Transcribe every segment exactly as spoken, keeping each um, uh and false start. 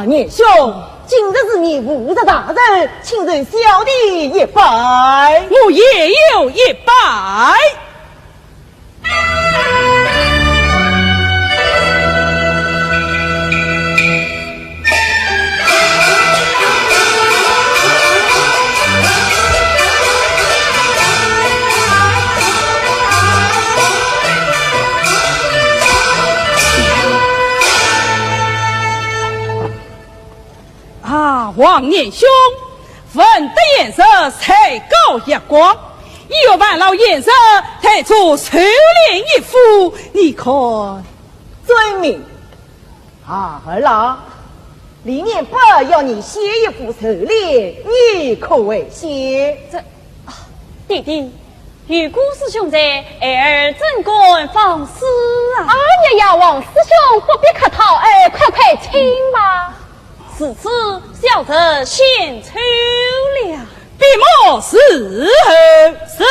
年兄，今日是你五十大寿，请受小弟一拜。我也有一拜。 啊，王年兄，闻得贤侄才高学广，有烦劳贤侄代做寿联一副，你看？遵命。啊，儿郎，李年伯要你写一副寿联，你可会写？这，啊，弟弟， 有顾师兄在，孩儿怎敢放肆啊？哎呀呀，王师兄不必客套，哎，快快请吧。如此，小侄献丑了。笔墨伺候。是。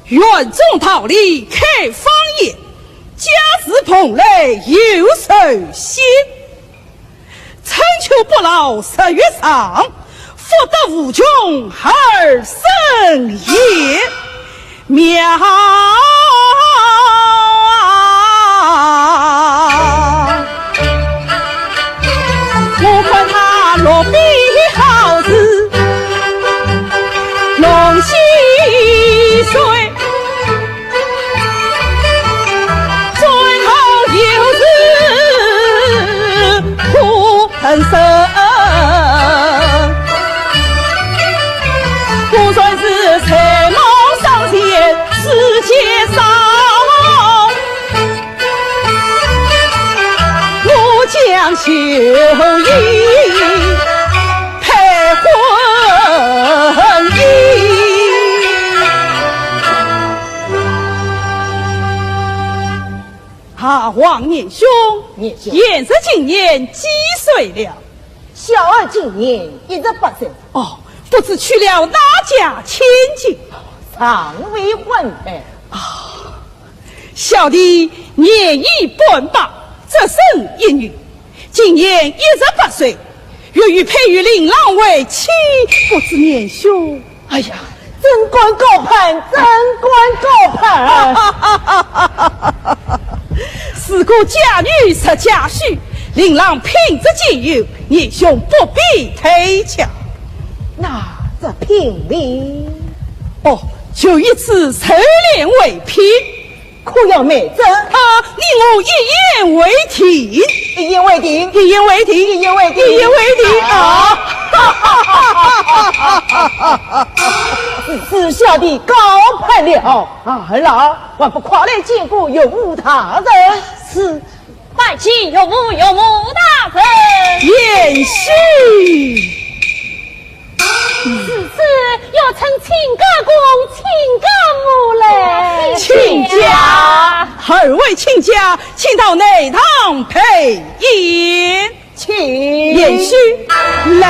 园中桃李开芳叶，家事蓬莱又寿喜。 春秋不老日月长，福德无穷儿孙也。妙啊！我看他落笔好字，弄细碎。 最后又是苦恨深，我算是才貌双全世界少，我将就一配婚姻。 啊，王年兄，年兄。贤侄今年几岁了？小儿今年一十八岁。哦，不知娶了哪家千金？尚未婚配。啊，小弟年已半百，只生一女，今年一十八岁， 愿意配与令郎为妻，不知年兄。哎呀，怎敢高攀，怎敢高攀！如果佳女是佳婿，令郎品质兼优，年兄不必推却。那这聘礼？哦，就以此寿联为聘。 可要媒证？啊，你我一言为定。一言为定。一言为定。一言为定。一言为定啊！是，是小弟高攀了。啊，儿郎，还不快来见过岳母大人？是，拜见岳母，岳母大人。贤婿。 如此，有请亲家公、亲家母来。亲家，二位亲家，请到内堂陪宴。请。贤婿，来。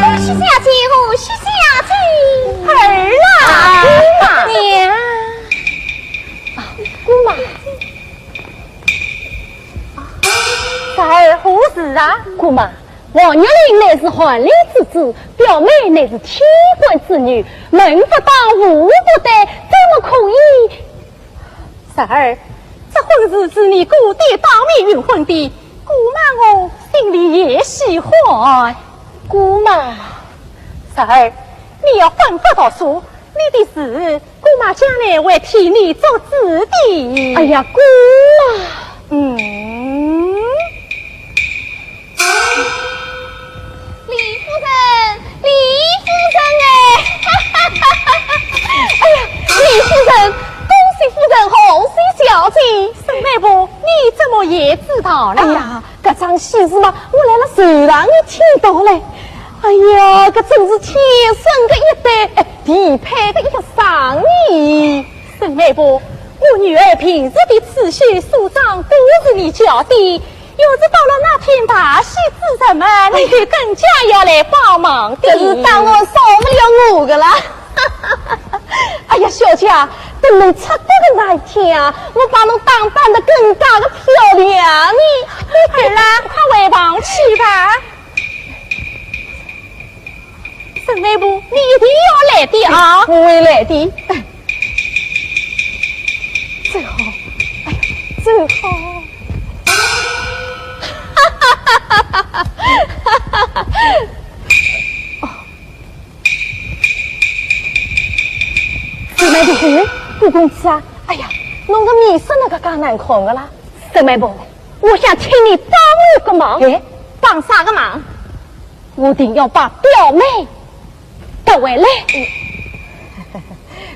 恭喜小姐，恭喜小姐！儿啊，姑妈。娘。啊，姑妈。侄儿何事啊？姑妈，王玉林乃是翰林之子，表妹乃是清官之女，门不当户不对，怎么可以？侄儿，这婚事是你姑爹当面允婚的，姑妈我心里也喜欢。姑妈。侄儿，你要反复读书，你的事，姑妈将来会替你做主的。哎呀，姑妈。嗯。李夫人，李夫人哎！哎呀，李夫人，恭喜夫人，贺喜小姐。沈媒婆，你怎么也知道了？哎呀，搿桩喜事嘛，我来了船上也听到了。哎呀，搿真是天生的一对，哎，地配的一双呢。沈媒婆，我女儿平日里自学书章，都是你教的，要是到了那天大喜之日嘛，你就更加要来帮忙的。搿是当然少不了我的啦。哎呀，小姐啊，等侬出嫁的那一天啊，我把侬打扮得更加的漂亮呢。儿啊，快回房去吧。沈媒婆，你一定要来的啊！我会来的。真好，哎呀，真好。哦，沈媒婆，顾公子啊，哎呀，侬个面色哪个介难看的啦？沈媒婆，我想请你帮我个忙。哎，帮啥个忙？我定要把表妹 得回来。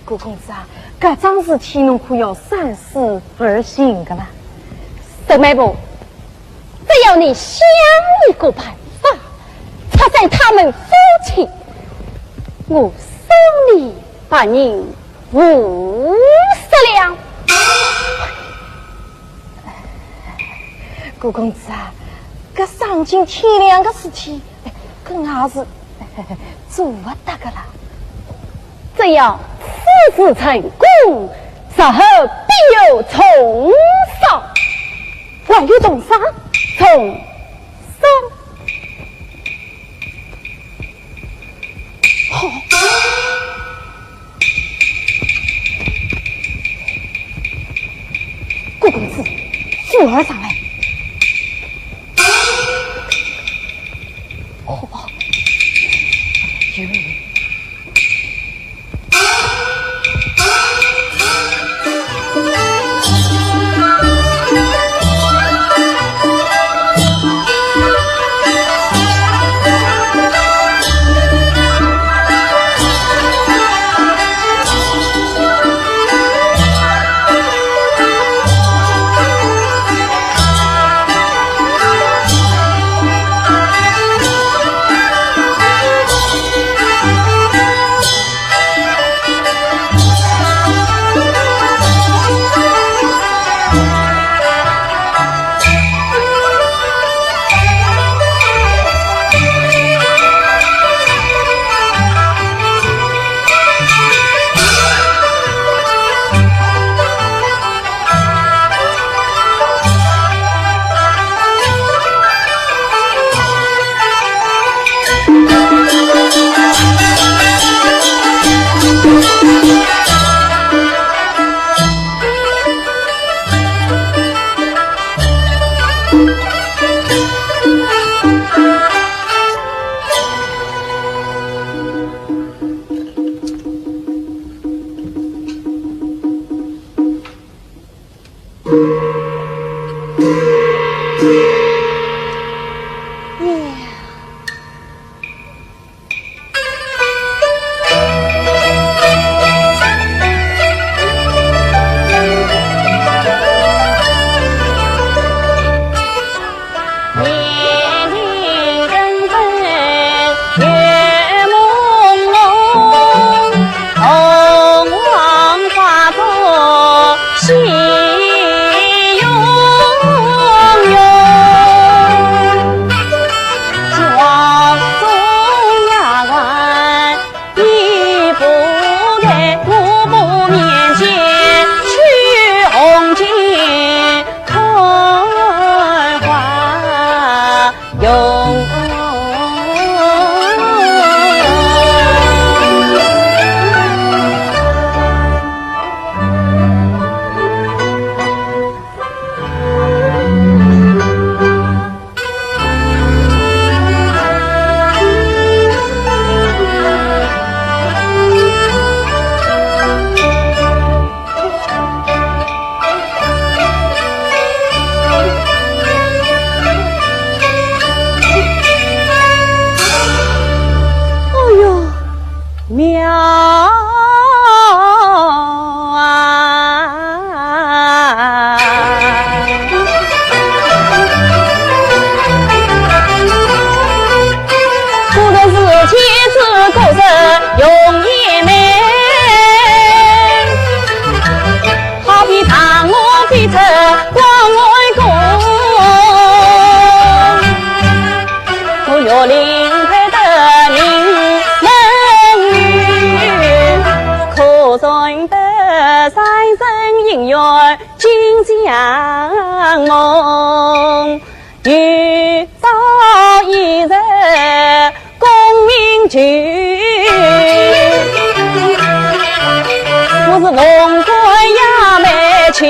顾公子啊，搿桩事体侬可要三思而行的啦。沈媒婆，只要你想一个办法，拆散他们夫妻，我送你白银五十两。 顾公子啊，搿丧尽天良的事体，搿也是做勿得的啦。只要此事成功，日后必有重赏。还有重赏？重赏。好。 顾公子，扶儿上来。哦，梦，有朝一日功名就，我是凤冠霞帔情。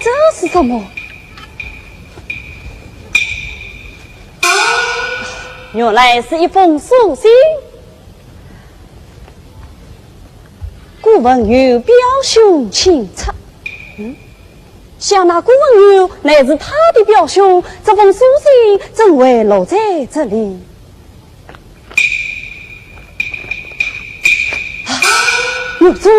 这是什么？原来是一封书信。顾文友表兄请出。嗯，想那顾文友乃是他的表兄，这封书信怎会落在这里？ 啊，我说，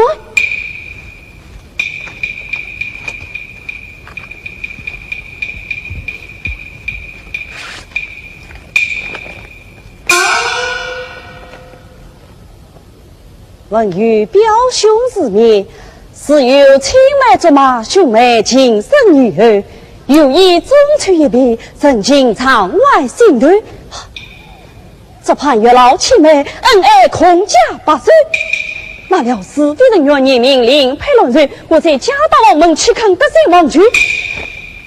文友表兄之命，是由青梅竹马兄妹情深意厚，有意中秋一别，成情场外心头。 这盼月老青梅恩爱，空家白首。哪料是非人愿，年明另配良人，我在家大王门岂肯得罪忘旧？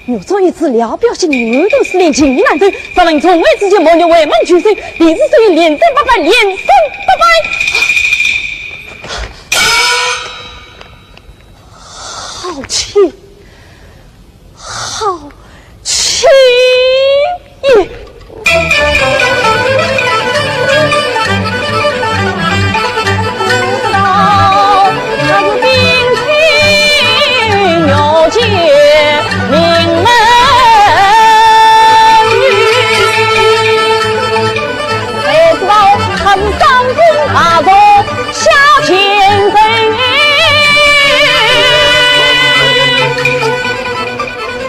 我早已知了表兄你满肚思念，情意难酬，若问从未之间，莫若为门求寿，李子所以连声八拜，连声八拜。好气！ 好气也！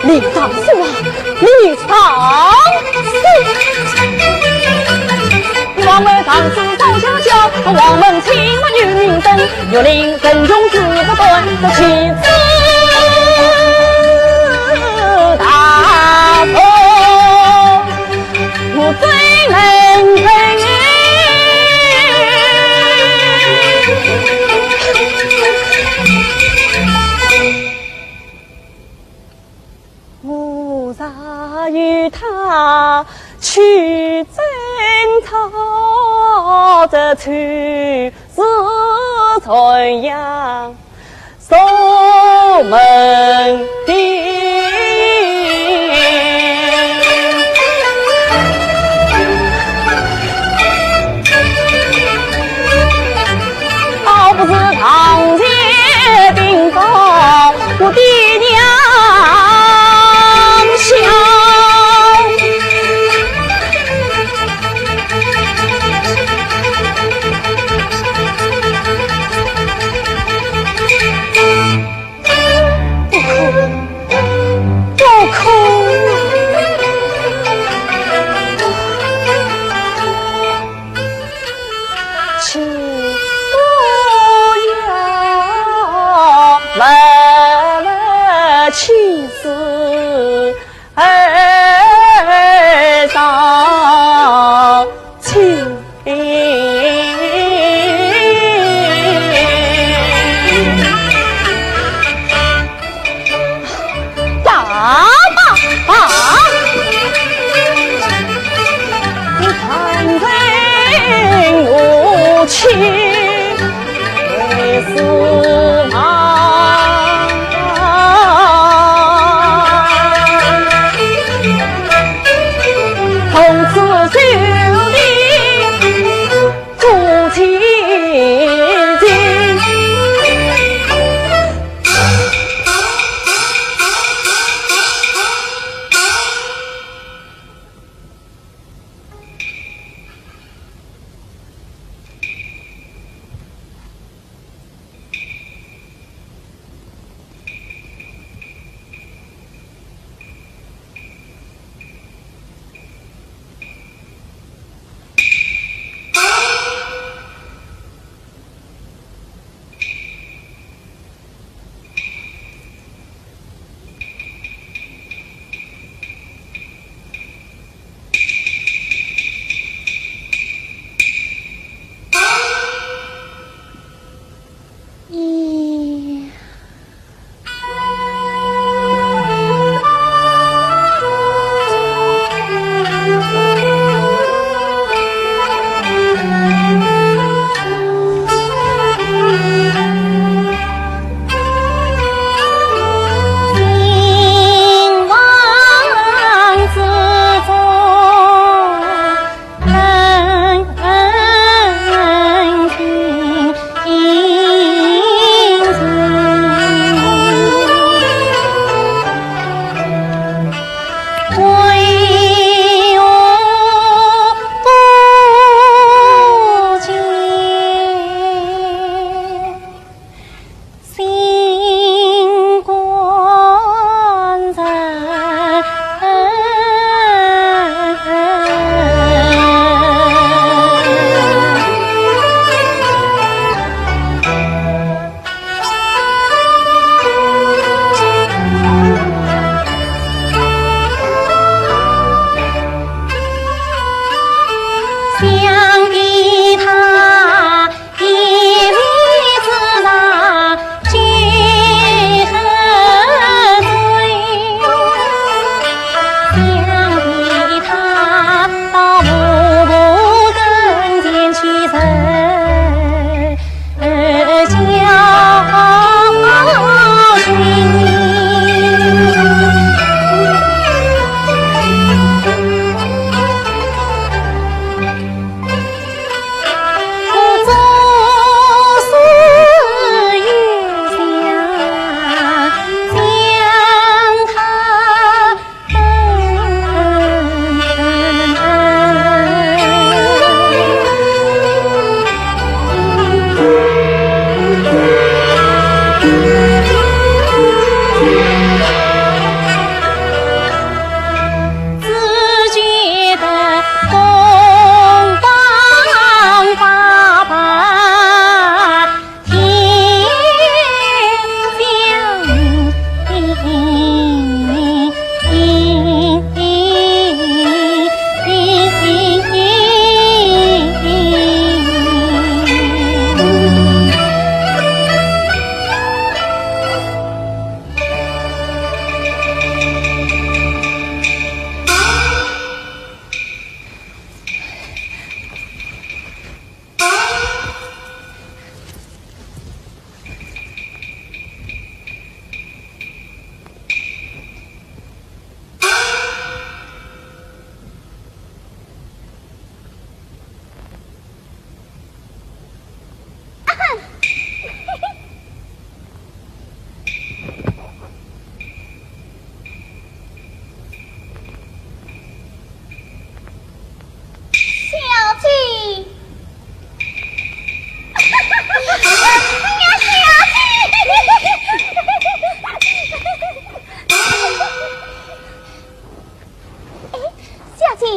李尚书啊，李尚书！王母上书早下交，王门亲王有名声，玉林陈荣志不断，这妻子大风，我最能忍。 我若与他去争吵，这仇是传扬入门庭。 倒不如堂前禀告我的娘家。不可，不可！ 请不要问妻子儿伤情。 大马啊！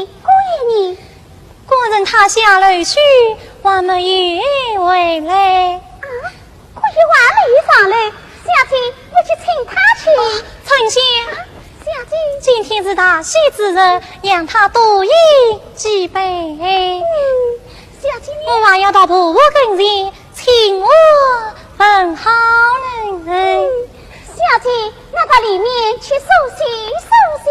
姑爷呢？官人他下楼去，还没有回来。啊，姑爷还没有上楼，小姐，我去请他去。哦，春香。啊，小姐。今天是大喜之日，让他多饮几杯。嗯，小姐你……我还要到婆婆跟前请安问好呢。嗯，小姐，那到里面去梳洗梳洗。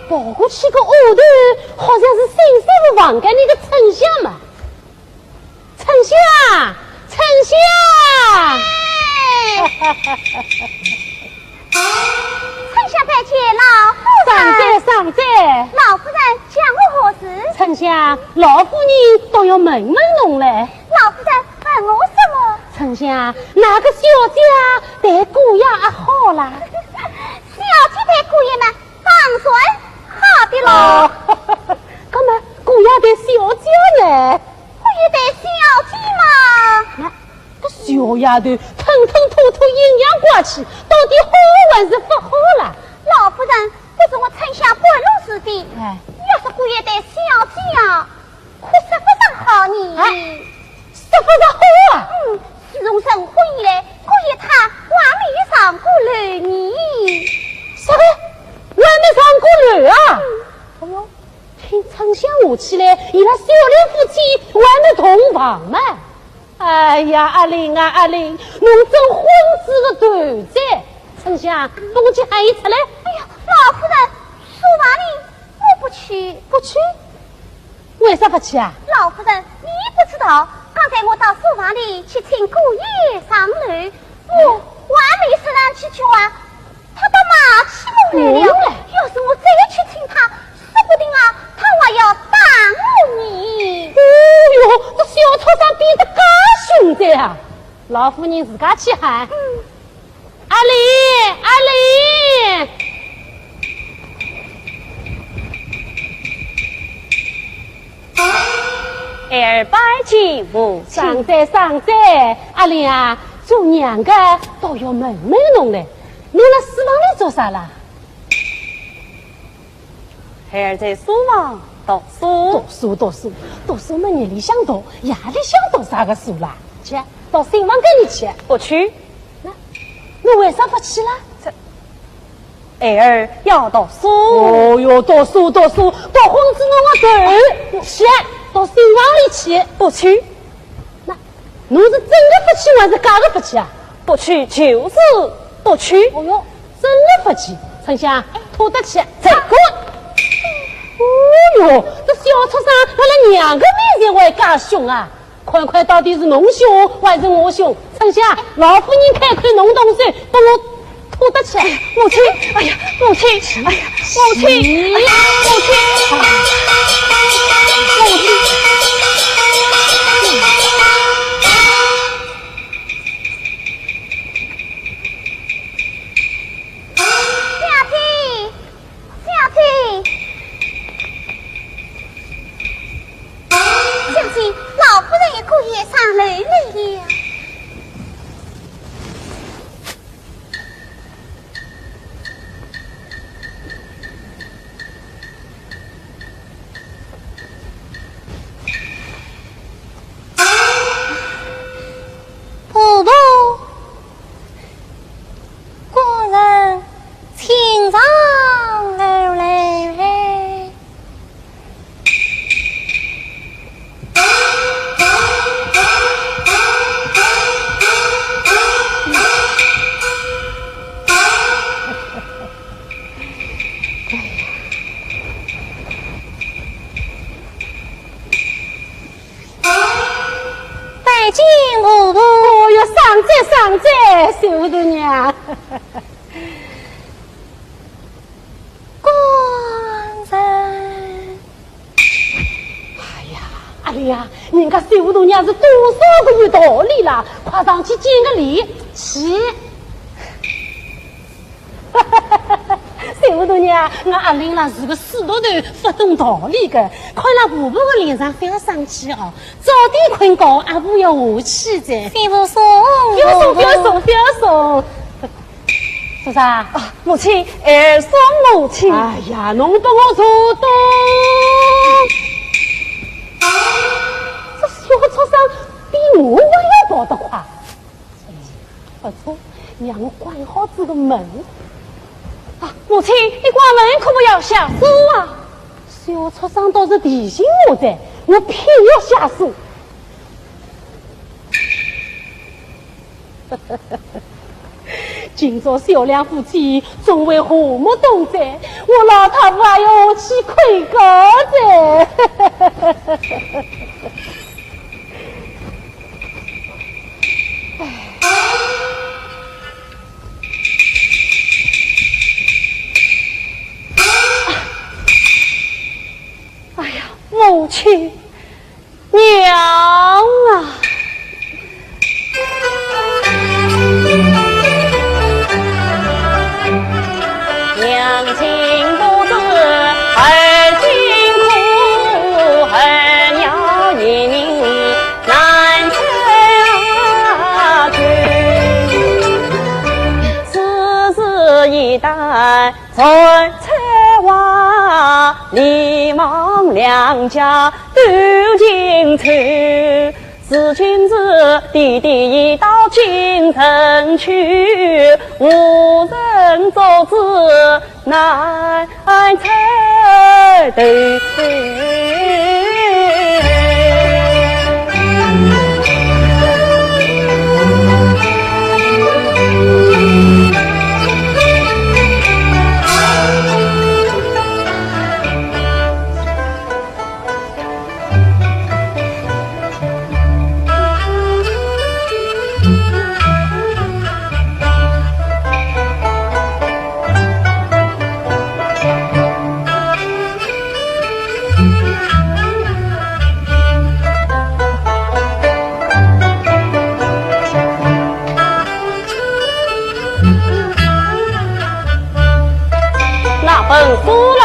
跑过去个丫头，好像是新三房间里个春香嘛。春香，春香！哎。春香拜见老夫人。上哉，上哉。老夫人叫我何事？春香，老夫人倒要问问侬嘞。老夫人问我什么？春香，那个小姐啊，待姑爷阿好啦？小姐待姑爷嘛， 当然好的咯。哦，那么姑爷待小姐呢？姑爷待小姐嘛。那个小丫头吞吞吐吐阴阳怪气，到底好还是不好啦？老夫人，不是我春香管弄是非。哎。要是姑爷待小姐啊，可说不上好呢。哎，说不上好啊？嗯，自从成婚以来，姑爷他还没有上过楼呢。啥个？还没上过楼啊？嗯。哎哟，听春香话起来，伊拉小两夫妻还没同房嘛。哎呀，阿林啊，阿林，侬真昏子个头哉！春香，帮我去喊伊出来。哎呀，老夫人，书房里我不去。不去？ 为啥不去啊？老夫人，你不知道，刚才我到书房里去请姑爷上楼，我还没说上几句话，他倒骂起我来了。嗯。要是我再去请他，说不定啊，他还要打我呢。哎哟，这小畜生变得介凶哉啊！老夫人自家去喊。嗯。 阿林，阿林！孩儿拜见母亲。上哉，上哉。阿林啊，做娘个倒要问问侬嘞，侬辣书房里做啥啦？ 孩儿在书房读书。读书，读书，读书么日里向读，夜里向读啥个书啦？去，到新房间里去。不去。那，侬为啥不去啦？这，孩儿要读书。哦哟，读书，读书，读昏子侬个头。去，到新房里去。不去。 那，侬是真个不去还是假个不去啊？不去就是不去。哦哟，真个不去，春香，拖得去，再滚！哦哟，这小畜生，辣辣娘个面前还介凶啊！看看到底是侬凶还是我凶？春香，老夫人开口，侬动手，帮我 拖得去。母亲，哎呀，母亲，哎呀，母亲，哎呀，母亲，母亲。小姐，小姐，小姐，老夫人与姑爷上楼来了。 婆婆，官人请上楼来。 拜见婆婆。哦哟，上哉上哉，小丫头娘。官人。哎呀，阿对呀，人家小大娘是多少个有道理啦，快上去见个礼去。小大娘，我阿林啦是个死老头，不懂道理个，看了婆婆个脸上覅生气哦，早点困觉，阿婆要下去哉。媳妇送，不要送，不要送，不要送。 是啥？啊，母亲，哎，送母亲。哎呀，侬拨我坐等。这小畜生比我还要跑得快。不错，让我关好这个门。啊，母亲，你关门可不要下锁啊。小畜生倒是提醒我哉，我偏要下锁。 今朝小两夫妻总会和睦同在，我老太婆还要下去看看哉。哎呀，母亲， 娘啊！娘亲不知儿辛苦，儿要一命难成全。此事一旦 传出外，你望两家都惊愁。如今是爹爹已到京城去，无人做主难出头。 拿本书来。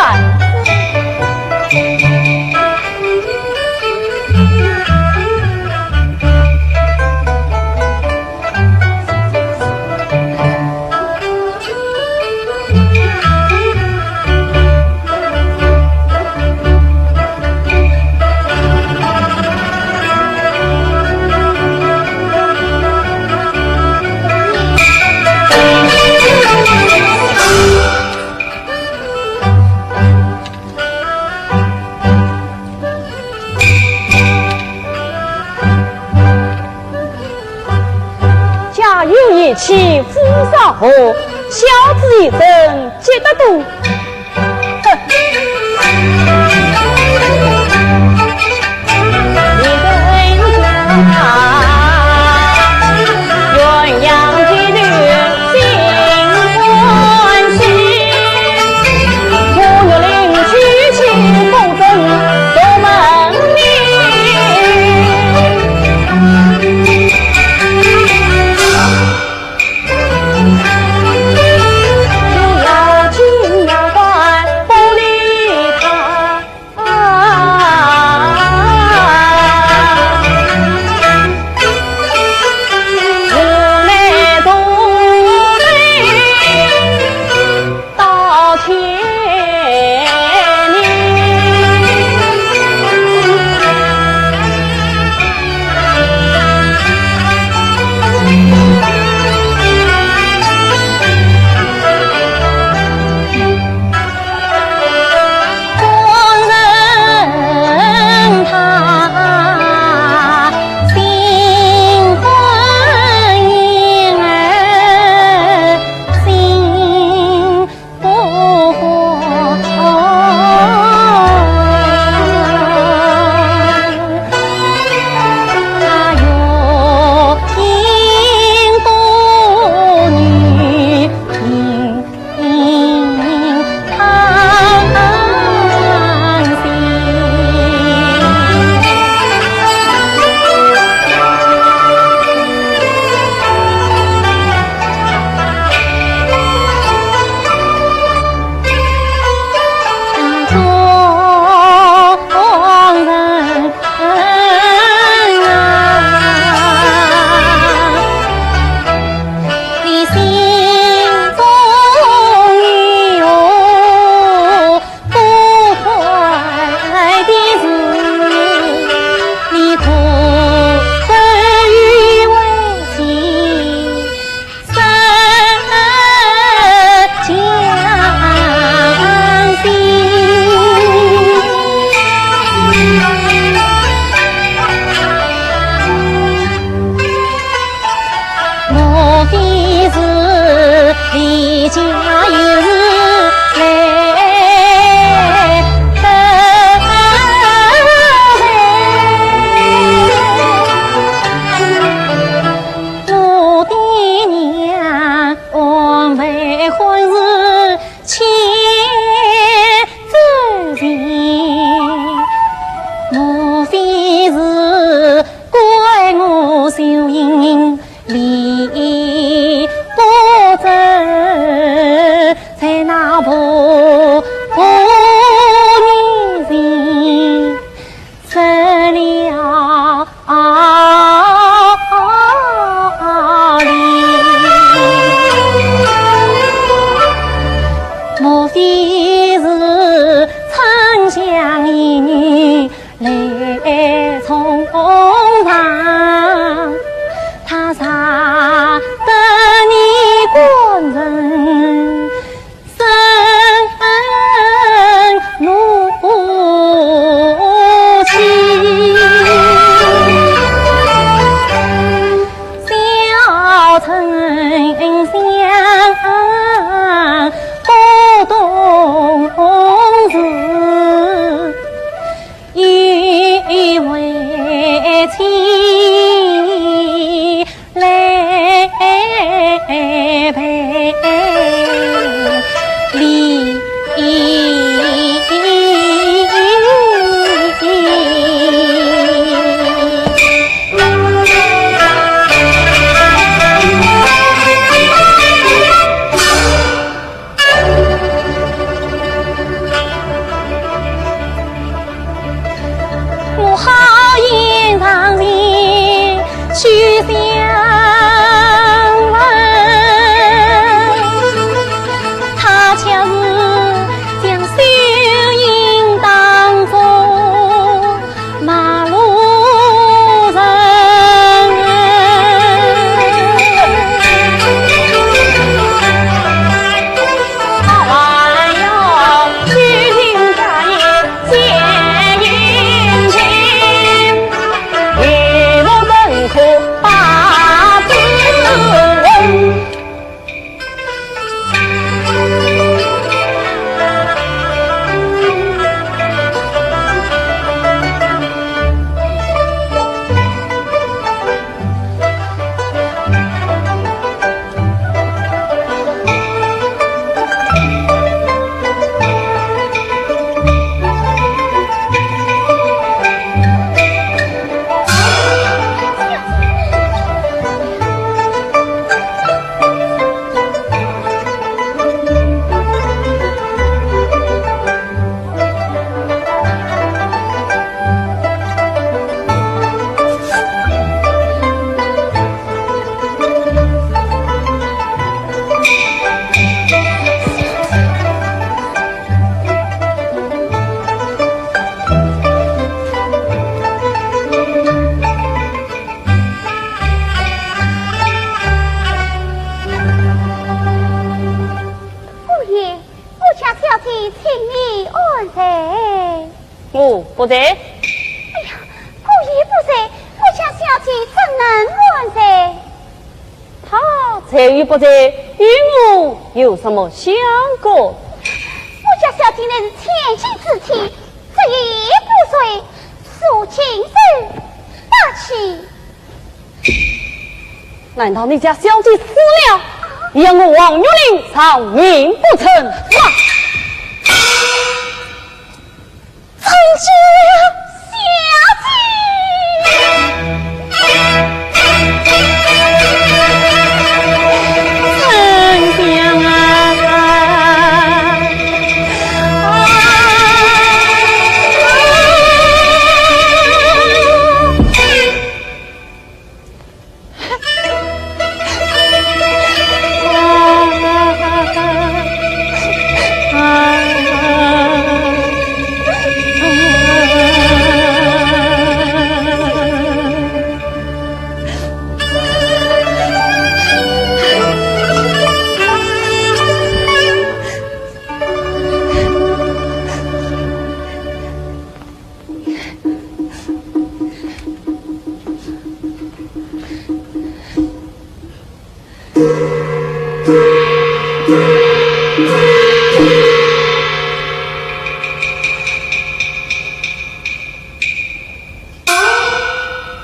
家有一妻夫尚和，孝子贤孙积德多。非是怪我秀英礼不正，在那仆，仆人前失了礼。莫非是丞相意 来重赏，他杀得你官人生怒气。小丞相不懂事， 以为妻来赔礼。 我好言上前去相问，他却是将秀英当作 马路人。姑爷，我家小姐请你安睡。我不在。哎呀，姑爷不在，我家小姐怎能安睡？她在与不在，与我有什么相干？我家小姐乃是千金之体，这夜不睡，是精神不济。 难道你家小姐死了，也要我王玉林偿命不成？啊！丞相，小姐！丞相啊！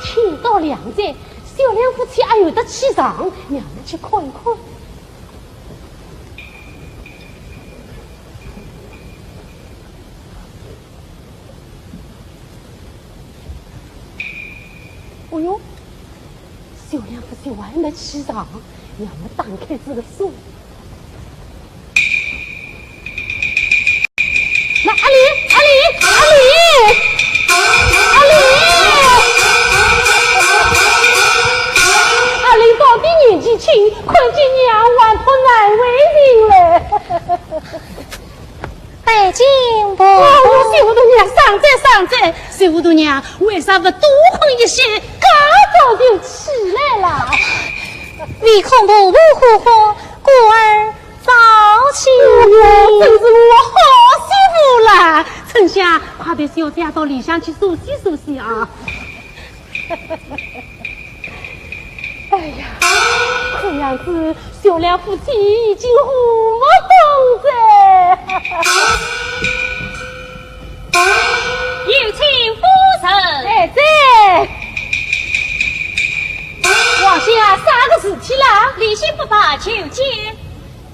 天到良辰，小两夫妻还有得起床，让我去看一看。哦哟，小梁夫妻还没起床，让我打开这个锁。那阿林，阿林，阿林，阿林，阿林到底年纪轻，看见娘还怕难为情嘞。 拜见婆婆。哦，小糊涂娘，上哉上哉。小糊涂娘，为啥不多困一歇，介早就起来啦？唯恐婆婆呼唤，故而早起。哦哟，真是我好媳妇啦！春香，快陪小姐到里向去梳洗梳洗啊。 哎呀，看样子小梁夫妻已经和睦了哉。有请夫人。哎，在。王兄啊，啥个事体啦？里厢不罢，求见。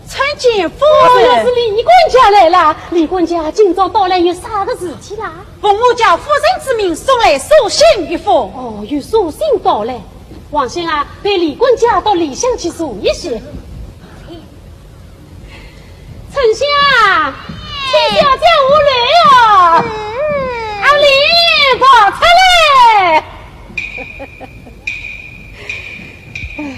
参见夫人。哦，原来是李管家来了。李管家今朝到来有啥个事体啦？ 奉我家夫人之命送来书信一封。哦，有书信到来。王兄啊，陪李管家到里厢去坐一歇。春香啊，请小姐下来哦。嗯。阿林，跑出来。哎呀。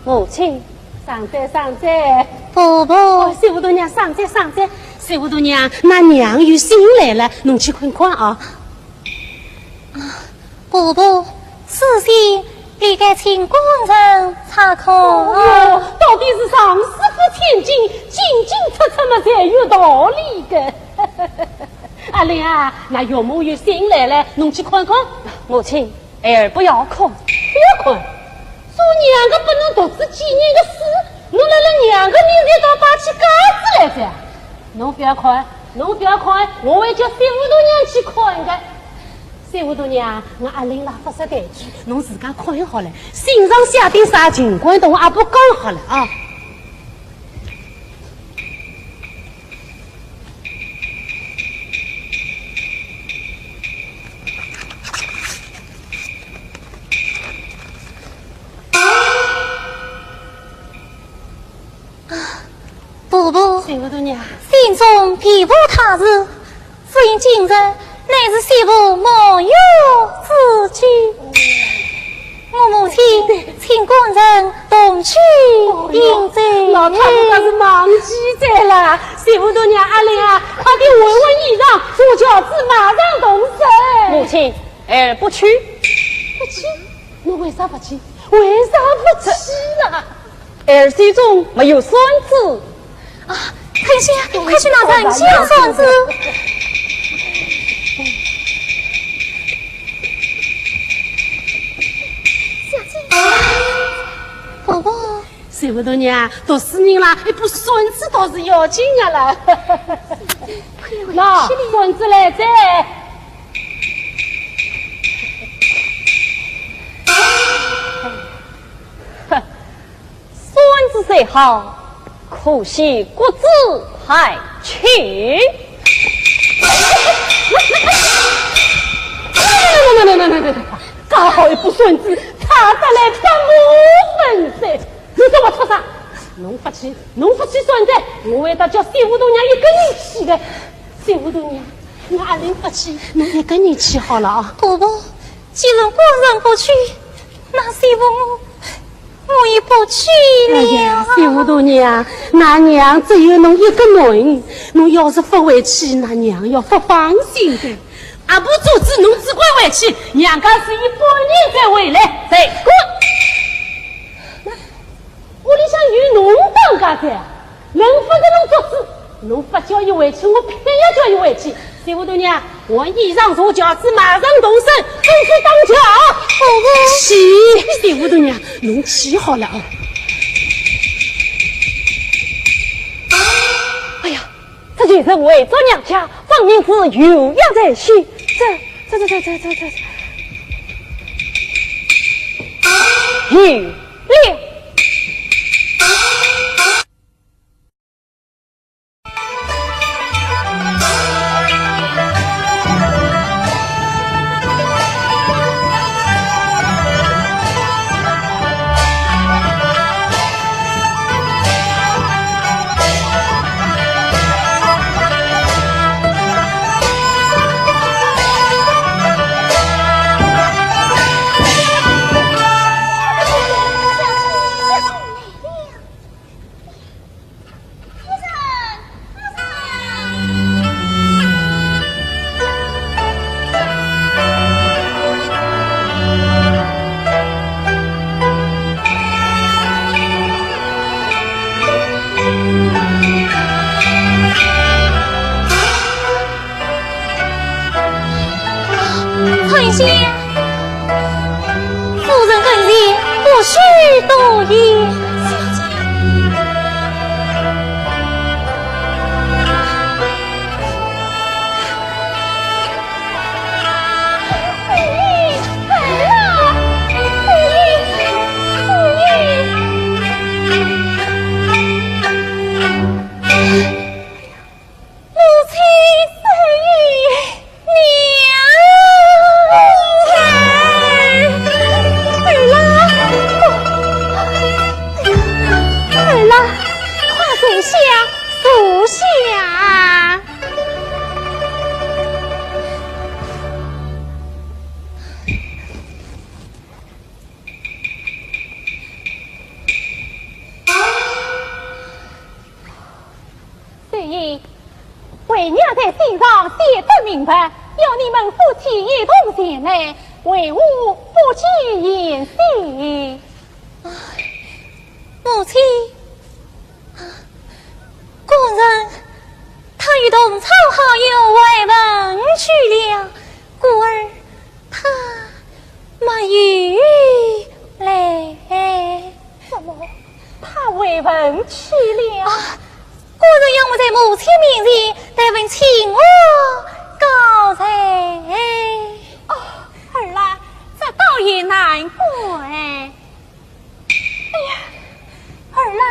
母亲。上哉，上哉。婆婆。哦，小糊涂娘，上哉，上哉。小糊涂娘，㑚娘有信来了，侬去看看啊。啊，婆婆，此信理该请官人查看啊。哦哟，到底是上司府千金，进进出出嘛，侪有道理个。阿林啊，㑚岳母有信来了，侬去看看。母亲， 儿不要看。不要看？做娘个不能读仔几年个书，侬辣辣娘个面前倒摆起架子来哉。侬不要看，侬不要看，我会叫小糊涂娘去看个。小糊涂娘，我阿林拉勿识抬举，侬自家看好了，信上写点啥情况，同阿婆讲好了啊。 啊，婆婆，小糊涂娘。信中琵琶他字，夫人今日乃是媳妇沐浴之期。我母亲请官人同去饮酒。哦哟，老太婆倒是忘记哉啦。小糊涂娘，阿林啊，快点换换衣裳，换轿子，马上动身。母亲，儿不去。不去？侬为啥不去？为啥不去啦？ 儿手中没有扇子。啊，春香，快去拿人家扇子。小姐。婆婆。小糊涂娘，读书人啦，一把扇子倒是要紧个啦。快回去了。喏，扇子来哉。 哼，扇子虽好，可惜骨子还轻。喏，喏，喏，喏，喏，喏，喏，介好一把扇子，差得来八五分哉。侬叫我做啥？侬勿去，侬勿去算哉，我会得叫小糊涂娘一个人去个。小糊涂娘，侬阿林勿去，侬一个人去好了啊。婆婆，既然官人不去，那媳妇我 我也不去了。哎呀，小糊涂娘，㑚娘只有侬一个囡，侬要是不回去，㑚娘要不放心的。阿婆做主，侬只管回去，娘家是有半年才回来。再滚！那屋里向有侬当家的啊？ 轮勿着侬做主，侬勿叫伊回去，我偏要叫伊回去。小糊涂娘，换衣裳，坐轿子，马上动身，准时打轿。哦，去，小糊涂娘，侬去好了啊。哎呀，这就是回转娘家，方明志又要在先。这，这，这，这，这，这，这，有了。为娘在信上写得明白，要你们夫妻一同前来，为何不见贤婿？母亲，啊，官人他与同窗好友回文去了，故而他没有来。什么？他回文去了？啊，官人要我在母亲面前代问亲王告罪。哦，儿啊，这倒也难怪。哎呀，儿啊，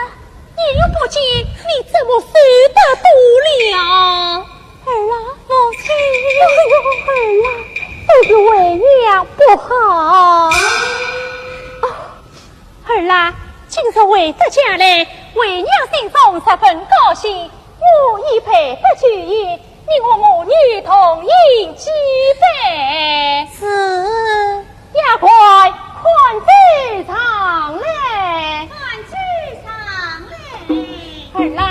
你又不见，你怎么瘦得多了？儿啊，母亲。哎呦，儿啊，都是为娘不好。哦，儿啊，今日回得家来，为娘心中十分高兴，我已备得酒宴，你我母女同饮几杯。是。丫鬟，快走上来。快走上来。儿啊。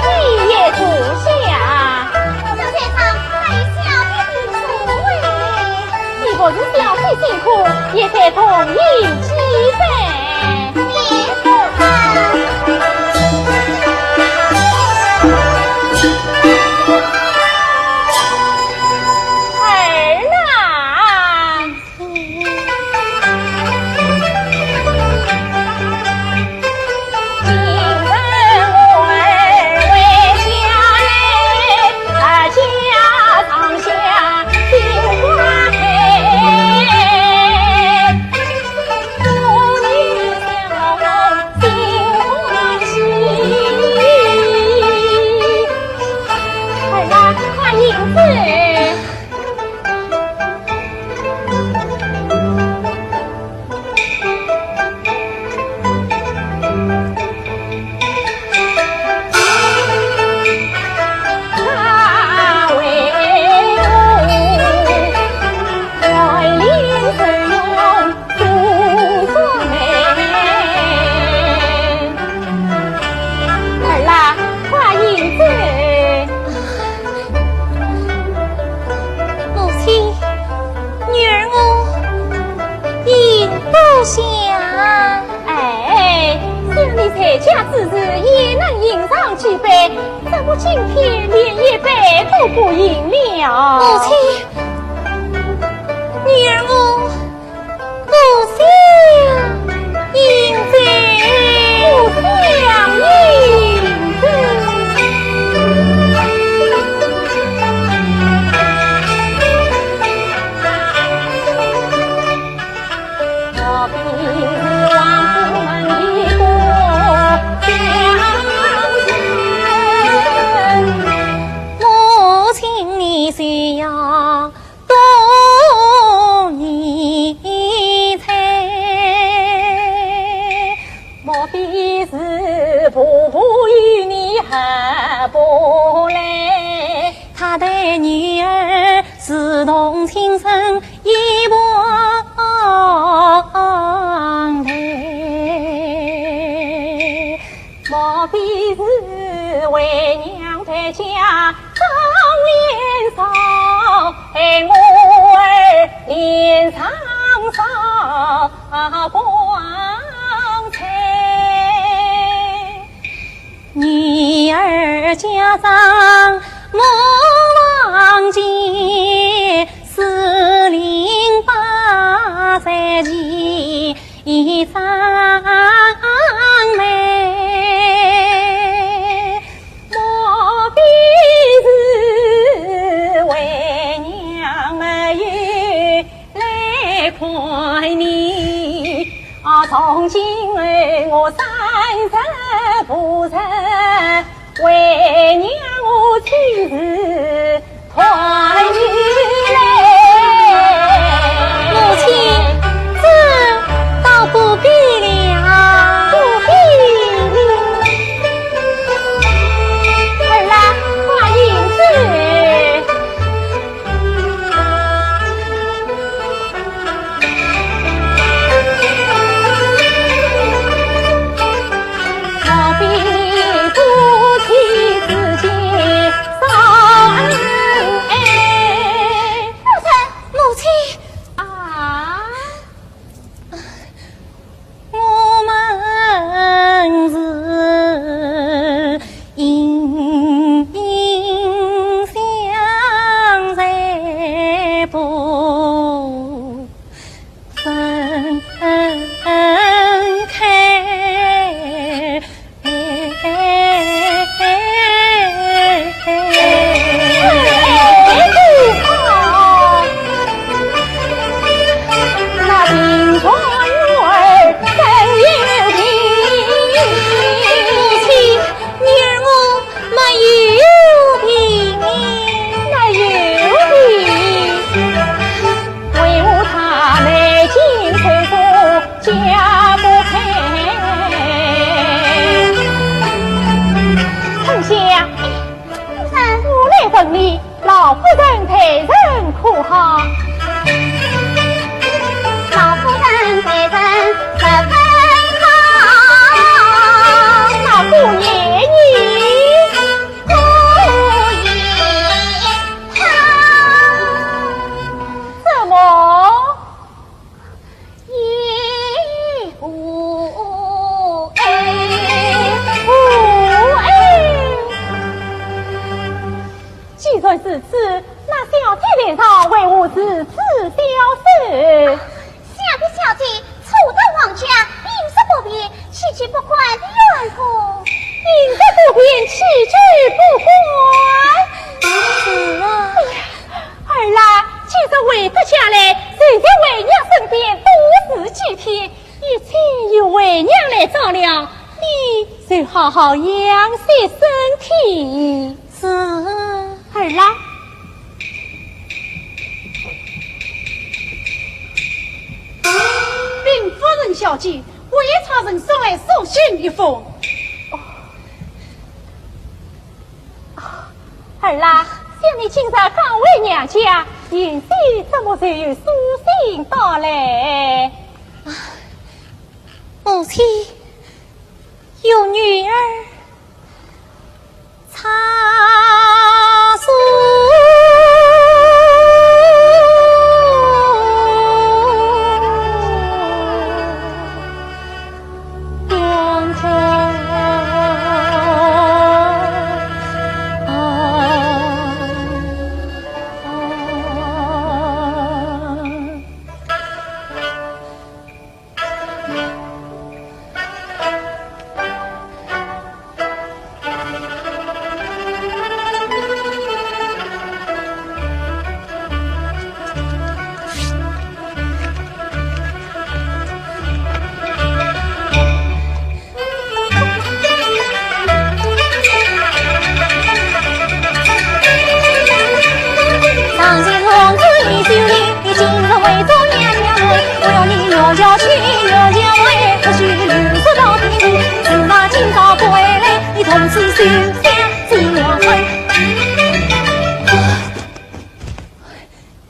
你也坐下。小姐，她还小的无所谓。 你不是小姐辛苦，也得同饮几杯。也不敢。儿啊。 儿啊，快饮酒。 儿啊，快饮酒。母亲，女儿我饮不下。哎，想你在家之时也能饮上几杯，怎么今天连一杯都不饮了？母亲，女儿我 不想饮酒。不想饮酒。母亲，你需要 多疑猜。莫非是婆婆与你合不来？她待女儿如同亲生一房台。 莫非是为娘在家当年少，害我儿脸上烧光彩？女儿家中莫忘记，四邻八舍齐 一张媒，莫非是为娘没有来看你？啊，从今后我三日无事，为娘我亲自 母亲，这倒不必了。不必了。如此，那小姐台上为何如此消瘦？小姐，小姐，初到王家，饮食不便，切记不敢的缘故。饮食不便，切记不敢。是啊。哎呀，儿啊，今日回得家来，就在为娘身边多住几天，一切由为娘来照料，你就好好养息身体。是。儿啊。禀夫人小姐，我有差人送来书信一封。儿啊，想你今日刚回娘家，贤婿怎么就有书信到来？母亲，有女儿差书。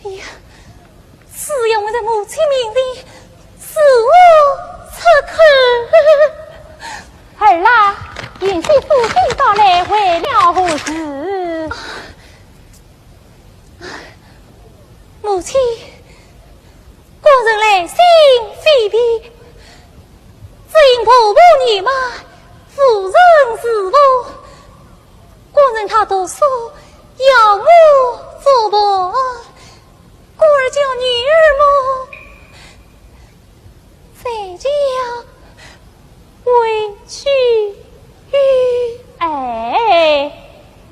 哎呀，只要我的母亲命令，是我出口。儿啊，贤婿书信到来，为了何事？母亲，官人来信非别，只因婆婆年迈，无人侍奉。官人他读书，要我做伴，故而叫女儿么，在家委屈。哎，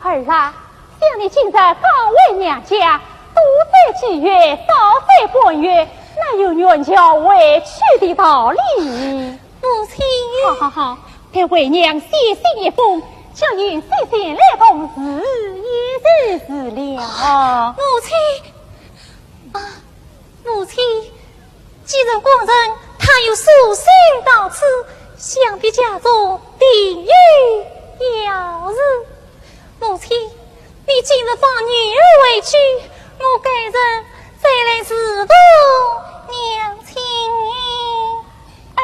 儿啊，想你今日刚回娘家，多在妓院，少在官员，哪有远嫁委屈的道理？母亲。好好好，待为娘写信一封，叫贤婿前来同住也就是了。母亲，啊，母亲，既然官人他有书信到此，想必家中定有要事。母亲，你今日放女儿回去，我改日再来侍奉娘亲。哎，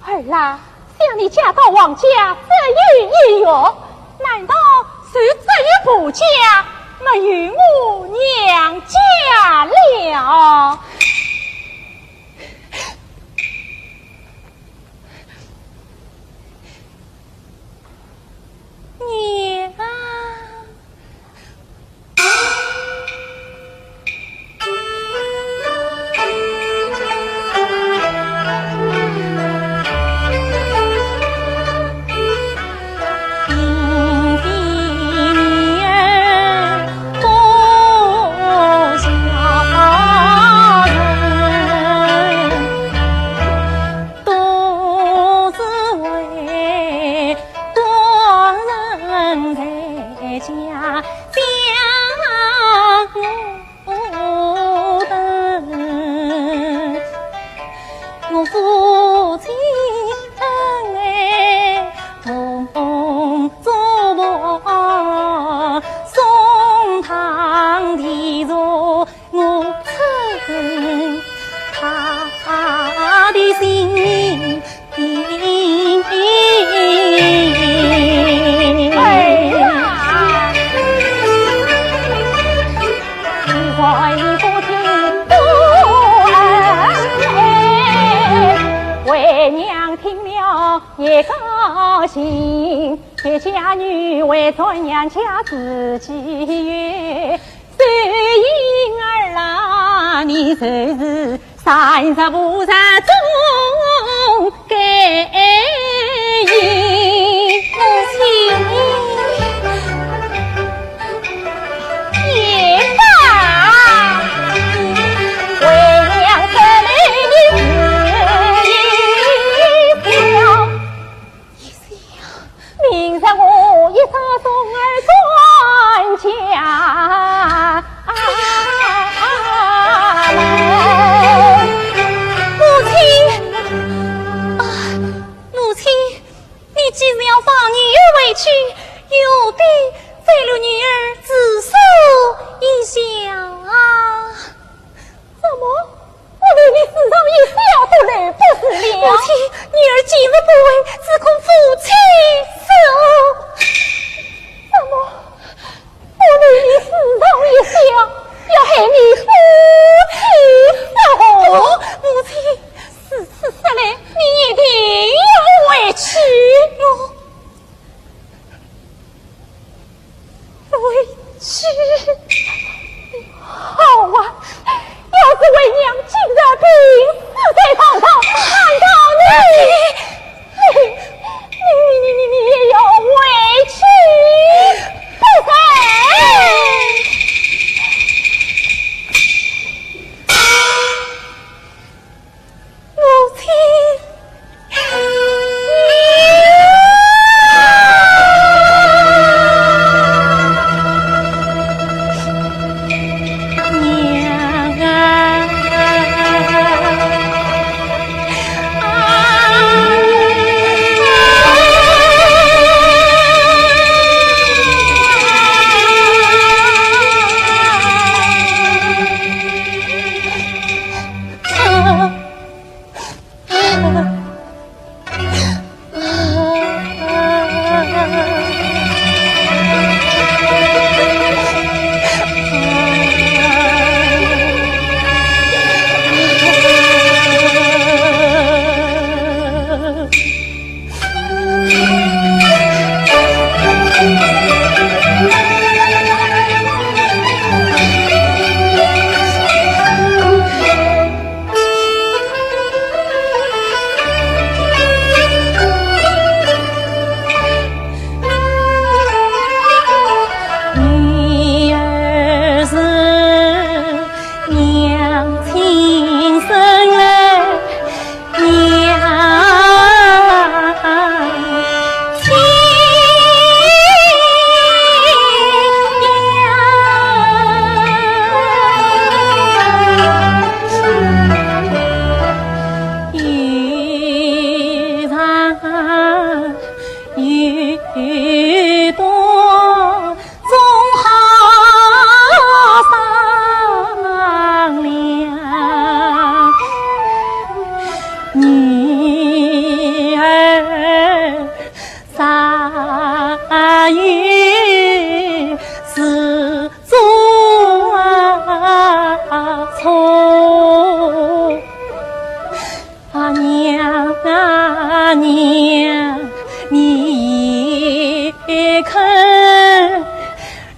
儿啊，想你嫁到王家只有一月，难道就只有婆家，没有我娘家了？娘啊！哎呀！为娘听了也高兴。这家女为做娘家之计也，所以儿啊，你就是三十五日中该也。母亲，也罢。为娘这里的事也小。 明日我一早送儿转家门。母亲，啊，母亲，你既然要放女儿回去，又何必再留女儿住宿一宵啊？ 怎么？我连你世上一宵都留不住了？母亲，女儿今日不回，只恐夫妻失和。怎么？我连你世上一宵，要害你夫妻失和？不，母亲，如此说来，你一定要回去。我 回去。好啊，要是为娘今日病死在床上，难道你，你，你，你，你，你也要回去不成？ 母亲，娘啊！女儿是娘亲生来 娘亲呀，有长有短， 总好商量。女儿啥有是做错。 啊，娘啊娘，你肯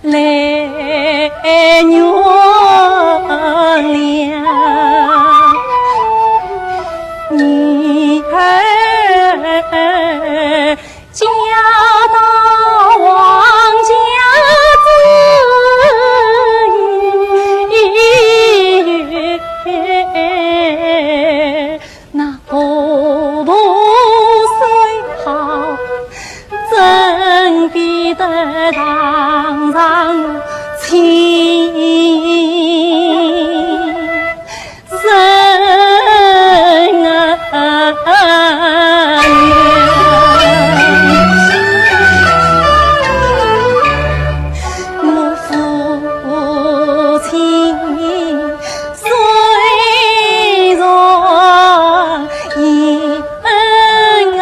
来原谅？女儿嫁到王家之后， 那婆婆虽好，怎比得堂上亲生啊？我父亲 虽然已恩爱，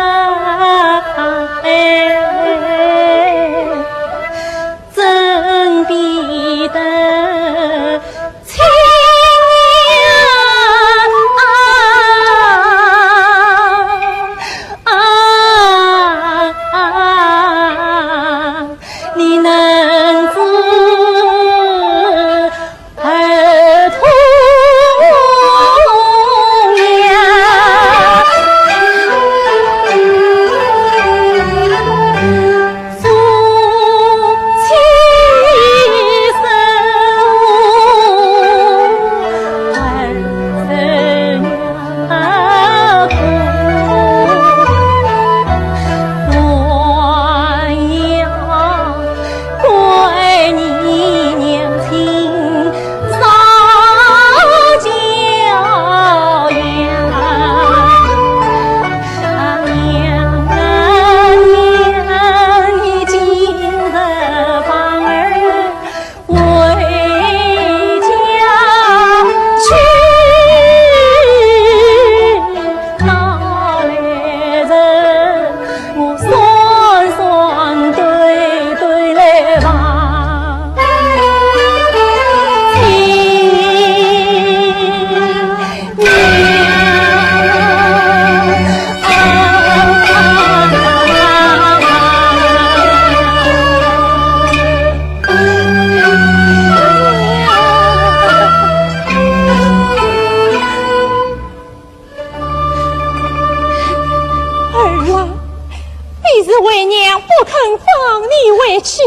为娘不肯放你回去，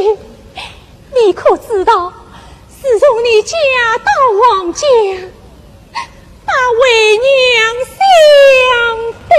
你可知道，自从你嫁到王家，把为娘想得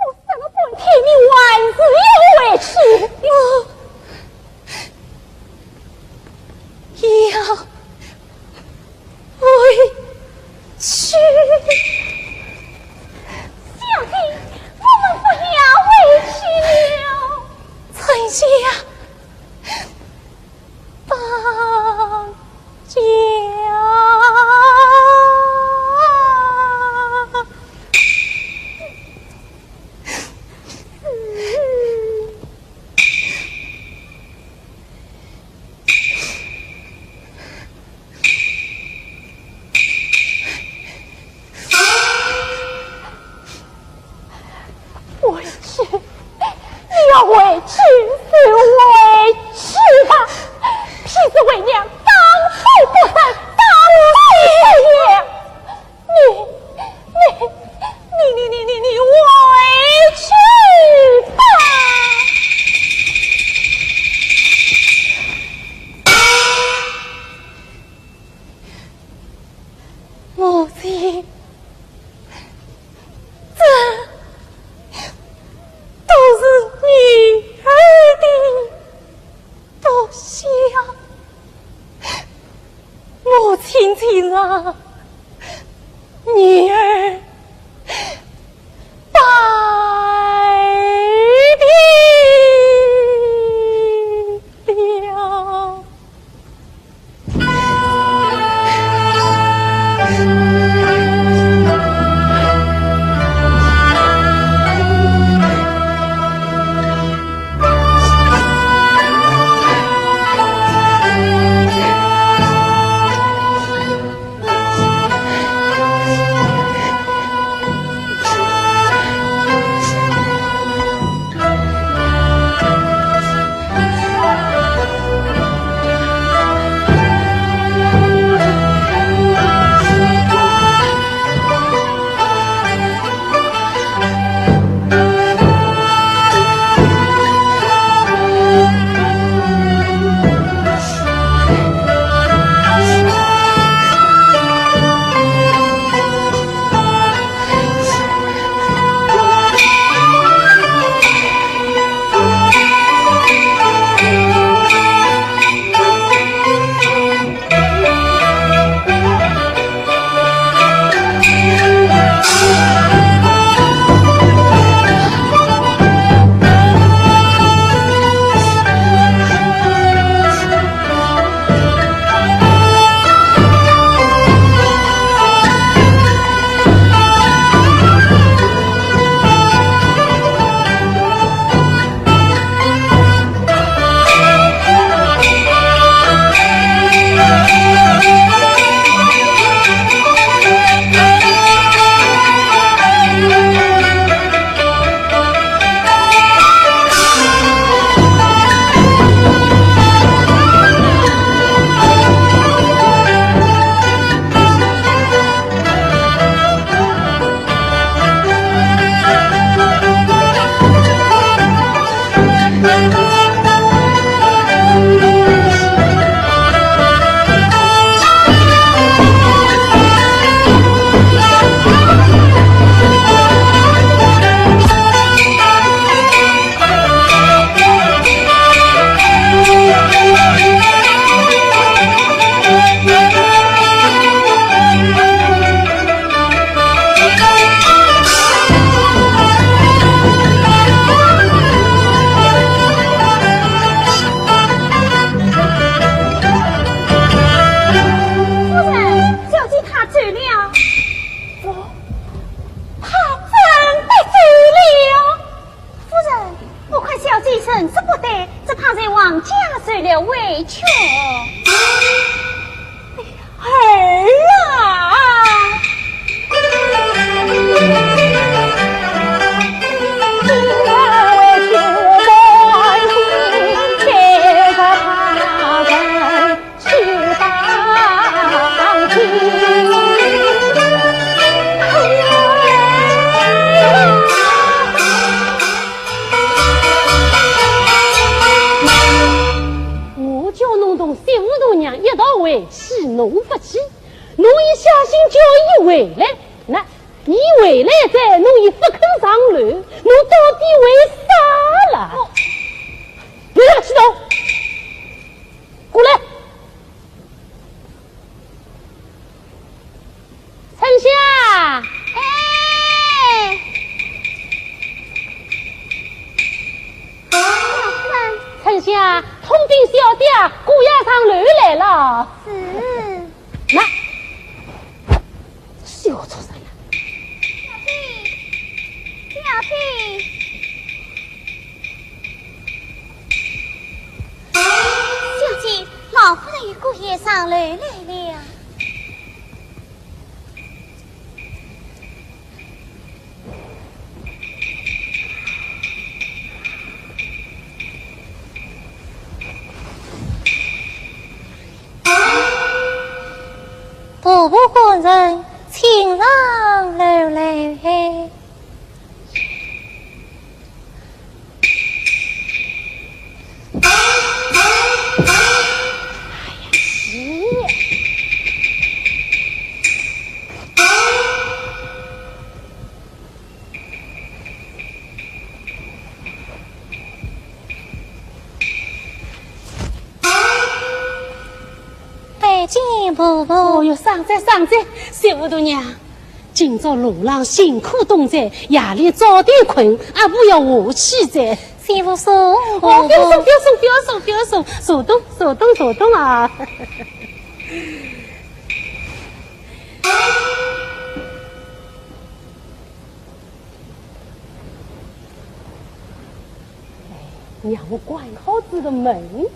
我说了半天，你还是要回去？我要回去。小姐，我们不要回去了。春香，放 家。回去，你要回去就回去吧，譬之为娘当头不善，当头不言。你，你，你，你，你，你，你回去吧。 母亲，这都是女儿的不孝。母亲情长，女儿 拜别了。受了委屈。儿啊！我叫侬同媳妇大娘一道回去，侬勿去，侬一写信叫伊回来，那伊回来哉，侬又勿肯上楼，侬到底为啥啦？别生气了，过来。 春香。哎。春香，通禀小姐，姑爷上楼来了。是。那，小畜生啊！小姐，小姐。 小姐，老夫人与姑爷上楼来了。婆婆官人，请上楼来。 拜见婆婆。哦哟，生哉生哉，媳妇大娘。 今朝路浪辛苦东哉，夜里早点困，阿婆要下去哉。媳妇送。哦，不要送，不要送，不要送，不要送，坐等，坐等，坐等啊。哎，让我关好这个门。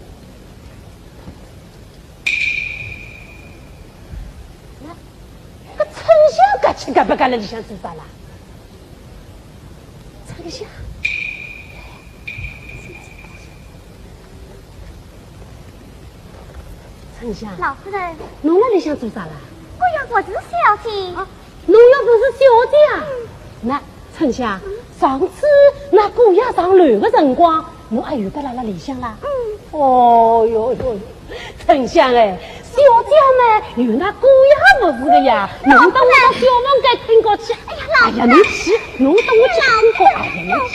搿春香嘎七嘎八嘎辣里向做啥啦？春香，春香，老夫人，侬辣里向做啥啦？我要服侍小姐。啊，侬要服侍小姐啊？嗯。那 春香，上次那姑爷上楼的辰光，侬阿有得辣辣里向啦？嗯。哦哟哟，春香哎，小姐嘛，有那姑爷服侍的呀，侬等我到小房间听过去。哎呀，老哎呀，侬去，侬等我去听过，哎呀，侬去。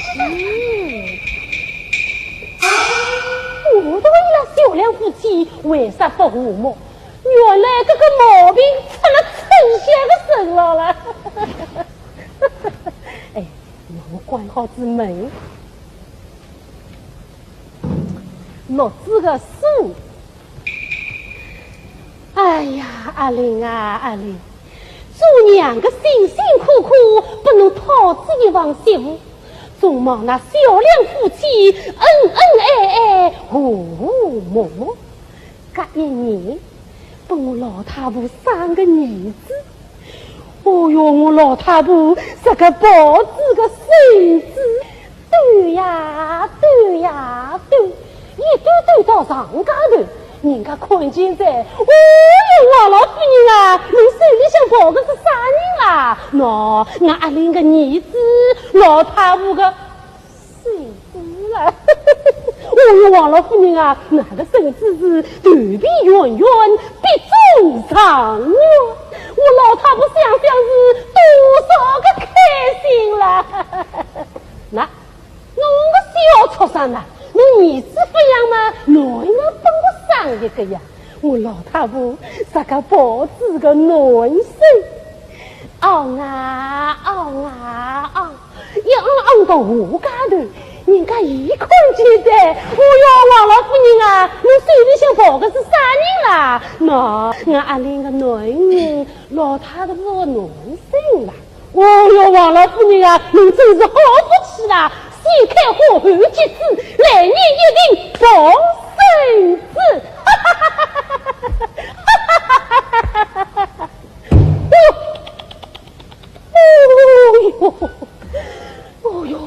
我说伊拉小两夫妻为啥不和睦？原来这个毛病出了春香的身上了。哎， 让我关好仔门，落仔个锁。哎呀，阿林啊，阿林，做娘的辛辛苦苦拨侬讨仔一房媳妇，总望那小两夫妻恩恩爱爱，和和睦睦。 搿一年，拨我老太婆生个儿子。哦哟，我老太婆这个抱仔个孙子，抖呀抖呀抖，一抖抖到上街头，人家看见哉，哦哟，王老夫人啊，侬手里向抱个是啥人啦？喏，俺阿林个儿子，老太婆个 孙子啊！哦哟，王老夫人啊，那个孙子是头皮圆圆，鼻中状元。我老太婆想想是多少个开心啦！那，我个小畜生呐，侬儿子勿养嘛，侬应该拨我生一个呀！我老太婆啥个抱仔个囡孙，昂啊，昂啊，昂！ 一昂昂到下街头，人家一看见哉，哦哟，王老夫人啊，侬手里向抱个是啥人啦？喏，俺阿林个囡儿，老太婆个囡孙啦。哦哟，王老夫人啊，侬真是好福气啦！先开花后结子，来年一定抱孙孙子。哦哟，哦哟，哦哟，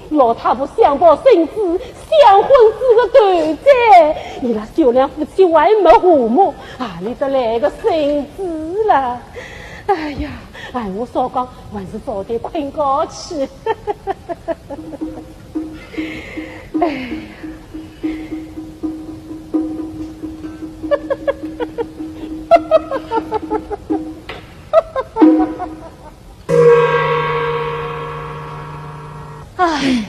老太婆想抱孙子，想昏仔个头哉。伊拉小两夫妻还没和睦，哪里得来个孙子啦？哎呀，闲话少讲，还是早点困觉去。哎呀。 唉。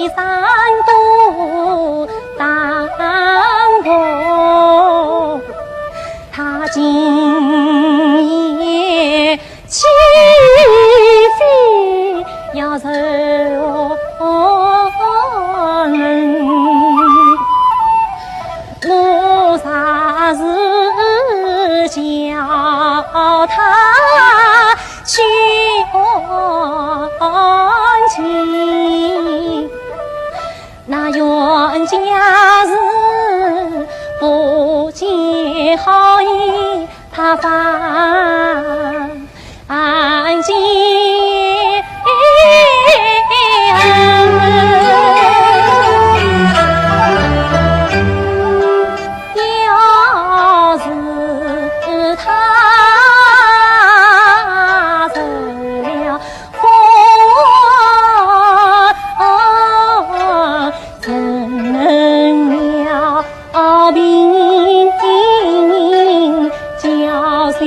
山东当头，他今夜起飞要入门。我若是叫他 去还情，那冤家是不见好意，他反见 要是他成了婚，成了病，叫谁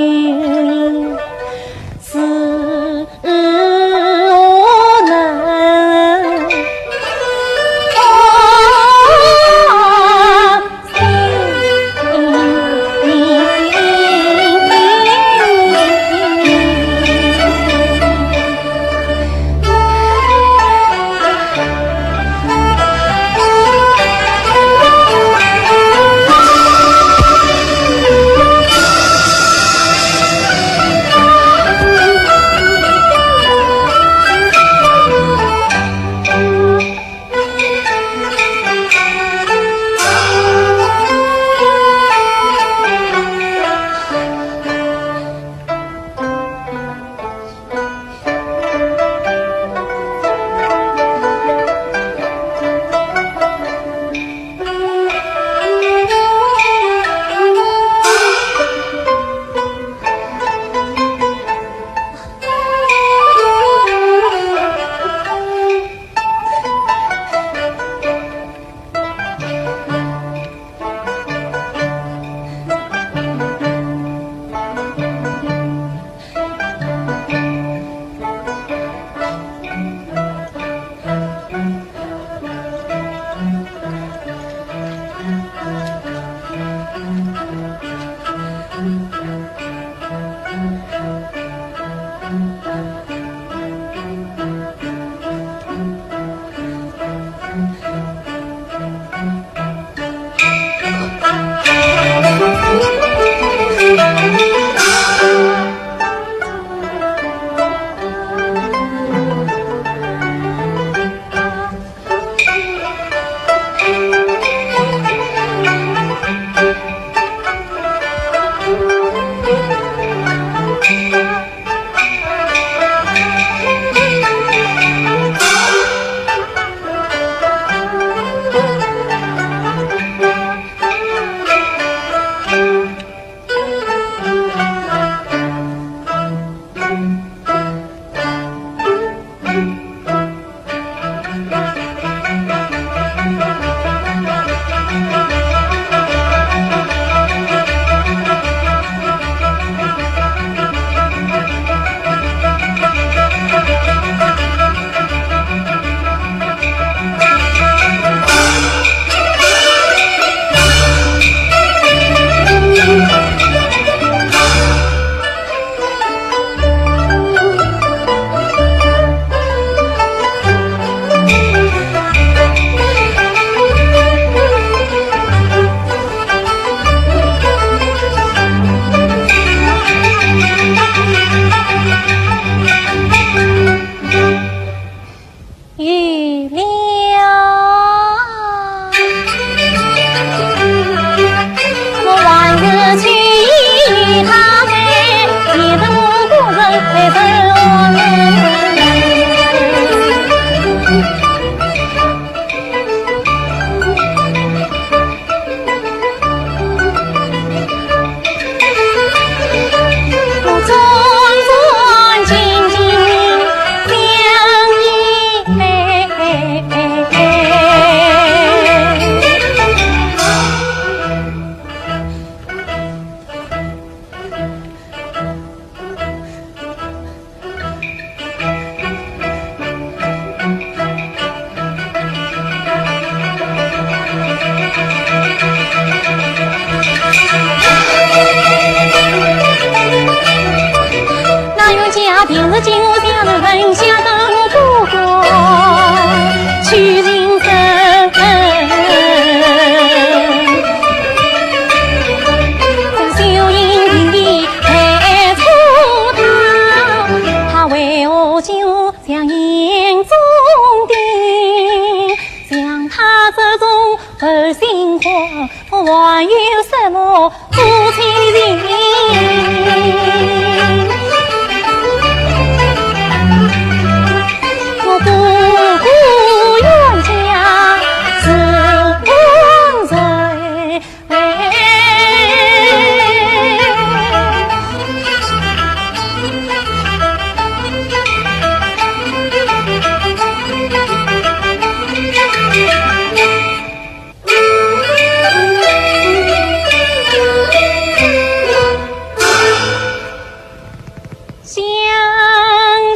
想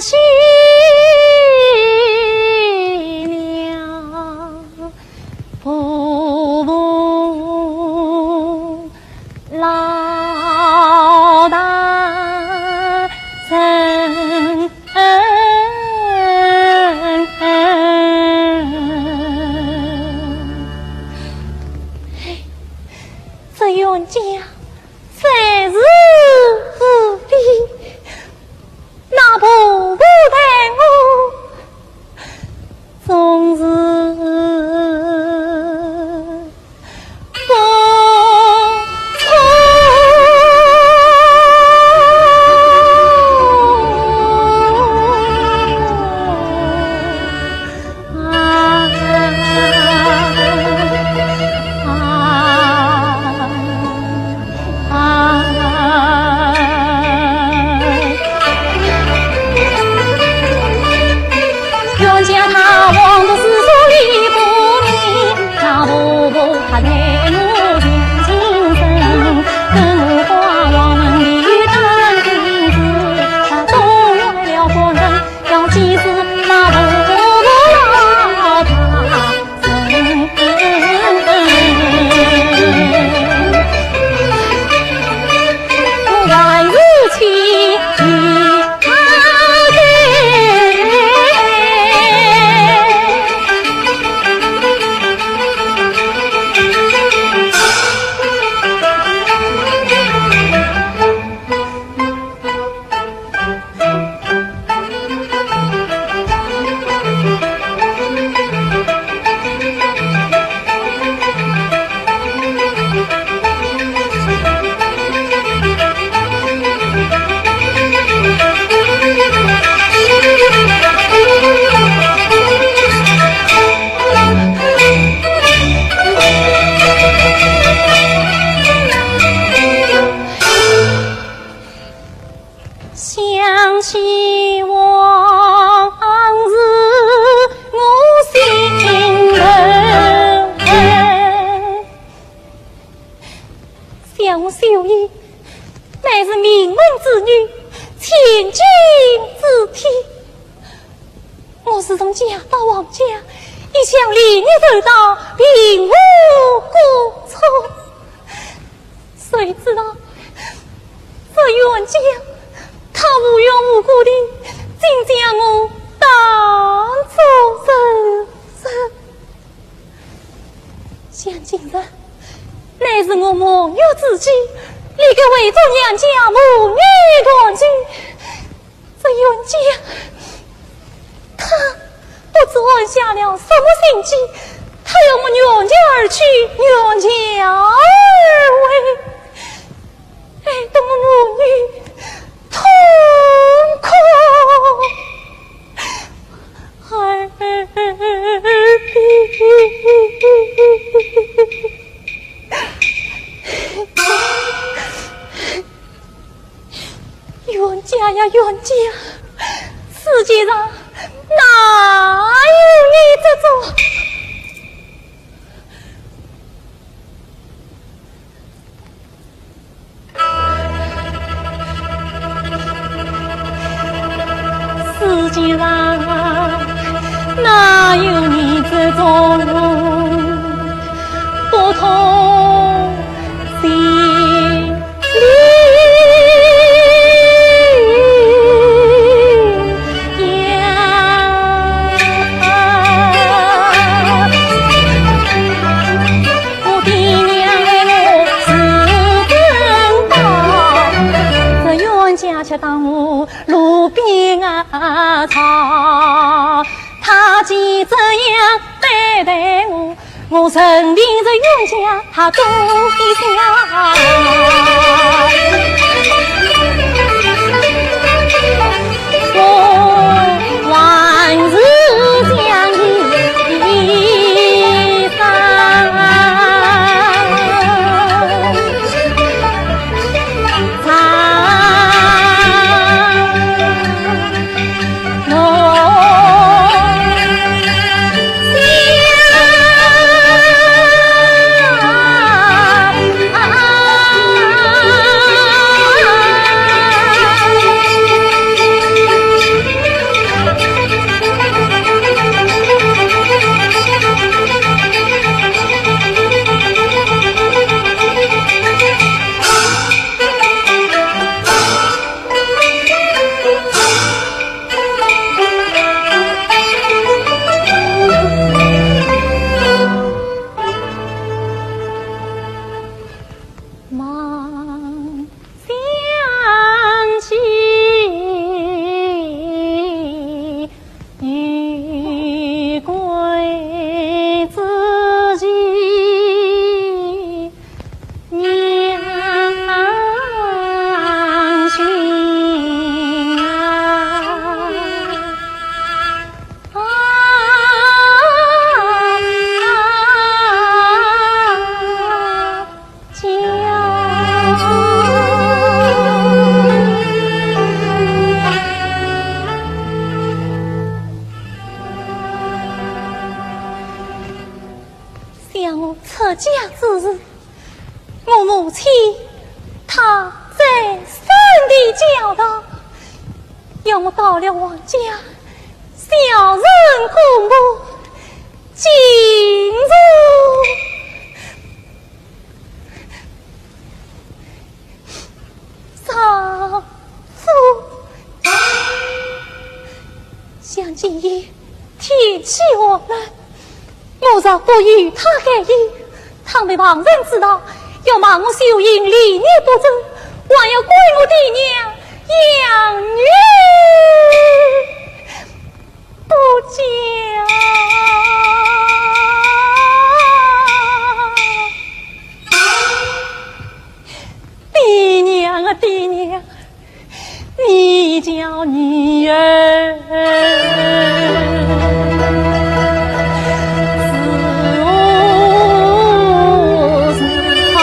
起了婆婆老大人。这冤家 在是何地？那婆婆待我总是不错。 想起往事，我心疼。想我秀英，乃是名门之女，千金之体。 我自从嫁到王家，一向礼义周到，并无过错。谁知道这冤家，他无缘无故地，竟将我当作人质。想今日，乃是我满月之期，理该回转娘家，满月团聚。 这冤家，他不知安下了什么心计，他要我远嫁而去，远嫁而回。哎，等我母女痛哭而别。 冤家呀，冤家！世界上哪有你这种？世界上哪有你这种不通情理？当我路边啊草，他既这样对待我，我任凭这冤家他多一笑。我还是想一想。 望想起 有归之期，娘亲啊！啊，叫 想我出嫁之时，我母亲她再三地教导，要我到了王家，孝顺姑母，敬重 丈夫。想今夜天气寒冷，我若不与他改衣，倘被旁人知道，要骂我秀英礼义不周，还要怪我爹娘养女 不教。爹娘啊，爹娘，你教女儿如何是好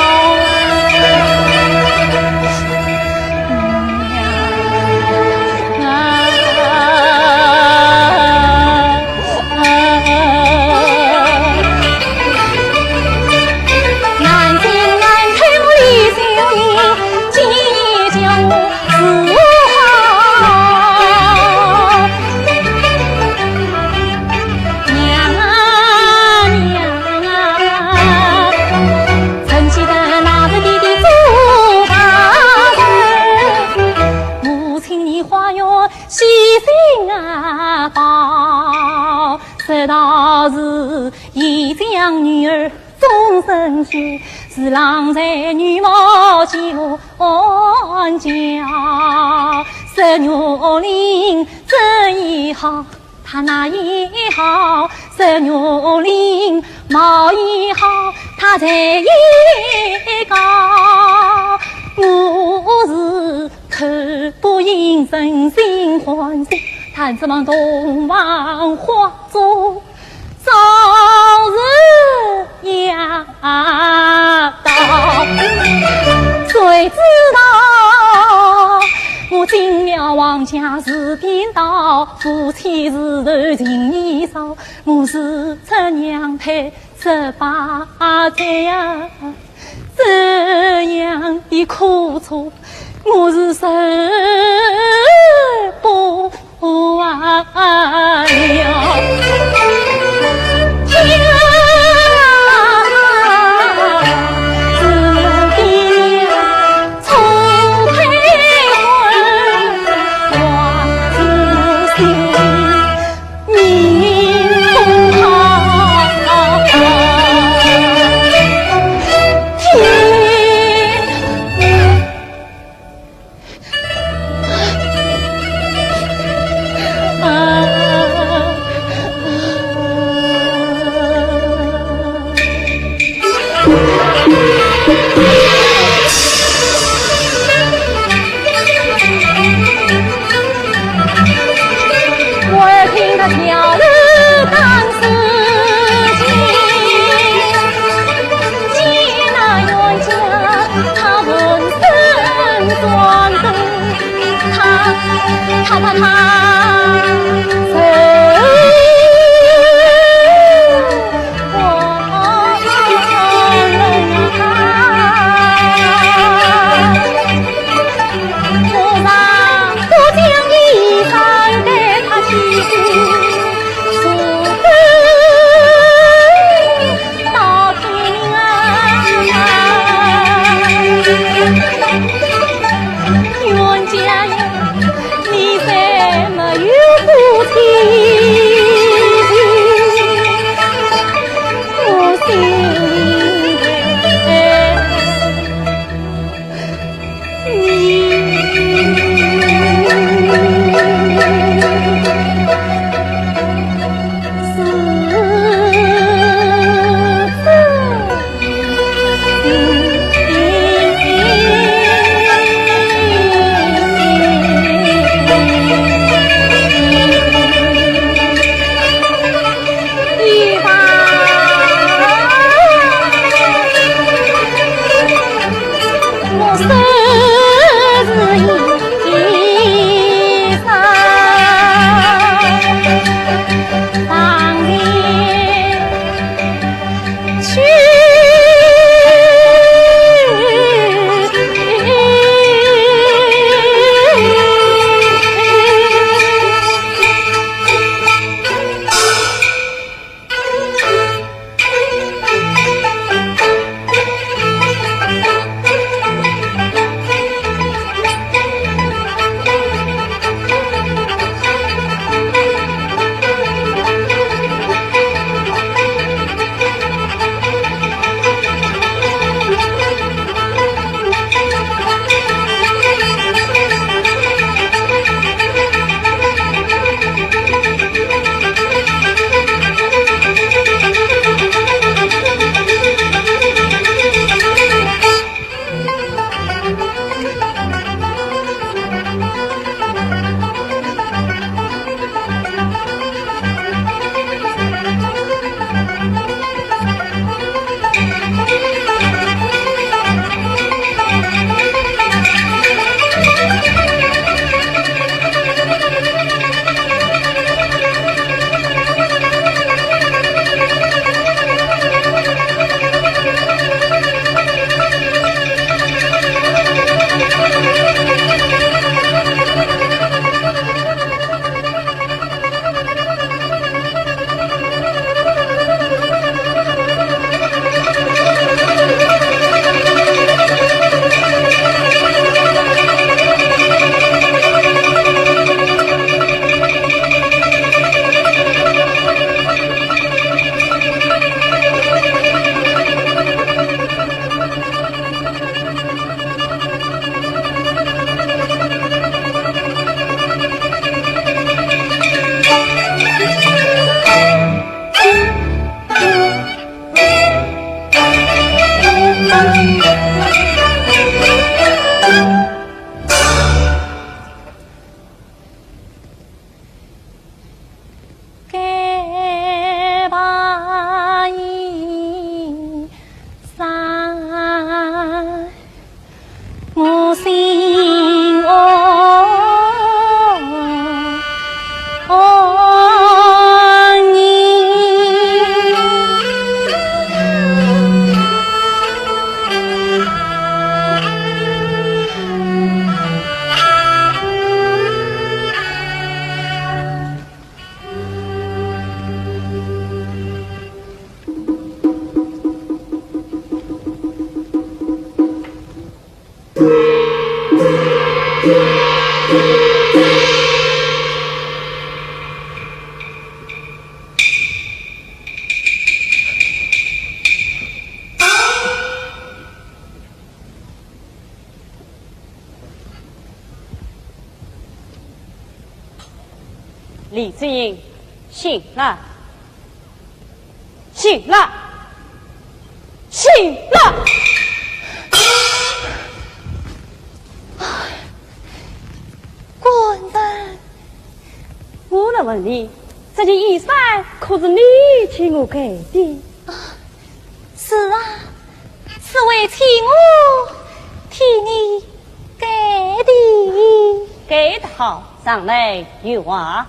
啊？ 娘啊，娘啊，曾记得那日爹爹做大人，母亲你花园喜新啊宝，说道是已将女儿终身许，是郎才女貌几何安家，说玉林这一好 她那一好，说玉林貌一好，她才一高。我是看不厌人心欢喜，但指望洞房花烛早日呀。 啊，道，谁知道我进了王家是颠倒，夫妻是头情意少，我是出娘胎十八载呀，这样的苦楚，我是受不 天李子英，醒了，醒了，醒了！官人，我来问你，这件衣衫可是你替我盖的？啊， 是啊，是为妻我替你盖的。盖得好，上来有话。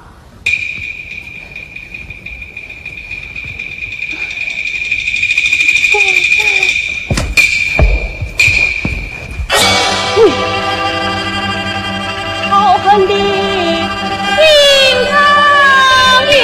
好狠的心肠也。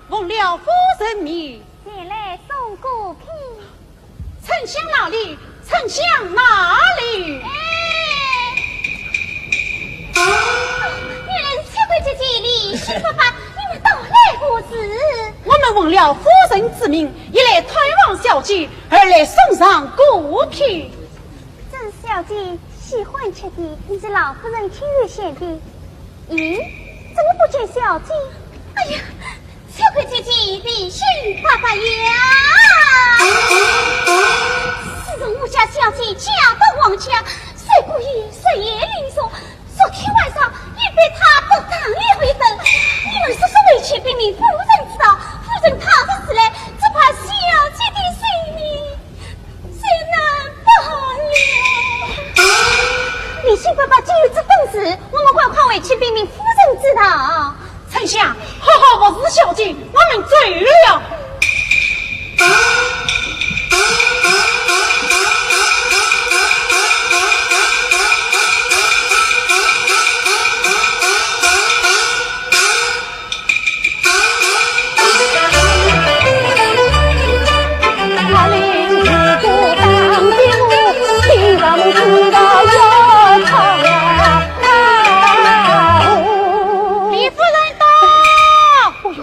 奉了夫人命，前来送果品。丞相哪里？丞相哪里？哎，哦，原来是秋桂姐姐、李兴伯伯，你们到来何事？我们奉了夫人之命，一来探望小姐，二来送上果品。这是小姐喜欢吃的，你是老夫人亲手选的。 咦，怎么不见小姐？哎呀，秋桂姐姐、李兴伯伯呀！自从我家小姐嫁到王家，水果园、水园林中，昨天晚上也被她独当了一顿。你们速速回去禀明夫人知道，夫人倘若知来，只怕小姐的性命 谁能保了？李兴伯伯既有这等事，我们赶快回去禀明夫人知道。丞相，好好服侍小姐，我们走了。 李夫人到！哎呦，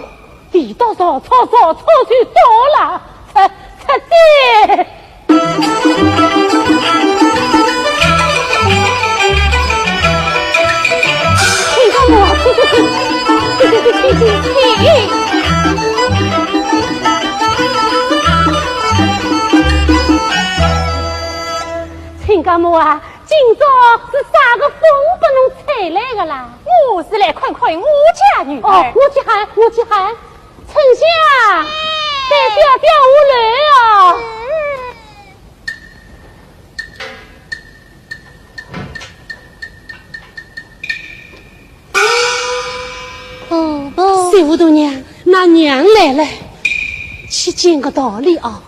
提到曹操，曹操就到了，快，快点！ 亲家母啊，今朝是啥个风把侬吹来的啦？我是来看看我家女儿。哦，我去喊，我去喊。 丞相，带小姐下来啊！婆婆。小丫头娘，㑚娘来了，去见个道理啊！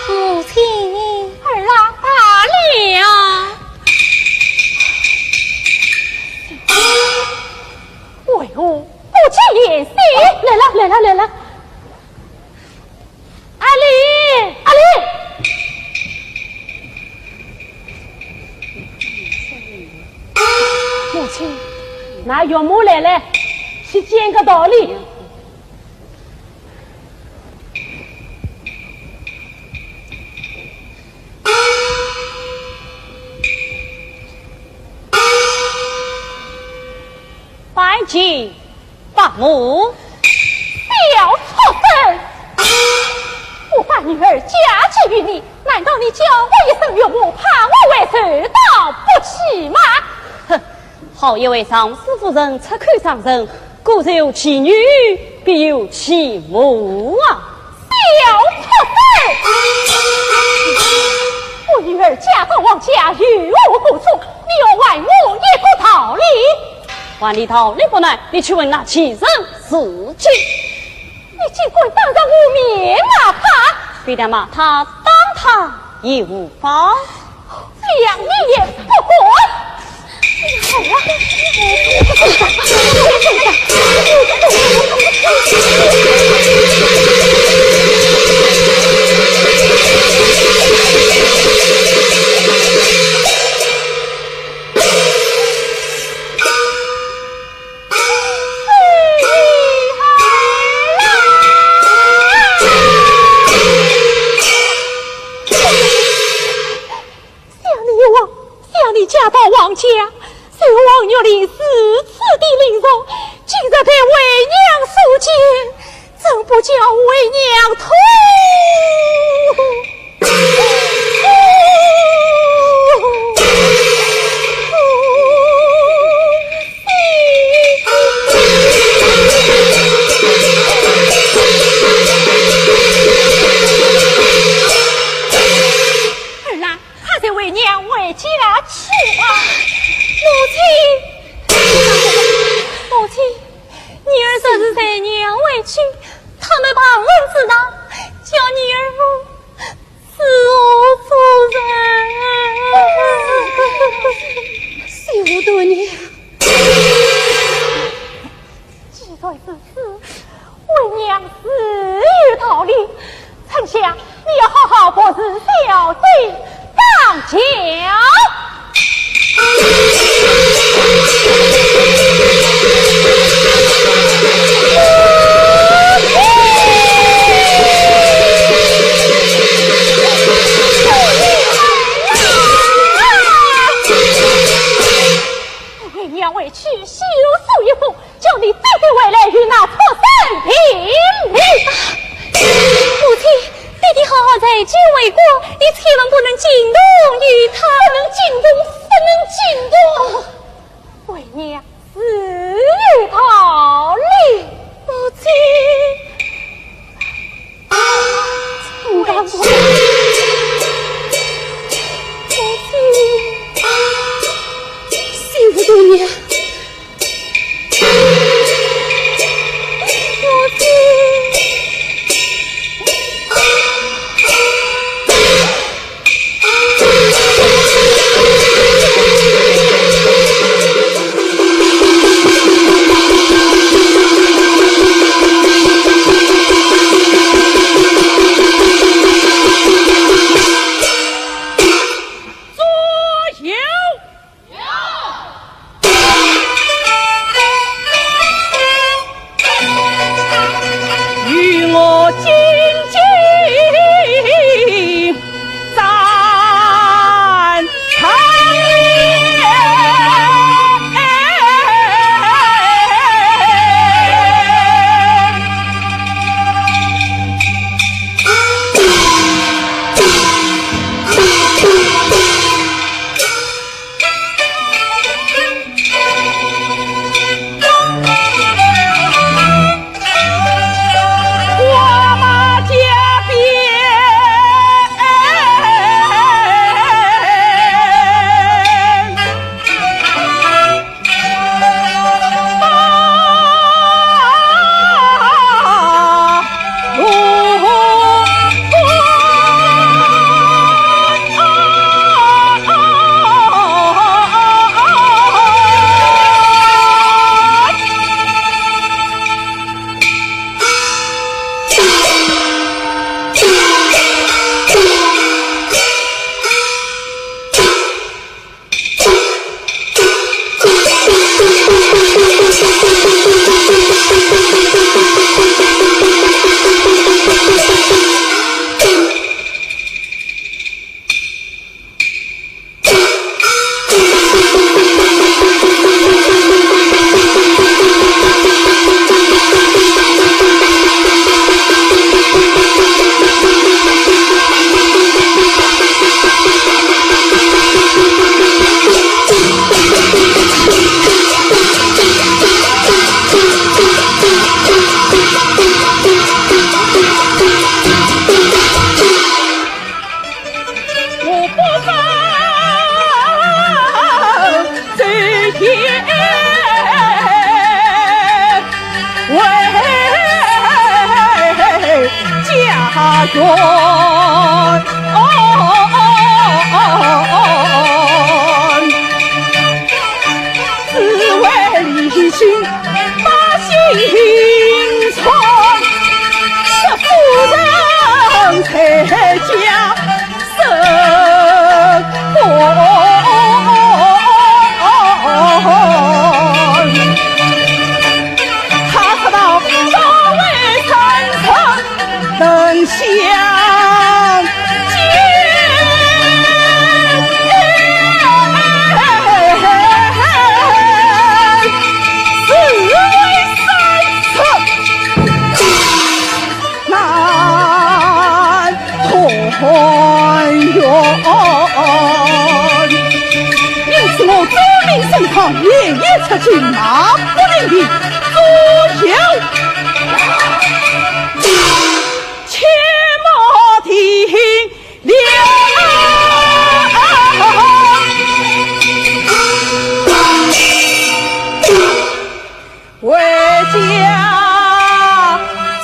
母亲。儿啊，罢了。为何不见贤婿？来了，来了，来了。阿丽，阿丽。母亲。㑚岳母来了，去见个道理。金伯母。小畜生！我把女儿嫁给于你，难道你叫我一声岳母，怕我会受到不起吗？哼，好一位尚书夫人，出口伤人，果有其女，必有其母啊！小畜生！我女儿嫁到王家，有何不足？你要还我一个道理。 还你道理不难，你去问那贱人是谁。你竟敢当着我面骂她！非但骂她，打她也无妨。这样你也不敢！想你王，想你嫁到王家，受王玉林如此的凌辱，今日被为娘所见，怎不叫为娘痛？ 儿啊，快随为娘回家去吧。母亲，母亲，女儿若是随娘回去，他们旁人知道，叫女儿我 死何足人啊！小多娘。既然如此，为娘自有道理。春香，你要好好服侍小姐当家。 为娘回去修书一封， 叫你爹爹回来与那畜生评理。母亲，爹爹好好在京为官，你千万不能惊动于他。不能惊动，不能惊动。为娘只为离情把心穿，这夫人才叫 难团圆。因此我奏明圣上，连夜出京，马不停蹄，左右切莫停留。 回家转。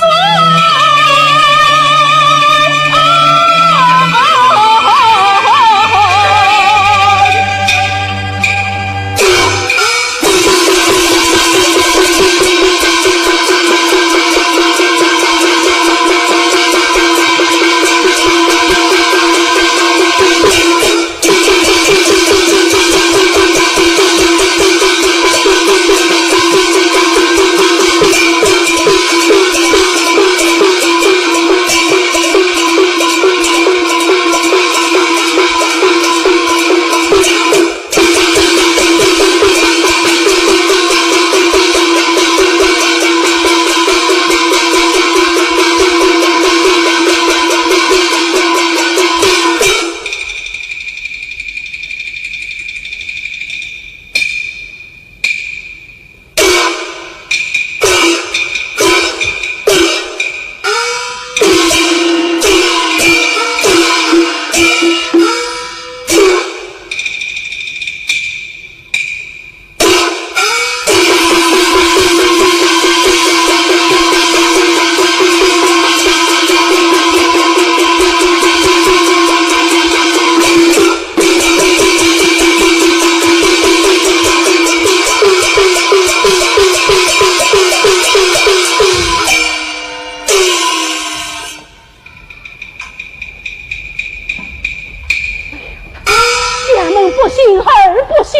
家门不幸儿不孝，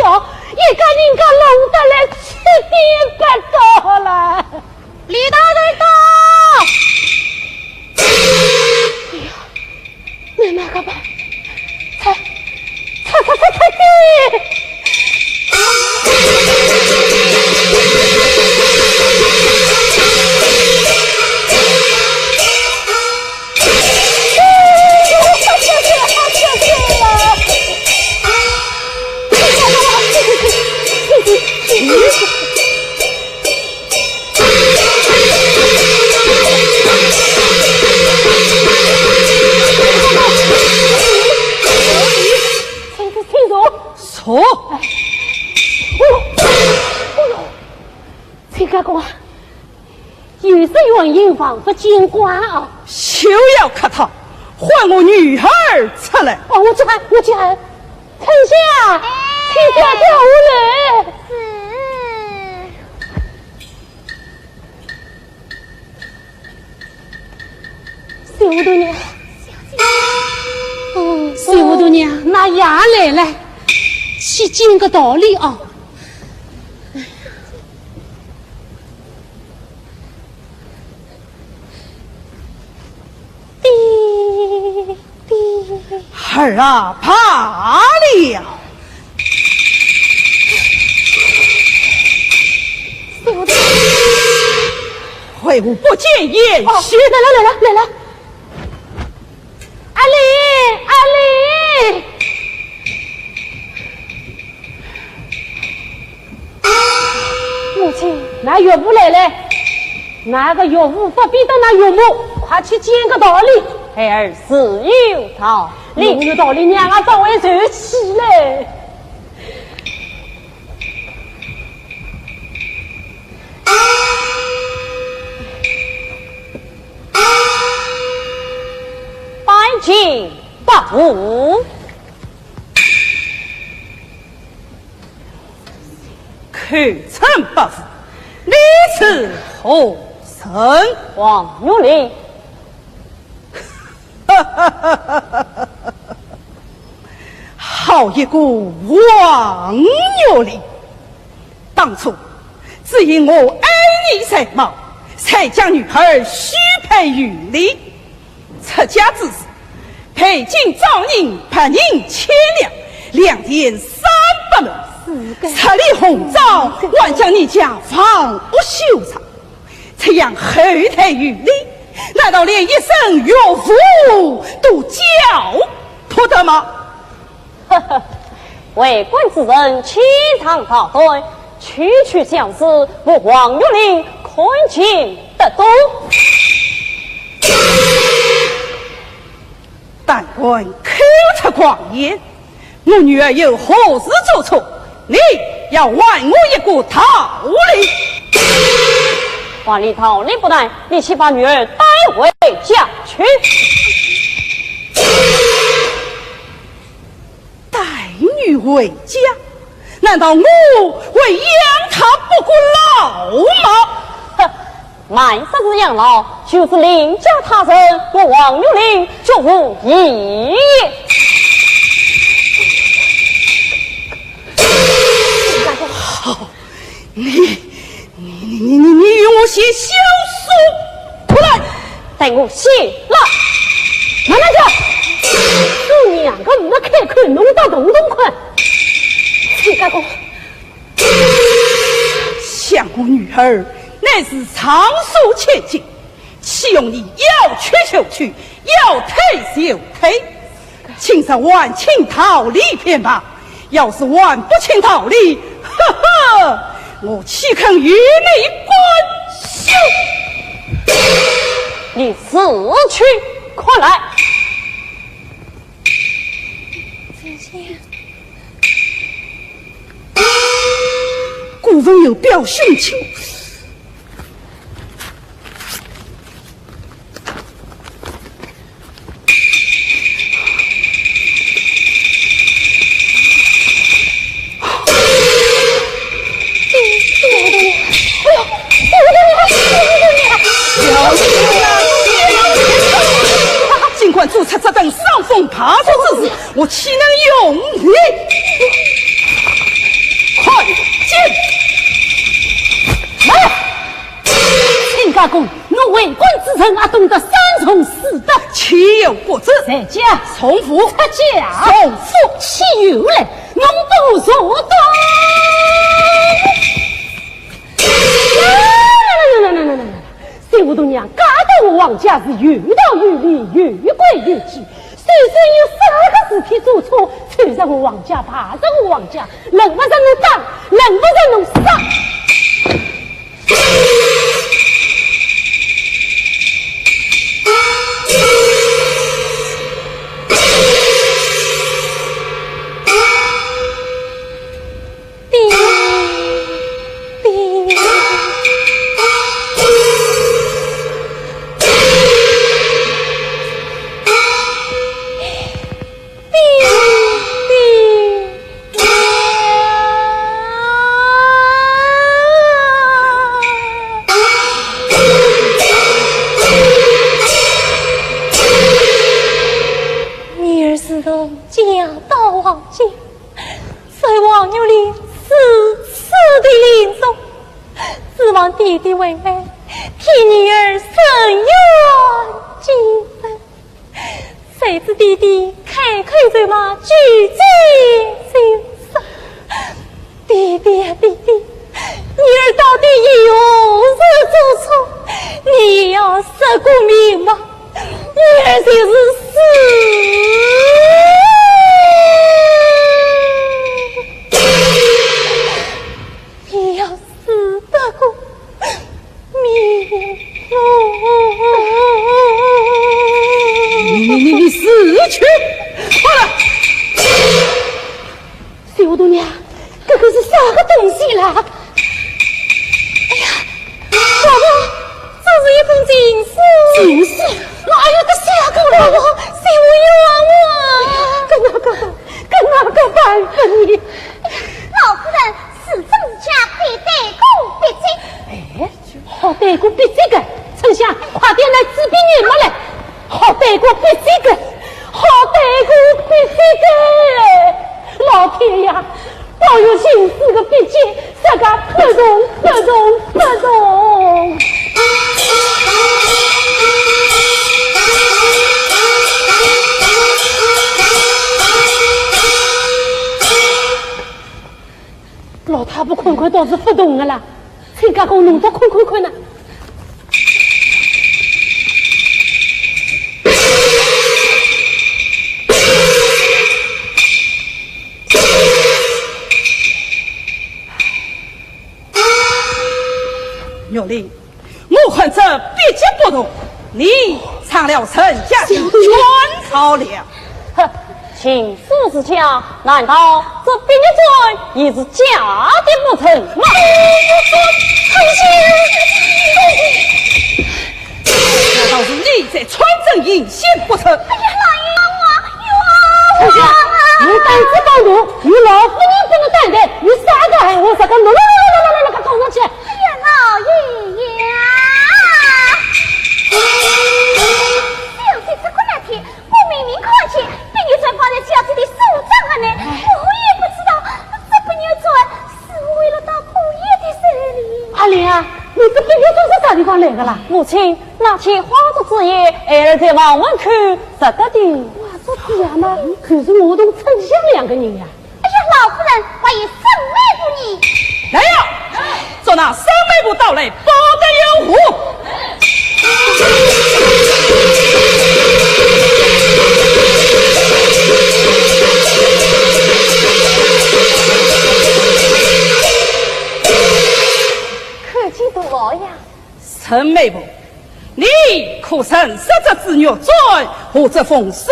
一家人家弄得来七颠八倒了。李大人到。哎呀，那那个吧，快，快快快快点！ 请坐，请坐。哎，哦哟，哦哟，崔家公啊，有失远迎，望勿见怪啊。休要客套，唤我女儿出来。哦，我去喊，我去喊。丞相，请小姐下来。是。 小丫头娘，哦，小丫头娘，㑚爷来了，去见个道理啊。滴滴。儿啊，罢了。 为何不见贤婿？哦，来了，来了，来了。阿丽，阿丽。母亲。㑚岳父来了。㑚个岳父发脾气，㑚岳母，快去见个道理。孩儿自有道理。有道理，娘啊，早晚受气嘞。进八府。口称八府，你是何人？王玉林。好一个王玉林！当初只因我爱你才貌，才将女儿许配于你。 出嫁之时，陪嫁丈人白银千两，良田三百亩，十里红桩，还将你家房屋修造。这样厚待于你，难道连一声岳父都交托得吗？ 呵呵，为官之人，情长道短，区区小事，我王玉林看尽得多。但敢口出狂言，我女儿有何事做错？你要还我一个道理。还你道理不难，你且把女儿带回家去。 带女回家，难道我会养她不过老吗？哼，慢说是养老，就是另嫁他人，我王玉林绝无异议。好，你，你，你，你，你，你与我写休书过来。 待我写了。慢慢叫，你娘个，呒没开口，弄到洞洞看。亲家公，想我女儿乃是尚书千金，岂容你要娶就娶，要退就退？ 请还清道理便罢，要是还不清道理，呵呵，我岂肯与你甘休？你自去，快来！顾文友表兄亲。 尽管做出这等伤风败俗之事，我岂能容你？快进！来！ 亲家公，我为官之人，阿懂得三从四德。岂有不知？在家。从父。出嫁。从夫。岂有来？侬不如坐倒。三五大娘，嫁到我王家是有道有理，有规有矩。 就算有啥个事体做错，छोड़着我王家，罢着我王家，轮不着侬打，轮不着侬杀。爹，爹。 爹，爹，爹。女儿自从嫁到王家，受王玉林如此的凌辱，指望爹爹回来替女儿伸冤结仇。 谁知爹爹开口就骂，句句就杀。爹爹啊，爹爹，女儿到底有何做错？你要说个明白，女儿就是死。 也要死得个明白。你，你，你，你死去！快来！三五大娘，这个是啥个东西啦？哎呀，婆婆，这是一封情书。情书？哪有个啥个啦？婆婆，三五爷来，这笔银没来，好歹过笔仙个，好歹过笔仙个，老天爷，保佑寻死个笔尖，啥个不动不动不动。老太婆看看倒是不动个啦，请家公弄到看看看呢。 玉林，我看这笔迹不同，你藏了人家的冤枉了。哼，秦书是假，难道这笔玉簪也是假的不成吗？ 难道是你在穿针引线不成？哎呀，老爷，冤枉，冤枉！哎呀，侬胆子当大，有老夫人不能担待，有啥个闲话啥个咯咯咯咯咯咯咯讲上去。哎呀，老爷呀！小姐这个那天，我明明看见，被你穿放在小姐的手掌上呢，我也不知道这不扭转 是为了到姑爷的手里。阿莲啊，你这笔玉簪是啥地方来的啦？母亲，那天花烛之夜，孩儿在房门口拾得的。花烛之夜嘛，可是我同春香两个人呀。哎呀，老夫人，还有沈妹夫呢。来呀，捉那沈妹夫到来，不得有误。 可见大老爷。沈妹夫，你可认识这支玉簪和这封书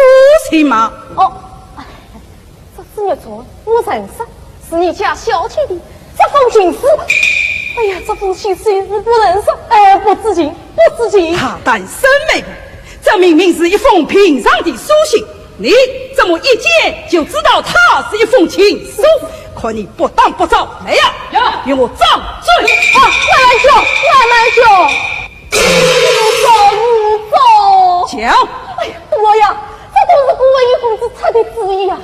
信吗？哦，这支玉簪我认识，是你家小姐的。这封情书，哎呀，这封情书我不认识，哎，不知情，不知情。大胆沈妹夫，这明明是一封平常的书信， 你怎么一见就知道它是一封情书？看你不打不招！来呀，与我掌嘴！啊，慢慢叫，慢慢叫，你们找你找。讲。哎呀，大老爷，这都是顾文义公子出的主意啊！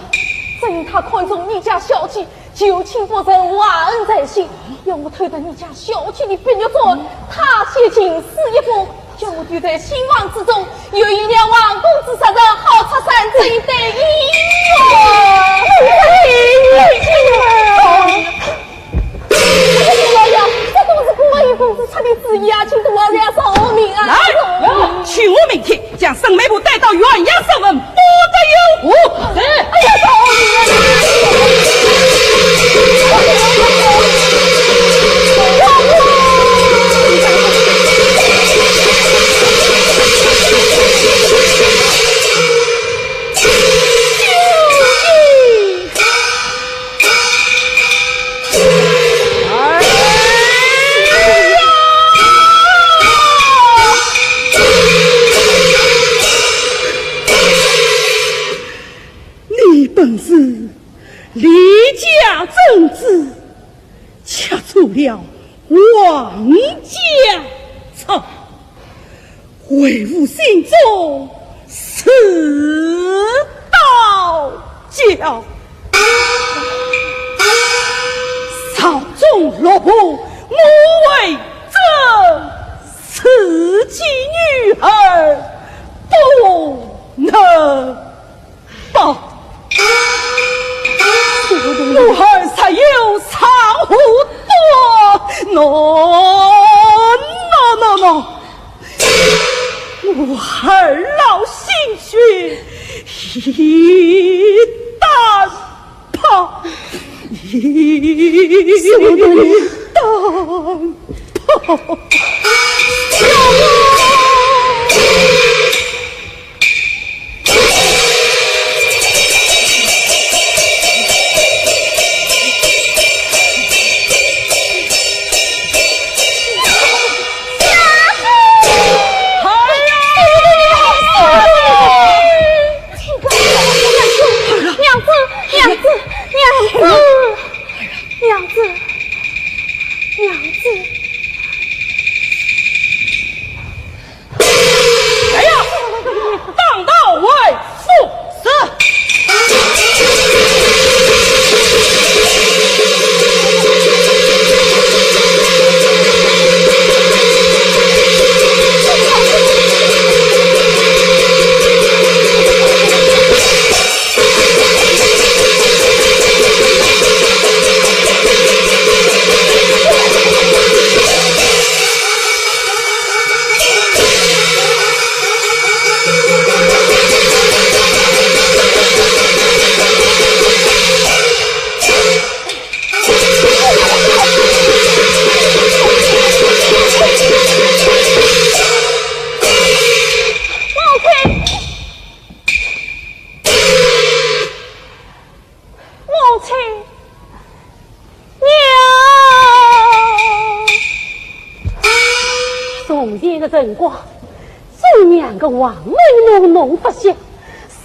只因他看中你家小姐，旧情不red，怀恩在心，要我偷得你家小姐的笔玉簪，他写情书一封， 叫我就在新房之中，有一两王公子杀人，好出山这一对姻缘。哎呀，老爷，这都是顾文义公子出的主意啊，请大老爷饶命啊！来，取我明天将沈妹夫带到元阳审问，不得有误。是。哎呀，饶命啊！你本是李家正子， 却做了王家畜，为父心中是刀绞。朝中落魄我为证，自己女儿不能 报。我儿实有藏护短，喏，喏，喏，喏，我儿老心虚，一旦报，一旦报。娘子，娘子，娘子，娘子，娘子。辰光，做娘个横门侬弄勿响，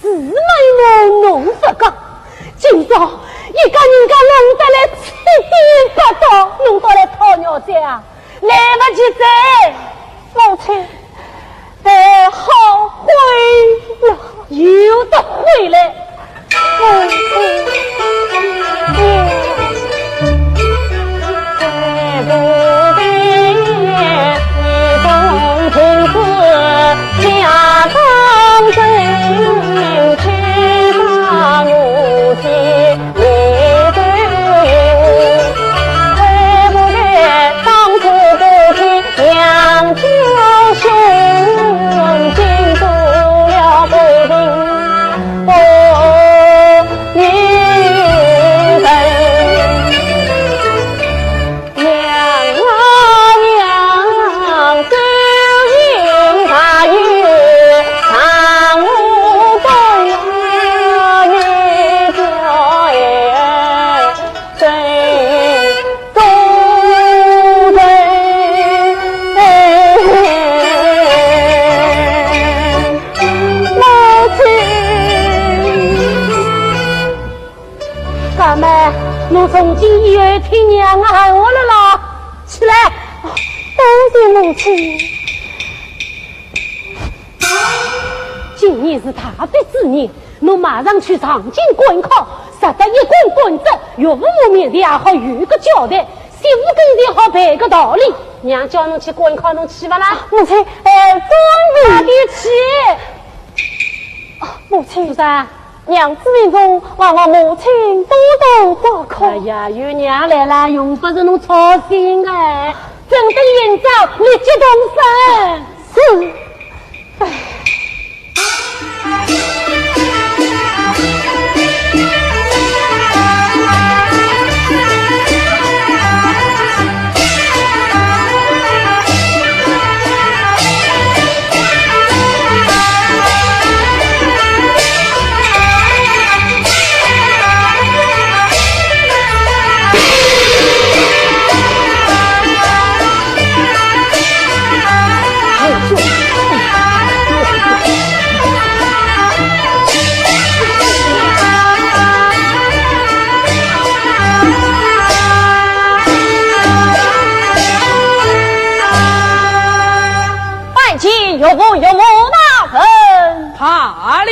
竖门侬弄勿讲，今朝一家人家弄得来七颠八倒，弄到来讨饶哉啊，来勿及哉。母亲， 哎，好悔呀！有得悔来。哎，哎，哎。干妹，侬从今以后听娘个闲话了啦，起来。多谢母亲。 今年是大比之年，侬马上去上京赶考，拾得一官半职，岳父母面前也好有个交代，媳妇跟前好赔个道理。娘叫侬去赶考，侬去勿啦？母亲，呃，遵命。快点去。啊，母亲。做啥？娘子病重，望望母亲多多照顾。哎呀，有娘来啦，用不着侬操心哎。 等等，今朝立即动身。是。哎。拜见岳父岳母大人。罢了。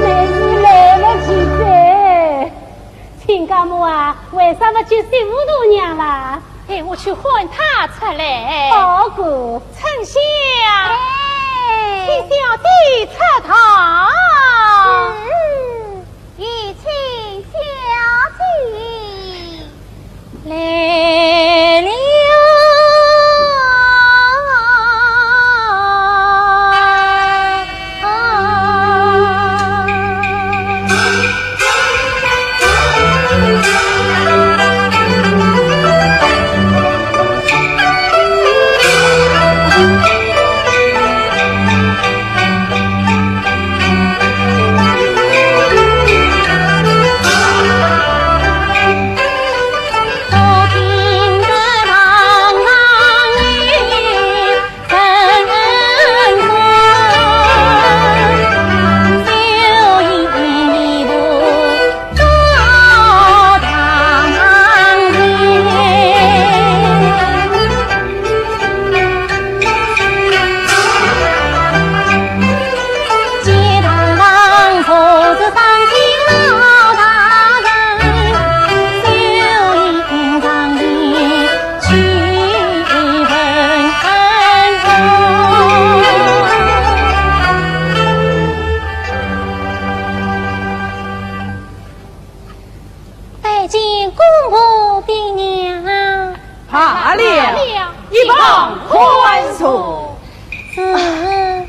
妹子来得及哉。亲家母啊，为啥勿见媳妇大娘啦？哎，我去喊她出来。好个。春香。哎。请小姐出堂。嗯。 有请小姐。来了。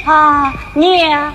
啊，娘。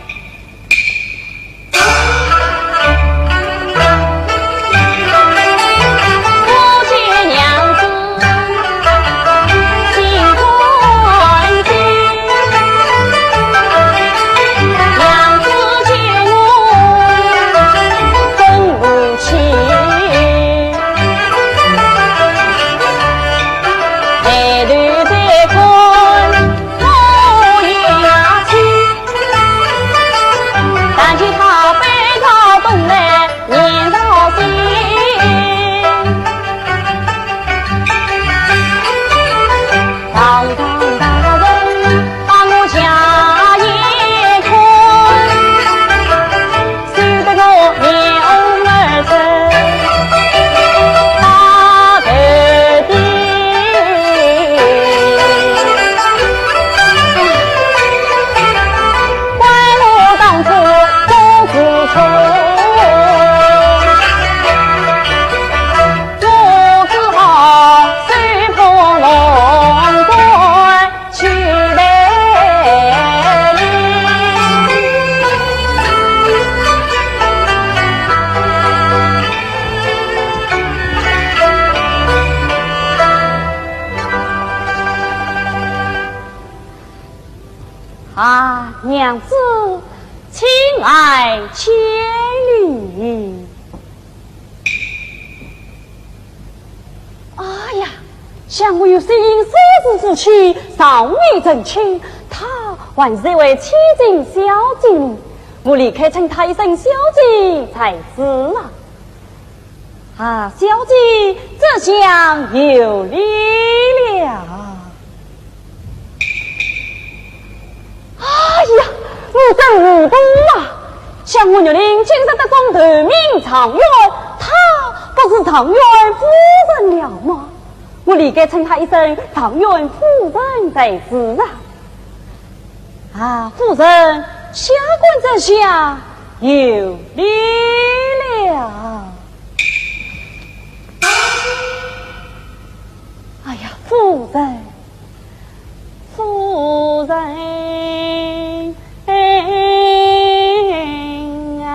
啊，娘子，请来见礼。哎呀，想我有心事之夫妻，尚未成亲，她还是一位千金小姐呢。我理该称她一声小姐才是啊。 啊，小姐，这厢有礼了。哎呀，我真糊涂啊！想我玉林今日得中头名状元，她不是状元夫人了吗？我理该称她一声状元夫人才是啊。 啊，夫人，下官这厢有礼了。哎呀，夫人，夫人啊！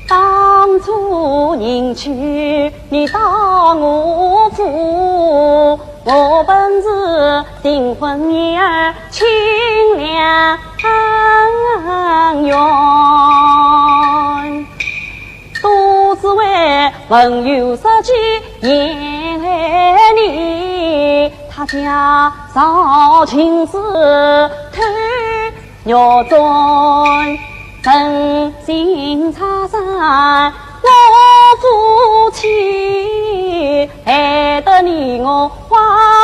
当初迎娶你到我府，我本是订婚燕尔亲良缘。都只为朋友设计陷害你，他家少情字偷 玉簪，真心拆散我夫妻，害得你我花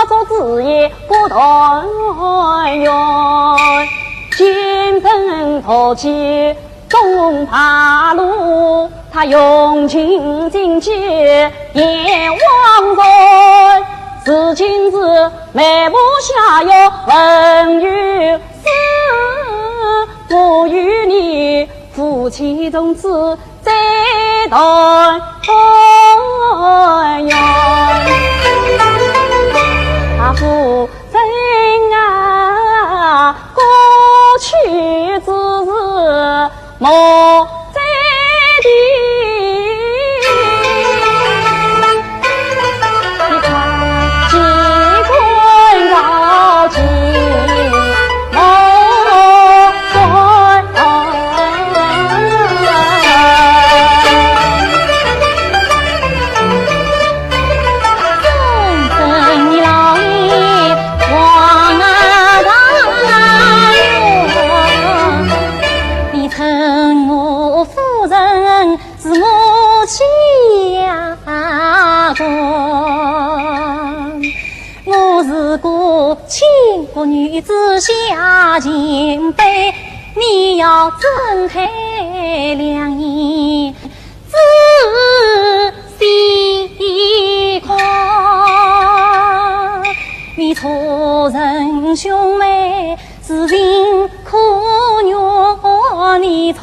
烛之夜不团圆。今生何其中罢路，他用情尽弃雁黄船。如今是眉目下有文玉 诗，我与你夫妻从此再团圆。啊，夫人啊，过去之事 莫再提。你看，机关高起莫断。我女子下贱卑，你要睁开两眼仔细看。你出身兄妹，自尽可怨，你出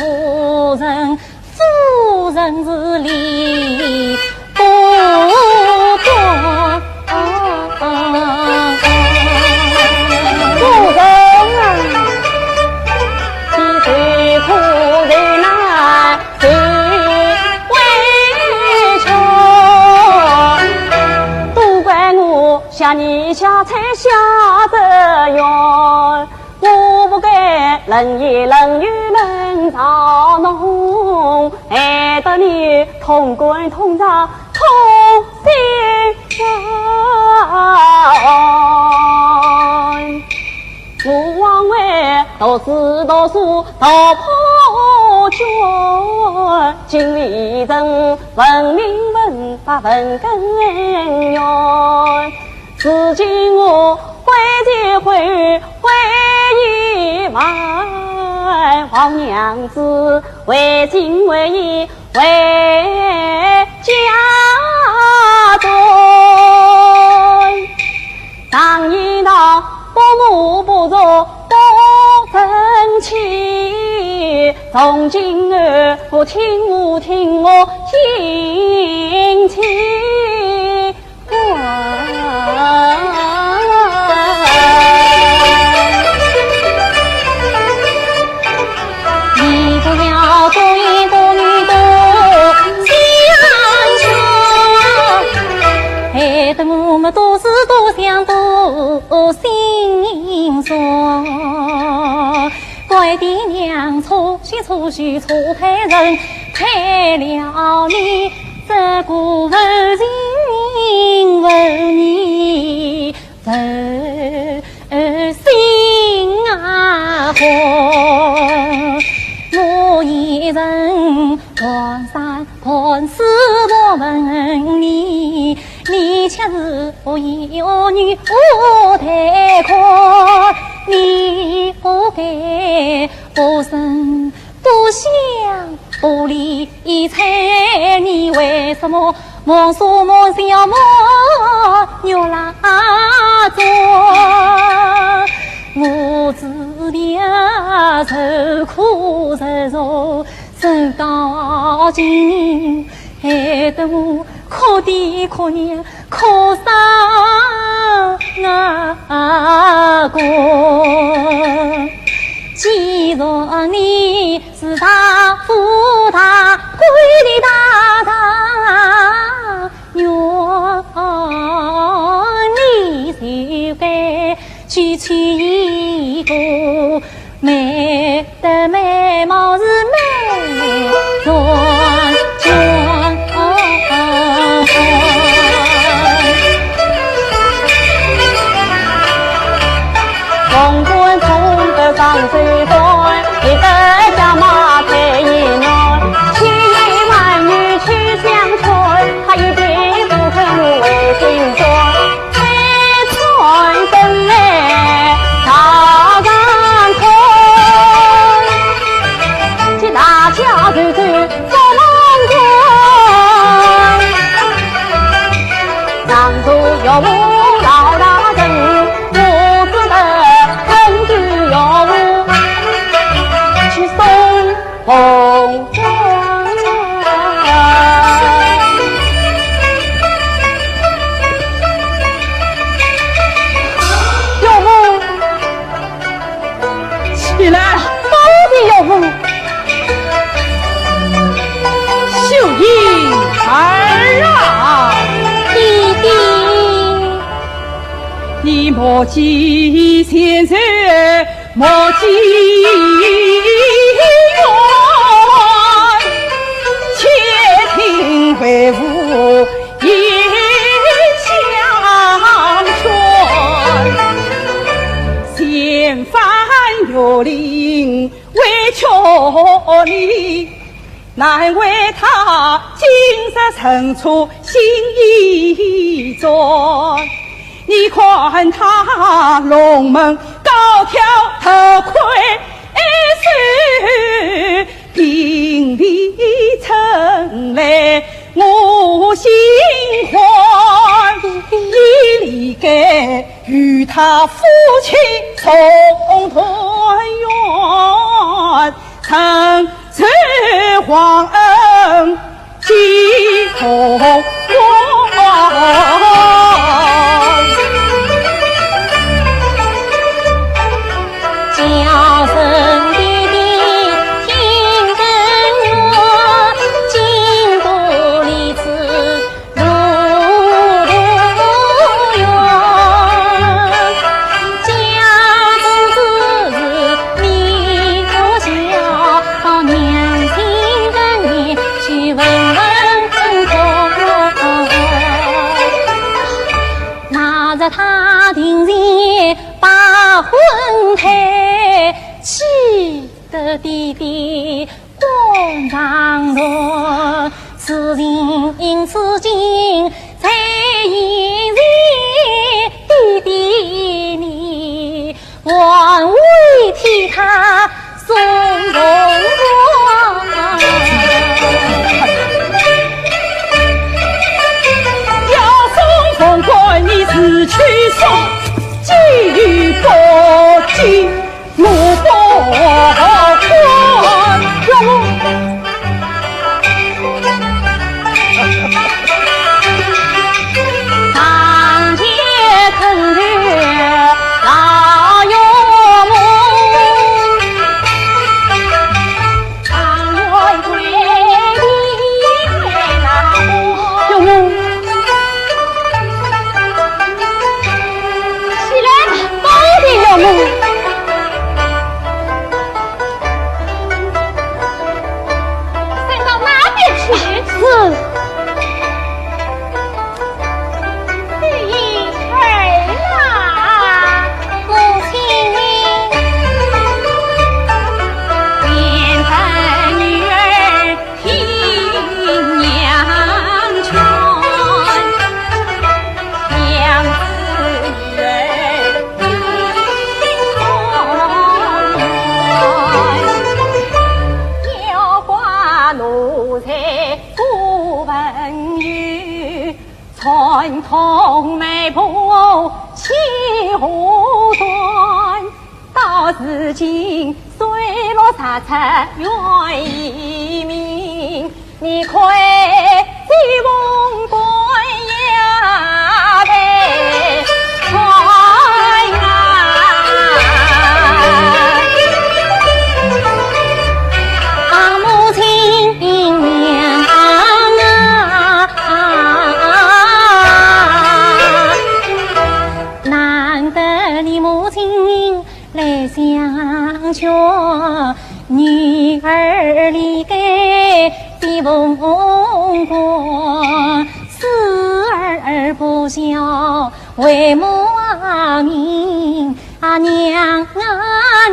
身 夫人是理不得。夫人啊，你谁苦谁难谁委屈，都怪我下你下才下得冤。 我不该冷言冷语冷嘲弄，害得你痛肝痛肠痛心酸。我枉为读书读书读破卷，经理人文明文法文根源。 如今我悔前悔，悔已晚，好娘子为情为义为家断。常言道，伯母不如伯孙妻，从今后，我听我，听我心切。 你不要多言多语多相劝，害得我们多思多想多心酸。 怪爹娘错心错事错害人，害了你这个无情无义无心啊！我一人蹒跚 看似我问你，你却是无言无语无待看。你不该不声不响不理睬，你为什么忙说忙笑忙越拉着？我自家受苦受罪 事到今，害得我哭爹哭娘哭丧啊个。既然你是大富大贵的大状元，你就该 娶妻一个美的美貌是美人。凤冠凤得长须短，一得家马配一男，千言万语去相劝，他一定不肯为情转。 飞船奔来大上空，见大家就走不忙光。上头岳父老大人，我只得跟随岳父去送 红灯。岳父，起来。多谢岳父。秀英儿啊，爹爹。你莫记前仇 莫记冤，且听为父言相劝。前番岳林委屈你，难为他今日认错心已转。你看他龙门高挑头盔，手平地撑来我心欢，你理该与他夫妻重团圆，成就皇恩 几何光。叫声爹爹听更远，经过里子 路途远，家中之事你不晓，到娘亲跟前去问问看。那日他定然把婚退，气得爹爹 官场乱，事情因此紧，在眼前，爹爹你还未替他送凤冠。要送凤冠，你自去送，寄与不寄？ 我不管。堂前叩头老岳母，堂前跪地那岳母。 起来，高点，岳母。伸到那边去。是。第一儿啊，母亲。愿得女儿 听娘劝，娘子女儿心中暖。要怪奴才不问友，传统媒婆欺和端。 到如今，水落石出愿移民，你快些凤冠呀，快啊！啊，母亲娘啊！ 难得你母亲来相劝，女儿理该比凤冠，死而不孝为母命。啊，娘啊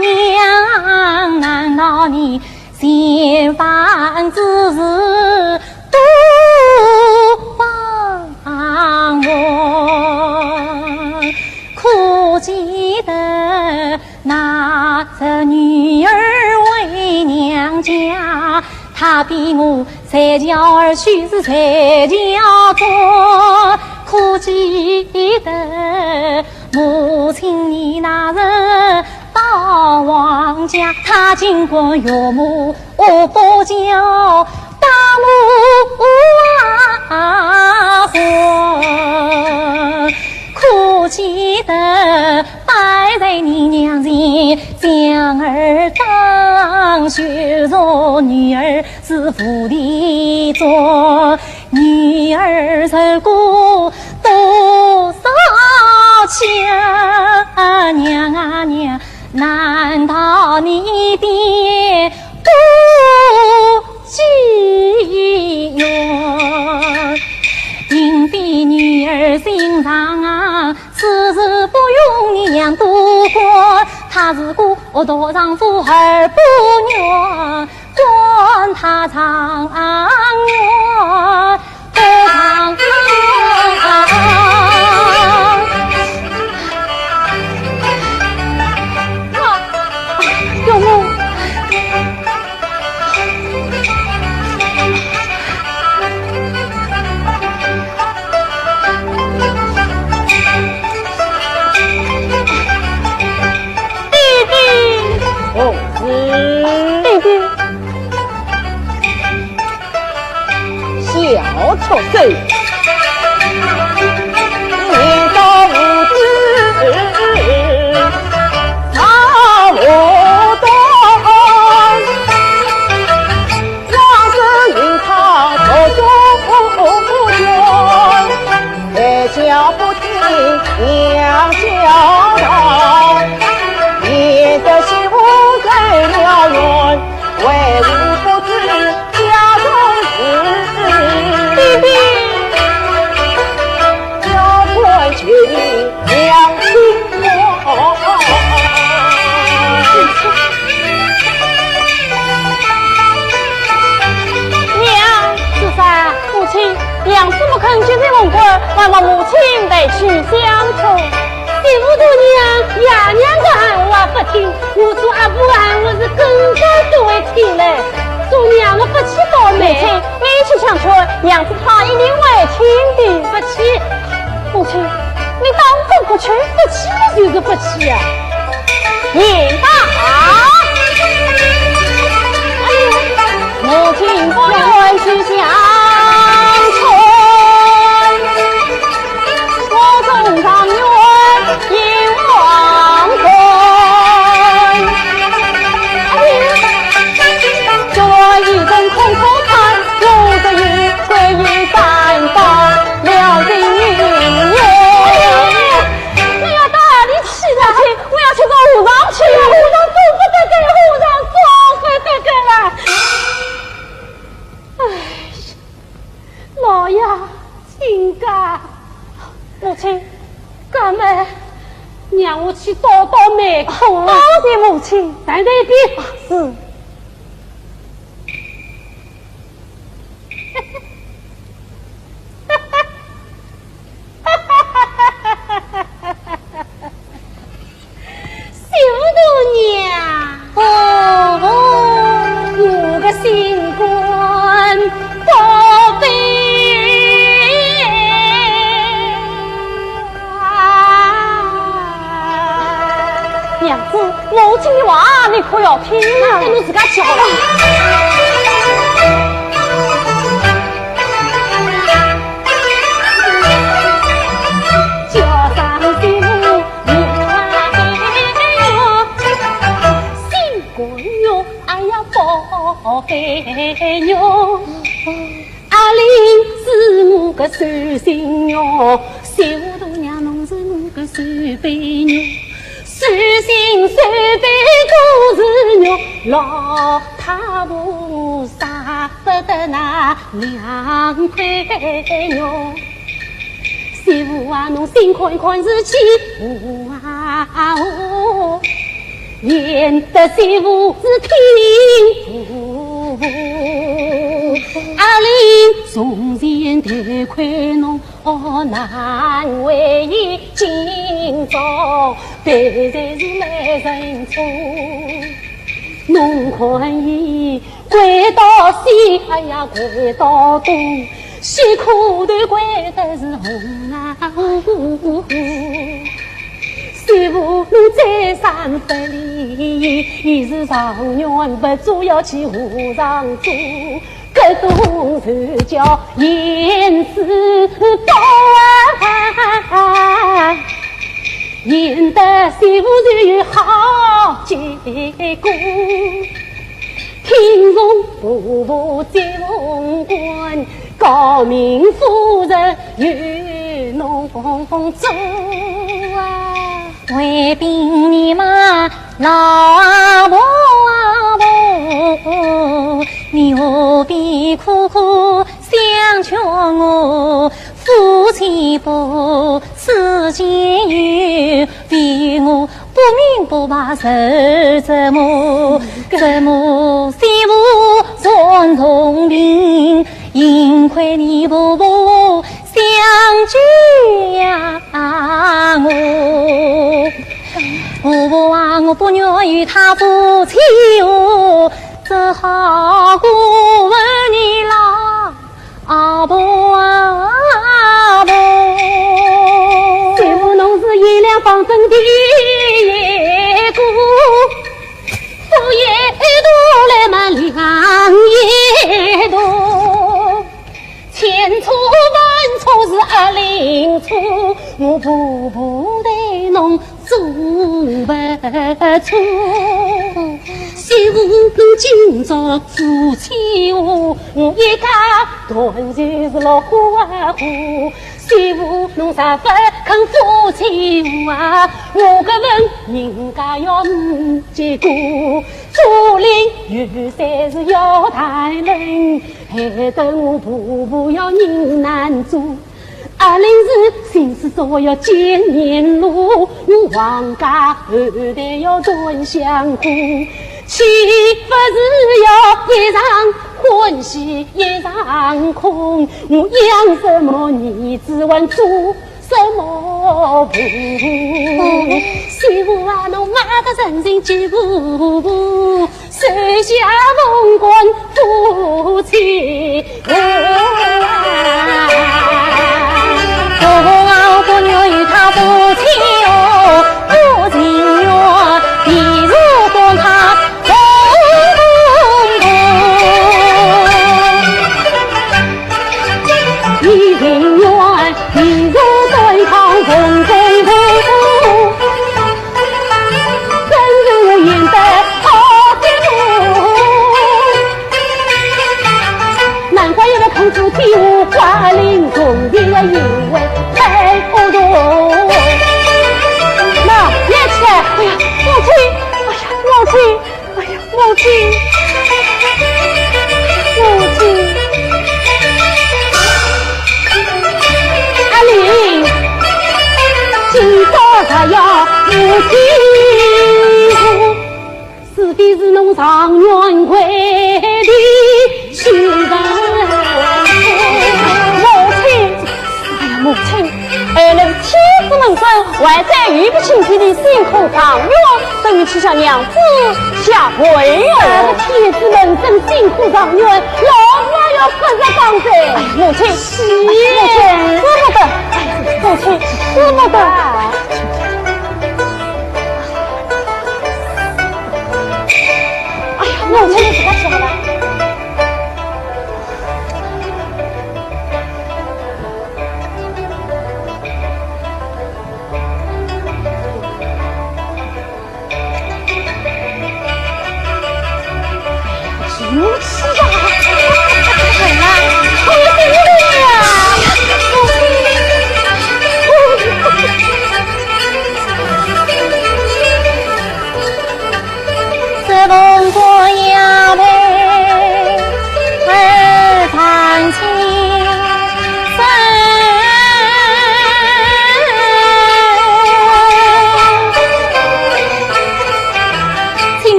娘，难道你 前番之事都忘忘，可记得那日女儿回娘家，她比我才娇儿许是才娇过，可记得母亲你那日 到王家，她竟管岳母阿宝叫大母啊！可记得摆在你娘前，将儿当许做女儿是无地做，女儿受过多少气啊！娘啊娘， 难道你爹不计较？因为女儿心肠啊，此事不用你娘多管，她是个恶毒丈夫儿不愿，管她丈夫 不长。年少无知，啥无懂，往事与他做中间，才叫不听娘教导，免得媳妇受了冤，为父不知 家中事。爹爹，要问起娘亲我。娘，是啥？母亲，娘子不肯接受凤冠，还望母亲代去相助。媳妇大娘，爷娘的闲话不听， 我做阿婆闲话是更加都会听嘞，做娘的不去倒霉。母亲，你去相劝，娘子她一定会听的。不去。母亲，你当真不去？不去就是不去呀。应当。哎呦，母亲不愿去相劝， 我送状元迎王孙。哎呀，叫我一声空口叹，我这一跪一拜到了今年。哎呀，你要到哪里去啊？我要去找和尚去呀，和尚做不得的，和尚做不得的啦。哎呀， 老爷，请讲。母亲，敢问让我去倒倒霉苦啊？多谢母亲。站在一边。是。媳妇大娘。哦，我个心肝宝贝啊！娘子，母亲的话你可要听啊。那你自家讲吧。 叫声媳妇，你快点哟，心肝哟，哎呀，宝贝哟。阿玲是我个寿星哟，媳妇大娘侬是我个寿贝哟，寿星寿贝都是肉，老太婆舍不得那两块肉。 媳妇啊，侬心宽宽是欺负啊哦，免得媳妇是听不服。阿玲从前得亏侬，哦，难为情，今朝别人是来认错。侬看伊 跪到西，哎呀，跪到东，西苦头跪得是红啊红。媳妇侬再三不理，伊是状元，不做要去和尚做，搿种事叫言辞高啊。 免得媳妇就有好结果。听从婆婆接凤冠，诰命夫人与侬做啊。回禀你嘛，老阿婆阿婆，你何必苦苦相劝我？夫妻不 此间有，比我不明不白受折磨，折磨媳妇全从病，幸亏你婆婆相救呀我。婆婆啊，我不愿与他夫妻和，只好过问你老 阿婆啊，阿婆。媳妇侬是贤良方正的一个，福也多来嘛两也多，千错阿林初，我步步对侬总不错。媳妇，侬今朝夫妻话，我一家团圆是乐呵呵。媳妇，侬若勿肯夫妻话啊，我搿份人家要呒结果。竹林有山是要大人，害得我步步要人难做。 阿林初，心思做要见人路，我王家后代要断香火，岂不是要一场欢喜一场空？我养什么儿子还做什么婆？媳妇啊，侬骂得人情几步步， 谁家凤冠夫妻？我不愿与他夫妻哦，不情愿，你如管他公公婆。你情愿，你如对抗公公婆。 真是演得好极了。难怪有个孔子体无挂领，从前的因为太糊涂。那，也起来。哎呀，母亲，哎呀，母亲。 哎呀，母亲，母亲。阿林，今朝若要夫妻话，除非是侬状元跪地求饶。母亲，哎呀，母亲， 哎，那个天子门生，还在御笔亲爹的辛苦状元，等于去向娘子下跪哟。啊，天子门生辛苦状元，老夫要不是当真。哎，母亲，是。哎，母亲，使不得。哎，母亲，使不得。哎呀，母亲，你不要说了。 什么事啊？哎呀，我的妈呀！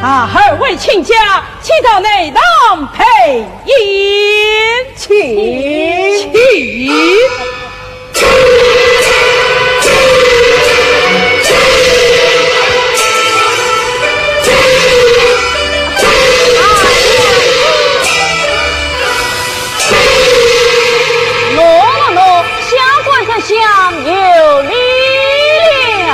啊，二位亲家， 请到内堂配宴。请。请。喏喏喏，相官在上有礼了。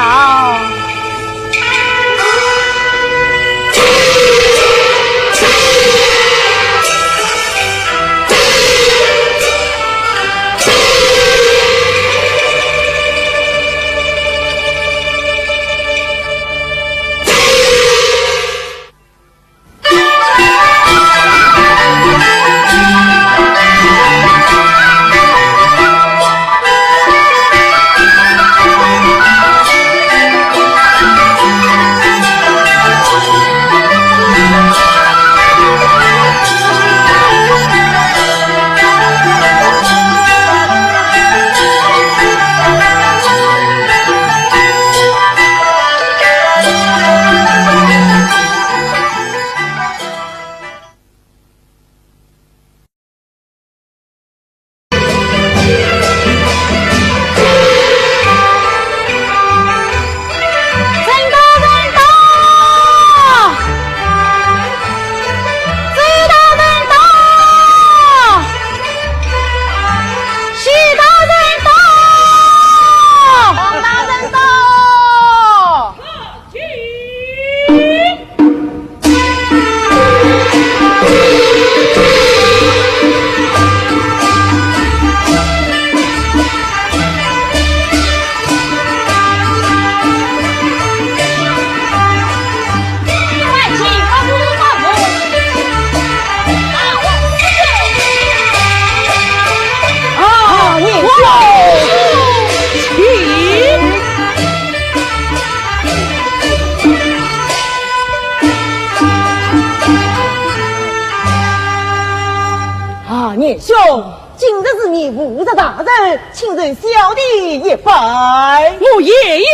兄，今日是你五十大寿，请受小弟一拜。我也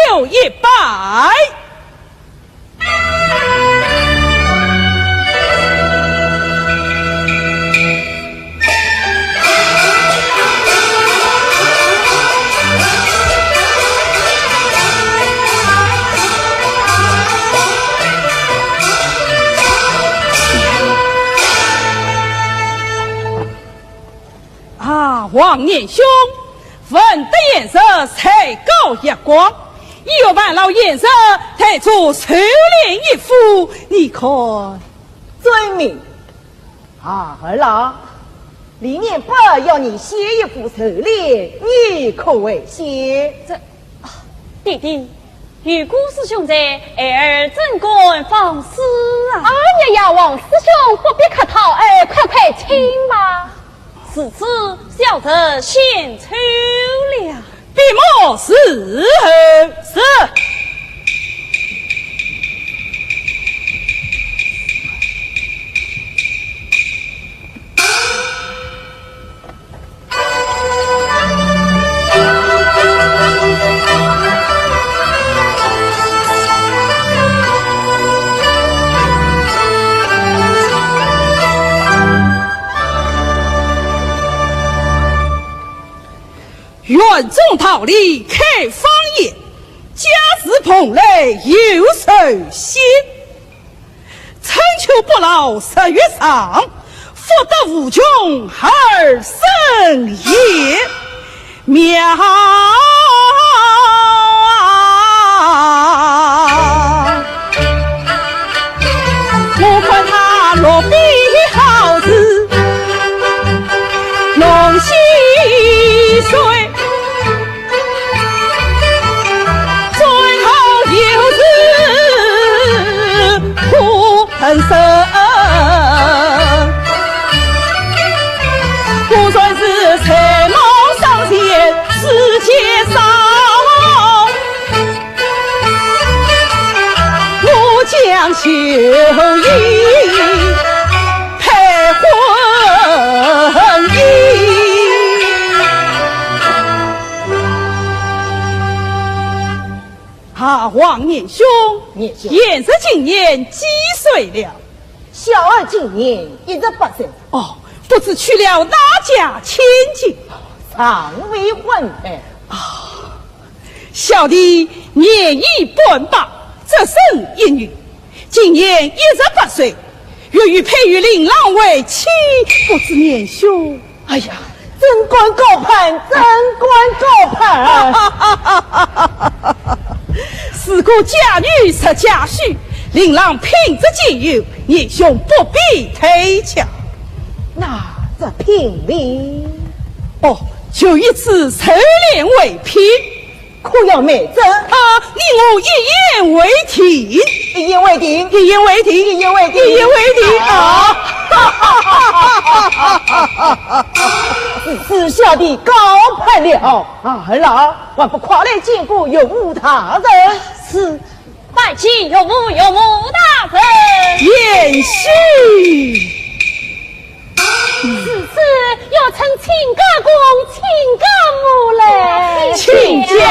有一拜。啊，王年兄，文德贤侄，才高学广，已有万老贤侄代做寿联一副，你看？遵命。啊，儿郎，李年伯要你写一副寿联，你可会写？这，啊，爹爹， 有顾师兄在，孩儿怎敢放肆啊？哎呀呀，王师兄不必客套，哎，快快请吧。如此，小侄献丑了。笔墨伺候。是。 院中桃李开芳叶，家事蓬莱又寿仙。 春秋不老日月长，福德无穷儿孙延。妙啊！我看他落笔好字，弄细碎。 最后又是苦恨深，我算是才貌双全世界上，我将秀英配婚姻。 啊，王年兄，年兄。贤侄今年几岁了？小儿今年一十八岁。哦，不知娶了哪家千金？尚未婚配。啊，小弟年已半百，只生一女，今年一十八岁， 愿意配与令郎为妻，不知年兄。哎呀，怎敢高攀，怎敢高攀！如果佳女是佳婿，令郎品质兼优，年兄不必推却。那这聘礼？哦，就以此寿联为聘。 可要媒证？啊，你我一言为定。一言为定。一言为定。一言为定。一言为定啊！是，是小弟高攀了。啊，儿郎，还不快来见过岳母大人？是，拜见岳母，岳母大人。贤婿。 如此，有请亲家公、亲家母来。亲家，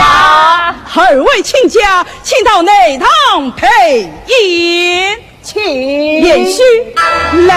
二位亲家，请到内堂陪宴。请。贤婿，来。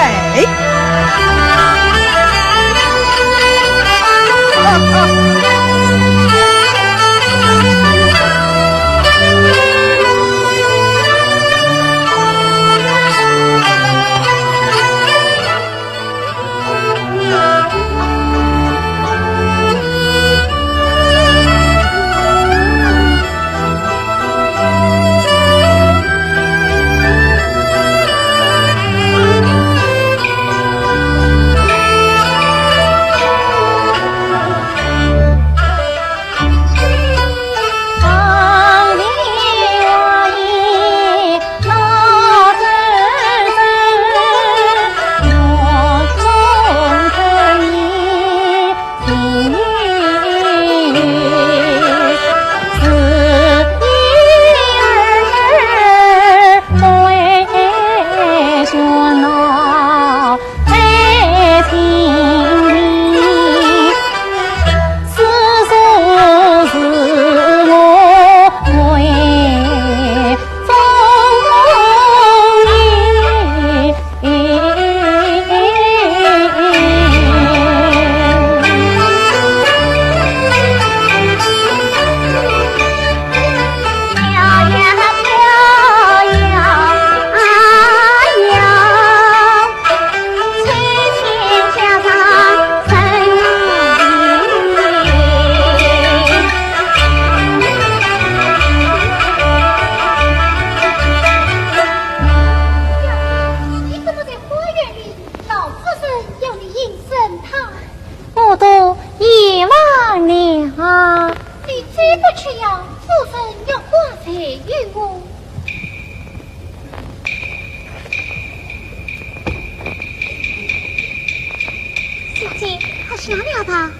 你不去呀，夫人要挂彩于我。小姐，快下了吧。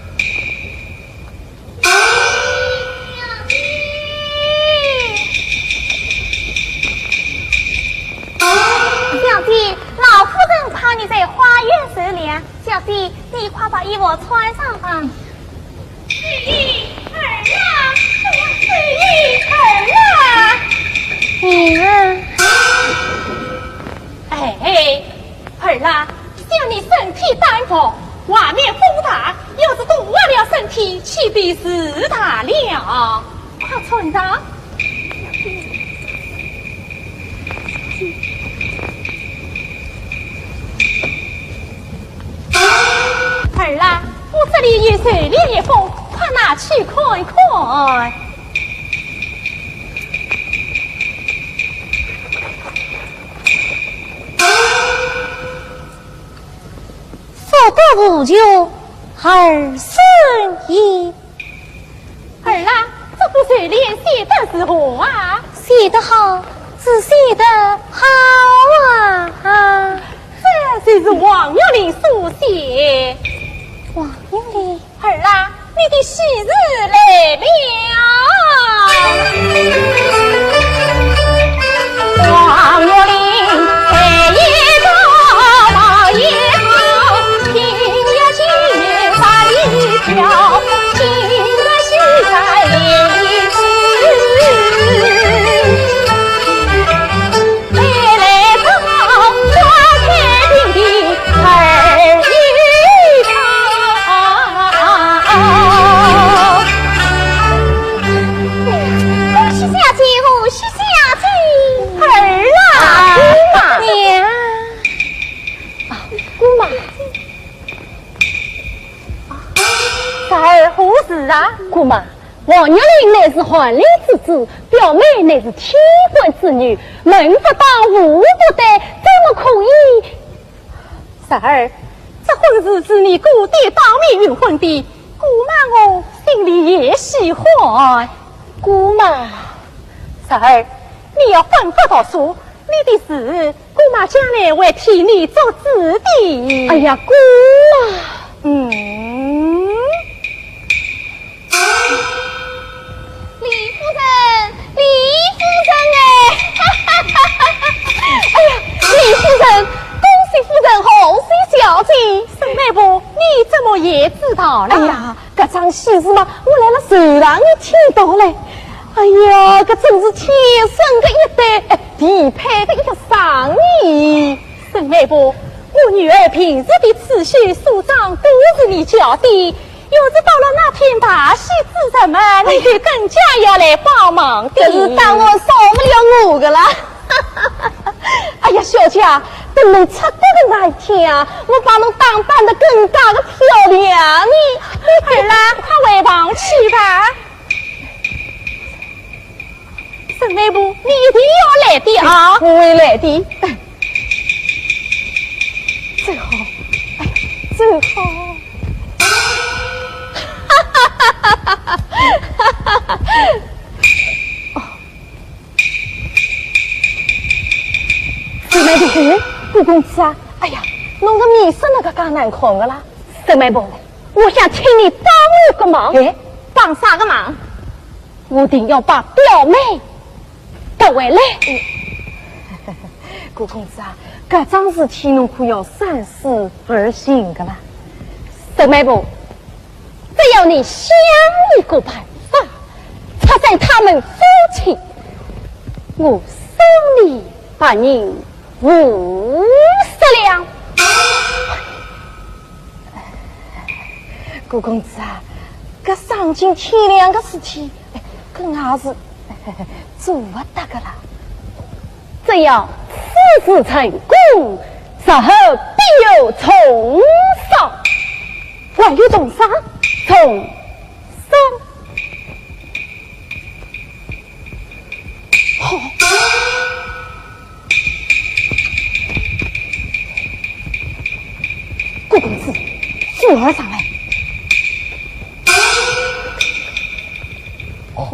小姐，老夫人怕你在花园受凉，小姐，你快把衣服穿上吧。 水灵儿啊，哎呀，水灵儿啊！娘啊！哎，儿啊，想你身体单薄，外面风大，要是冻坏了身体，岂不事大了？快穿上。 儿啊，我这里有绣鞋一幅，快拿去看一看。福德无穷，儿孙也。 儿啊，这幅对联写得如何啊？写得好，是写得好啊！这就是王玉林所写。王玉林？儿啊，你的喜事来了。 恭喜小姐，恭喜小姐！儿啊，姑妈。娘。啊，姑妈。侄儿何事啊？姑妈，王玉林乃是翰林之子，表妹乃是天官之女，门不当户不对，怎么可以 侄儿，这婚事是你姑爹当面允婚的，姑妈我心里也喜欢。姑妈。侄儿，你要奋发读书，你的事，姑妈将来会替你做主的。哎呀，姑妈。嗯。 李夫人，李夫人哎！哎呀，李夫人，恭喜夫人，贺喜小姐。沈媒婆，你怎么也知道了？哎呀，搿桩喜事嘛，我来了寿堂里听到嘞。哎呀，搿真是天生的一对，哎，地配的一个双呢。沈媒婆，我女儿平时的刺绣梳妆都是你教的， 要是到了那天大喜之日嘛，你就更加要来帮忙的。搿是当然少不了我的啦。哎呀，小姐啊，等侬出嫁的那一天啊，我把侬打扮得更加的漂亮呢。儿啊，快回房去吧。 沈媒婆，你一定要来的啊！我会来的。真好，哎呀，真好。哦。沈媒婆，顾公子啊，哎呀，侬个面色哪个介难看的啦？沈媒婆，我想请你帮我个忙。哎，帮啥个忙？ 我定要把表妹夺回来。顾公子啊，搿桩事体侬可要三思而行的啦。沈媒婆，只要你想一个办法，拆散他们夫妻，我送你白银五十两。 顾公子啊，搿丧尽天良的事体，哎，搿也是做不得的啦。只要此事成功，日后必有重赏。还有重赏？重赏。好。 顾公子，扶儿上来。哦，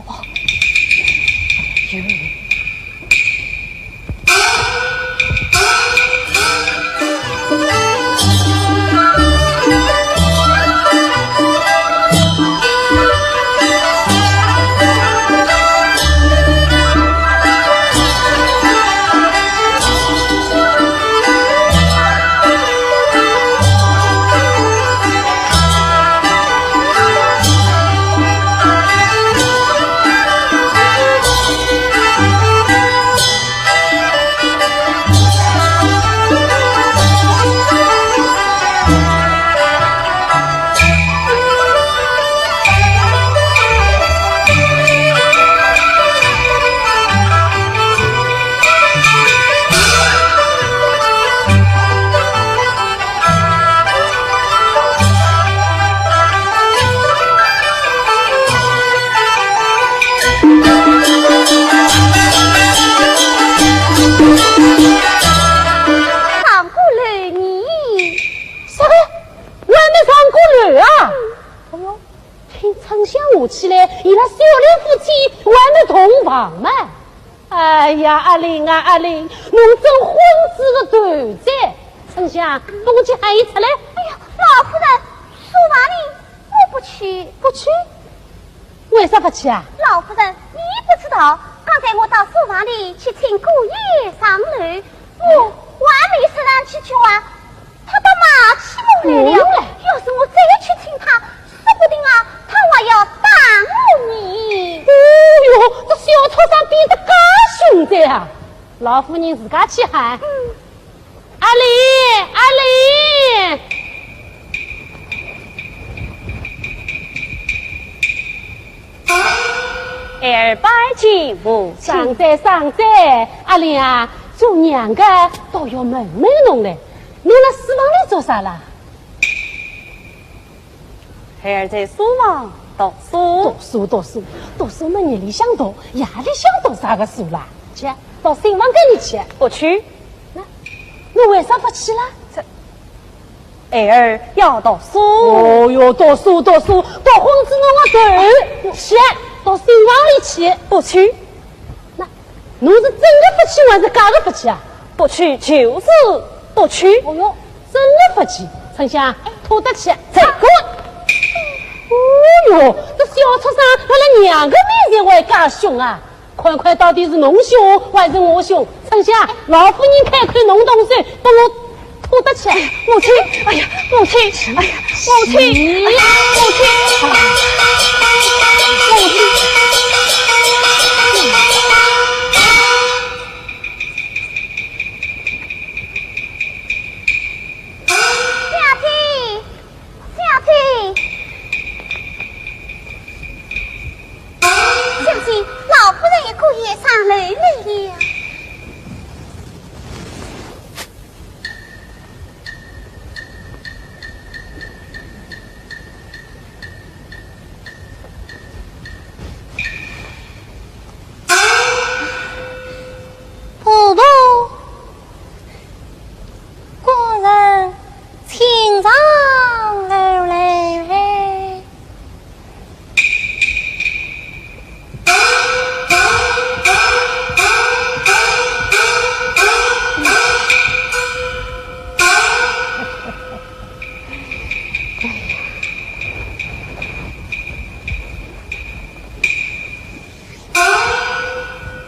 起来，伊拉小两夫妻还能同房吗？哎呀，阿林啊，阿林，侬真昏子个头哉！春香，帮我去喊伊出来。哎呀，老夫人，书房里我不去。不去？为啥不去啊？老夫人，你不知道，刚才我到书房里去请姑爷上楼，我还没说上几句话， 他倒骂起我来了。嗯。要是我再去请他，说不定啊，他还要打我呢。哎哟，这小畜生变得介凶哉啊！老夫人自家去喊。嗯。阿林，阿林！孩儿拜见母亲。上哉，上哉。阿林啊，做娘个倒要问问侬嘞。 侬辣书房里做啥啦？孩儿在书房读书。读书，读书，读书么，日里向读，夜里向读啥个书啦？去，到新房间里去。不去。那，侬为啥不去啦？这，孩儿要读书。哦哟，读书，读书，读昏子侬个头。去，到新房里去。不去。 那，侬是真个不去还是假个不去啊？不去就是不去。哦哟，真个不去，春香，拖得去，再滚。哦哟，这小畜生，辣辣娘个面前还介凶啊！看看到底是侬凶还是我凶？春香，老夫人开口，侬动手，帮我 拖得去。母亲，哎呀，母亲，哎呀，母亲，哎呀，母亲，母亲。小姐，小姐，小姐，老夫人与姑爷上楼来了。 婆婆，官人请上楼来。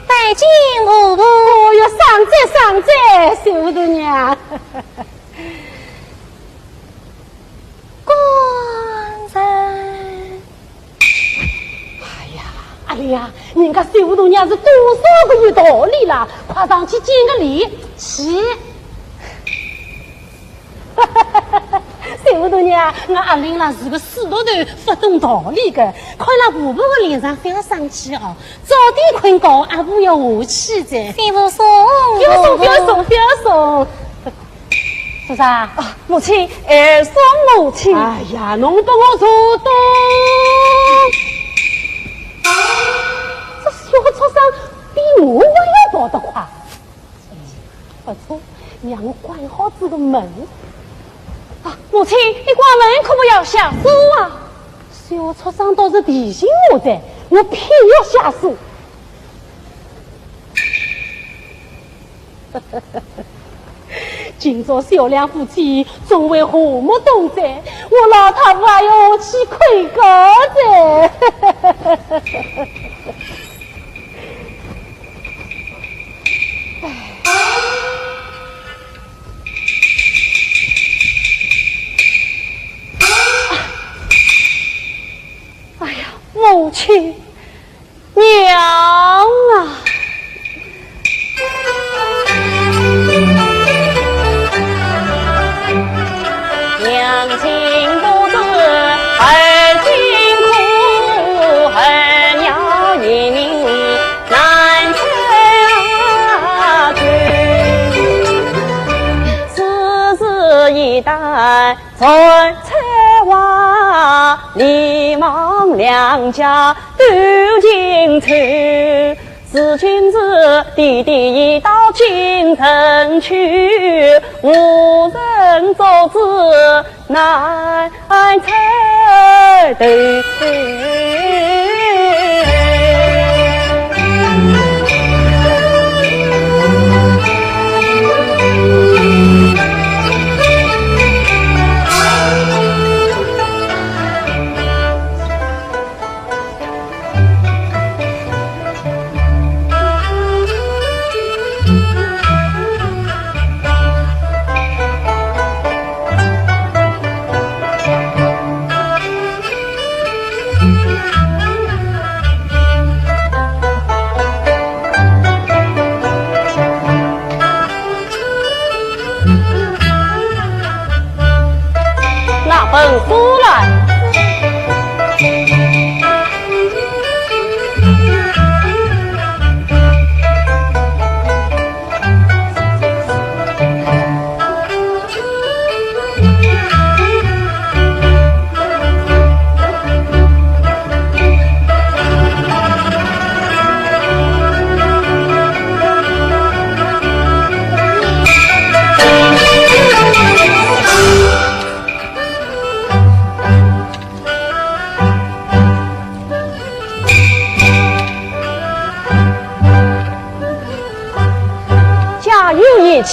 拜见婆婆。哦哟，上哉，上哉，小大娘。官人。哎呀，阿林啊，人家小大娘是多少个有道理啦，快上去见个礼，去。 小大娘，我阿林啦是个死老头，不懂道理个。看了婆婆个脸上，覅生气哦。早点困觉，阿婆要下去哉。媳妇送，覅送，覅送，覅送。做啥？啊，母亲，儿送母亲。哎呀，侬帮我坐等。这小畜生比我还要跑得快。 不错，让我关好这个门。啊，母亲，你关门可不要下锁啊！小畜生倒是提醒我的，我偏要下锁。今朝小两夫妻总会和睦同在，我老太婆还要下去跪告的。 哎呀，母亲，娘啊！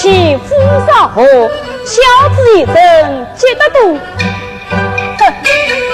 欺负少妇，小子一人急得多。哼！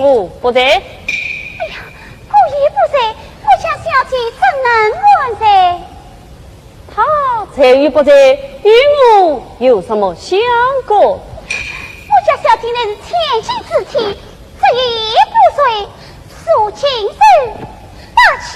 哦，不在。哎呀，姑爷不在，我家小姐怎能安在？她在与不在，与我有什么相干？我家小姐乃是千金之体，这也不遂，素净身不起。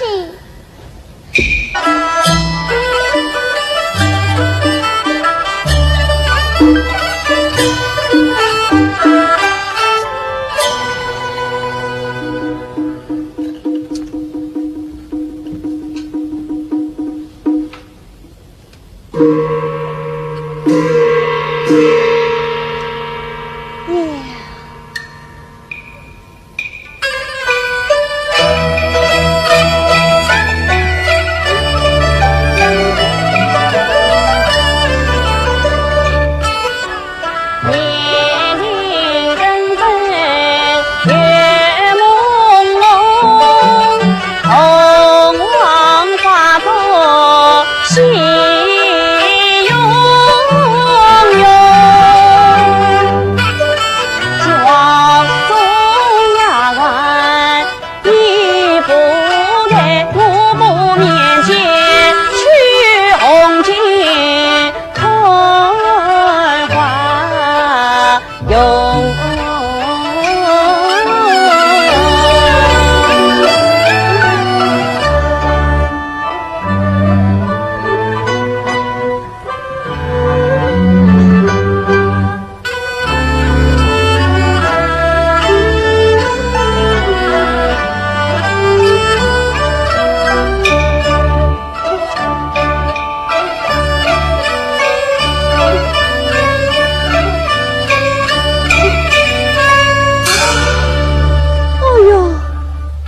哎哟，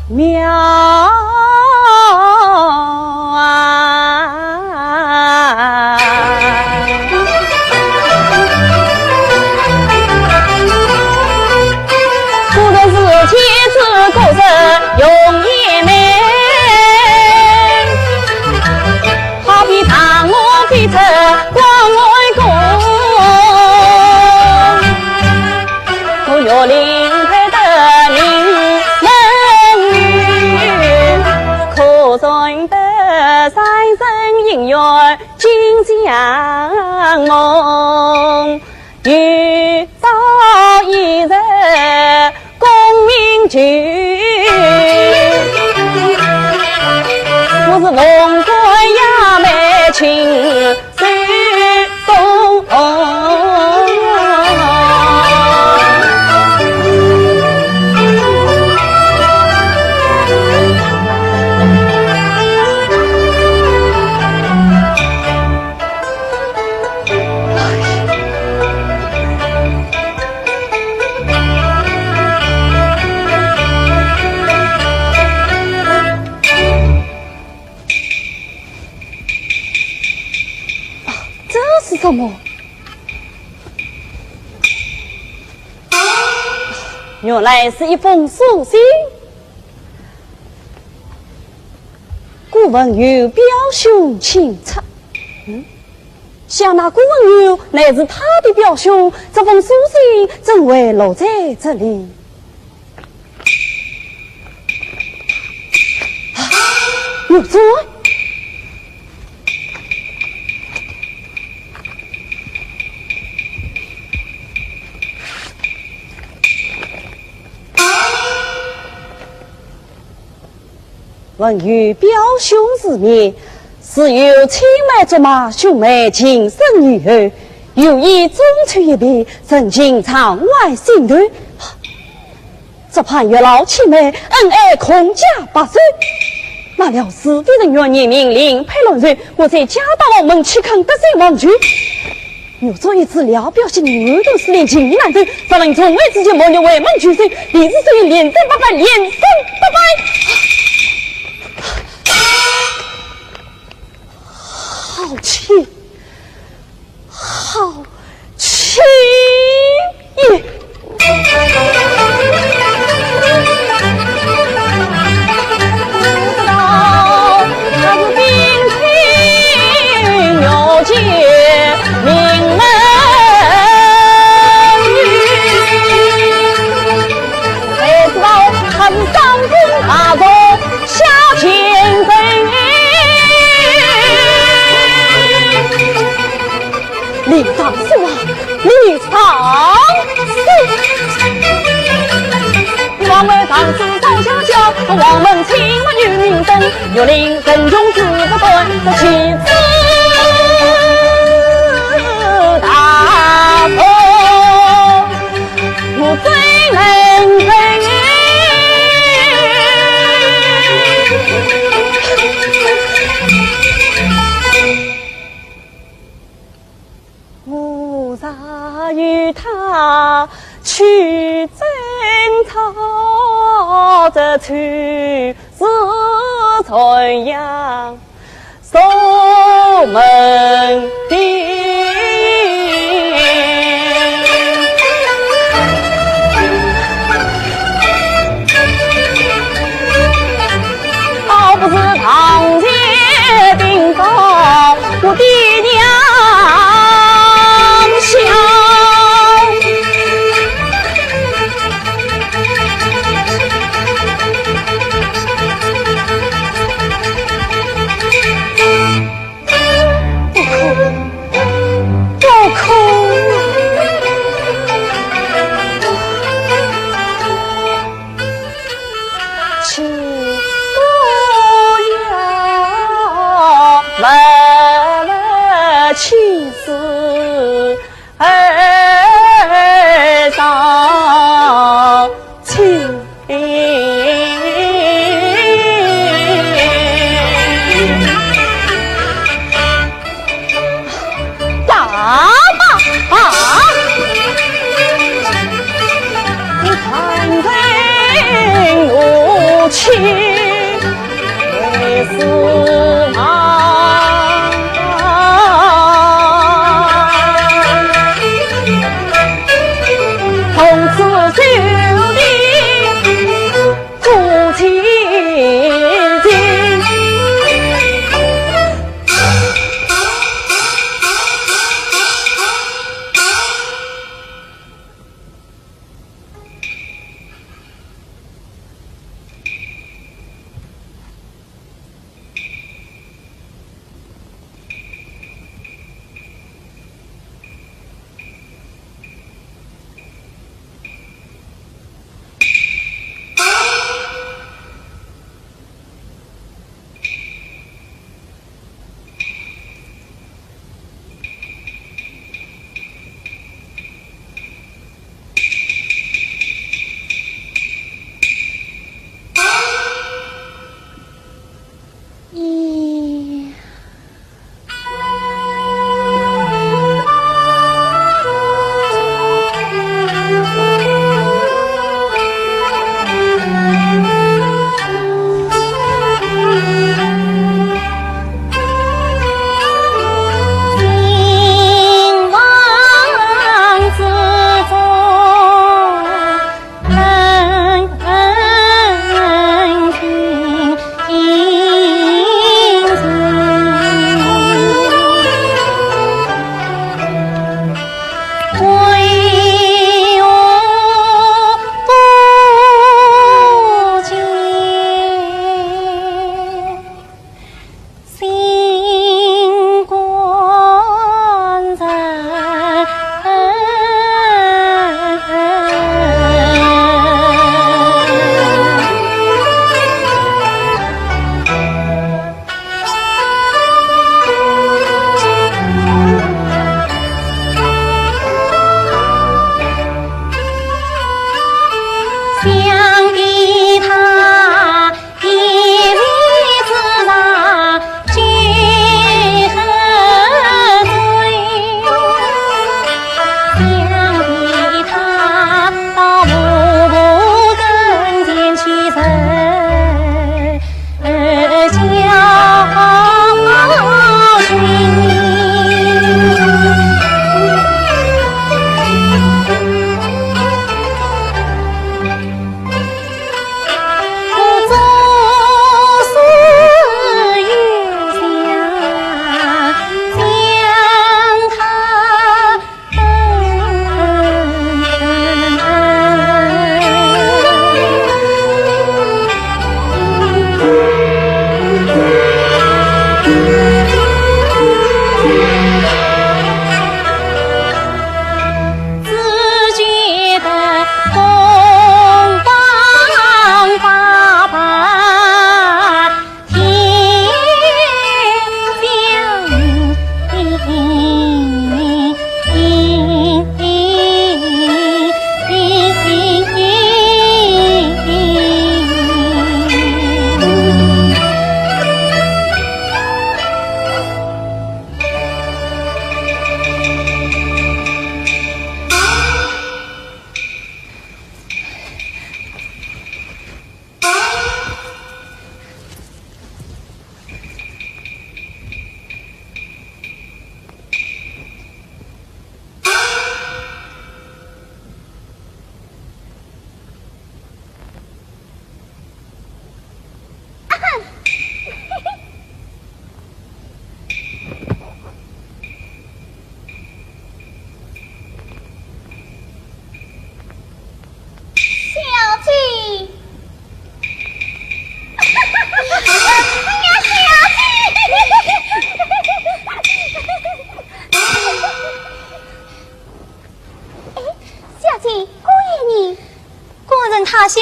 妙啊！ 这是什么？原来是一封书信。顾文友表兄请出。嗯，想那顾文友乃是他的表兄，这封书信怎会落在这里？ 啊，有罪！文友表兄之命，自幼青梅竹马，兄妹情深意厚，有意中秋一别，深情常怀心头。 只盼月老青梅，恩爱阖家白首。哪料是非人愿，年明另配乱随，我在家大王门岂肯得罪忘旧？玉镯一只了表心意，满堂珠帘情意难收，若问从未之间，莫若为门拒守，李氏所以连声八拜，连声八拜。好气！ 好气也！当时早相交，王门青楼女名灯，玉林人中只不断，这妻子大婆，我最能忍。我若与她去争吵，这去是传扬苏门的。倒不是堂前禀告我的娘。不可，不可！请不要问妻子。 儿上去。打吧！啊！你看人我去。 为是忙，从此就定夫妻情。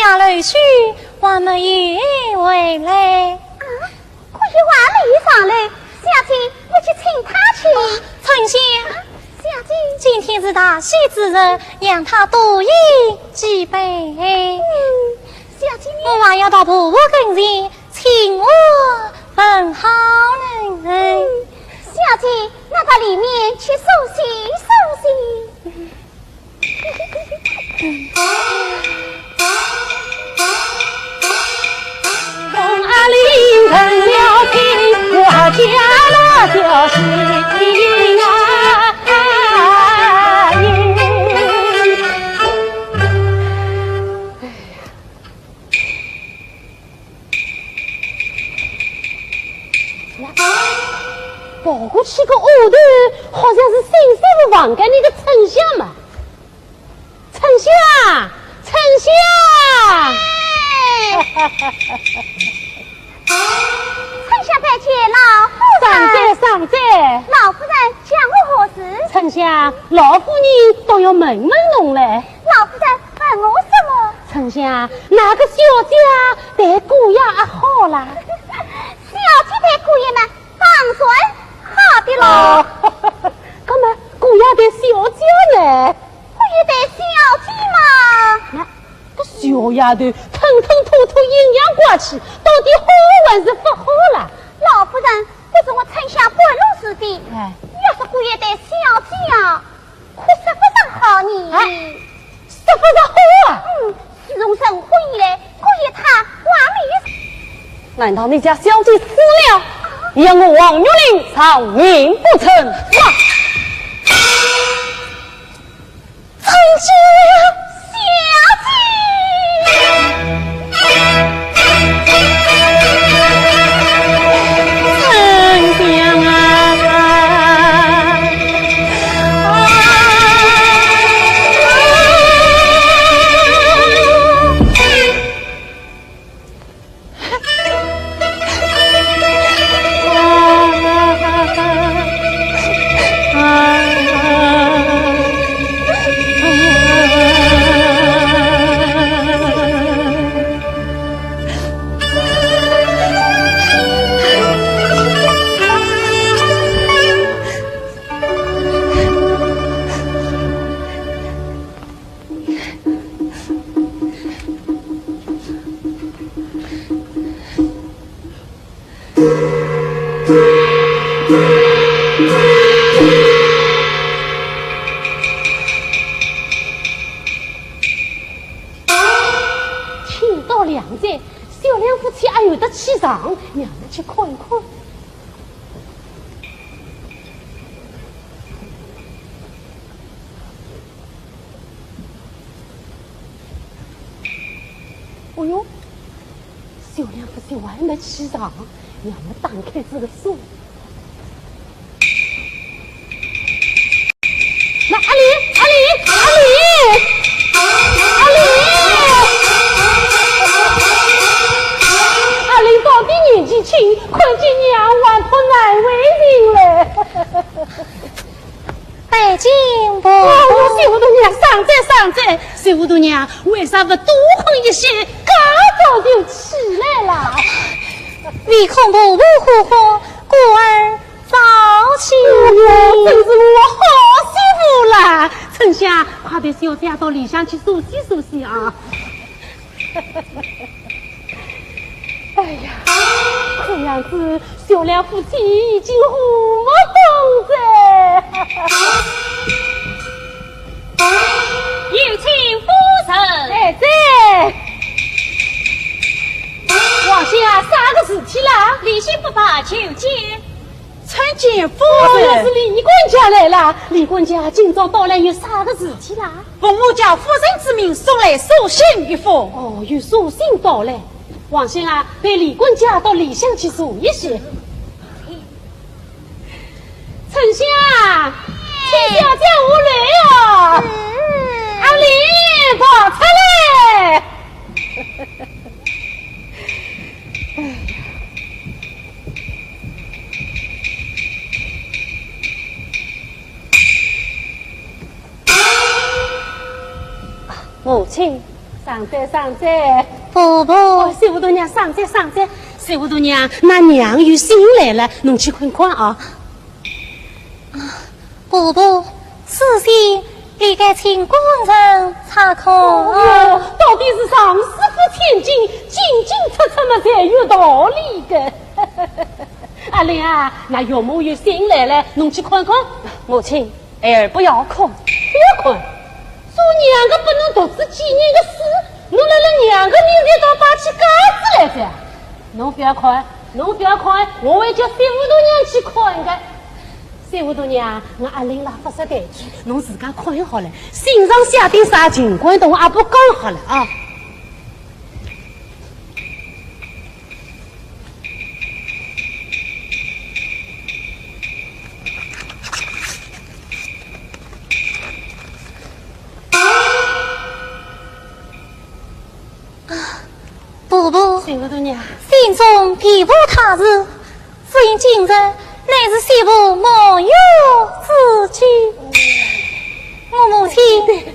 下楼去，还没有回来。啊，姑爷还没有上来，小姐，我去请他去。哦，春香。啊，小姐。今天是大喜之日，让他多饮几杯。嗯，小姐你。我还要到婆婆跟前，请安问好呢。嗯，小姐，那到里面去休息休息。 跑过去个丫头，好像是新媳妇房间里个春香嘛。春香，春香！哎。春香拜见老夫人。上哉，上哉。老夫人叫我何事？春香，老夫人倒要问问侬嘞。老夫人问我什么？春香，那个小姐对姑爷阿好啦？小姐对姑爷嘛， 当然好的咯。哦，那么姑爷对小姐呢？姑爷对小姐嘛。那个小丫头吞吞吐吐阴阳怪气，到底好还是不好啦？老夫人，这是我春香半路之地。哎。要是姑爷对小姐啊， 可说不上好呢。哎，说不上好啊？嗯，自从成婚以来，姑爷他还没有。难道你家小姐死了，要我王玉林偿命不成？哇！春香，小姐。 天到两载，小两夫妻还有得起床，让我去看一看。 哦哟，小两夫妻还没起床，让我打开这个锁。那阿林，阿林，阿林，阿林，阿林到底年纪轻，看见娘还怕难为情嘞。 拜见婆婆。哦，小大娘，上哉上哉。小大娘，为啥不多困一歇，介早就起来啦？唯恐婆婆呼唤，故而早起。哦哟，真是我好媳妇啦！春香，快陪小姐到里向去休息休息啊。 哎呀，看样子小两夫妻已经和睦了哉。有请夫人。哎，在。王兄啊，啥个事体啦？里向不罢，求见。 参见夫人。哦，是李管家来了。李管家今朝到来有啥个事体啦？奉我家夫人之命送来书信一封。哦，有书信到来。王兄啊，陪李管家到里向去坐一歇。春香啊，请小姐下来哦。嗯。阿林，跑出来。 母亲。啥上哉，上哉。婆婆。哦，小糊涂娘，上哉，上哉。小糊涂娘，㑚娘有信来了，侬去看看啊。婆婆，此信理该请官人查看。哦哟，到底是上司府千金，进进出出嘛，侪有道理个。阿林啊，㑚岳母有信来了，侬去看看。母亲， 儿不要看。不要看？做娘个拨侬读仔几年个书，侬辣辣娘个面前倒摆起架子来哉。侬不要看，侬不要看，我会叫小糊涂娘去看个。小糊涂娘，我阿林拉勿识抬举，侬自家看好了，信上写点啥情况，同阿婆讲好了啊。 啊，婆婆，小糊涂娘。信中提拔大字，夫人今日乃是媳妇沐浴之期。我母亲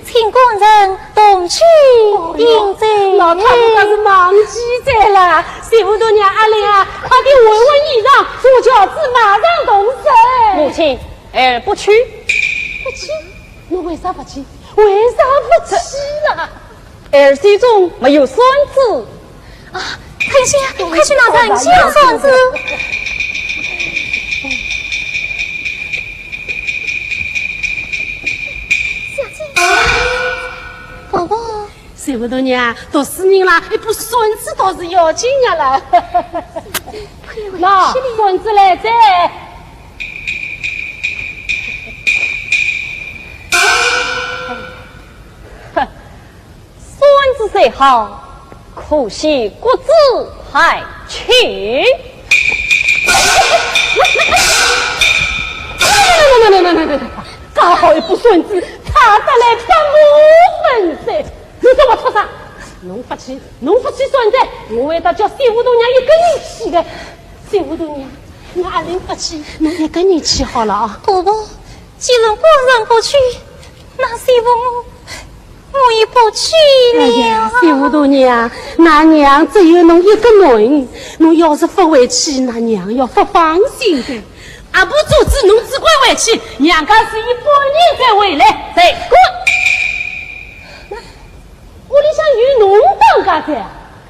请官人同去饮酒。老太婆倒是忘记哉啦，小糊涂娘，阿林啊，快点换换衣裳，坐轿子马上动身。母亲，儿不去。不去？侬为啥不去？为啥不去啦？ 儿手中没有扇子。啊，春香，快去拿人家扇子。小姐。婆婆。小糊涂娘，读书人啦，一把扇子倒是要紧个啦。喏，扇子来哉。 扇子虽好，可惜骨子还轻。介好一把扇子，差得来拨我粉碎。侬说我做啥？侬勿去，侬勿去算哉，我会得叫小糊涂娘一个人去的。小糊涂娘，侬阿林勿去，侬一个人去好了啊。婆婆，既然官人不去，那媳妇我 我也不去了。哎呀，小糊涂娘，㑚娘只有侬一个囡，侬要是不回去，㑚娘要不放心的。阿婆做主，侬只管回去，娘家是一半年才回来。再滚！屋里向有侬当家的，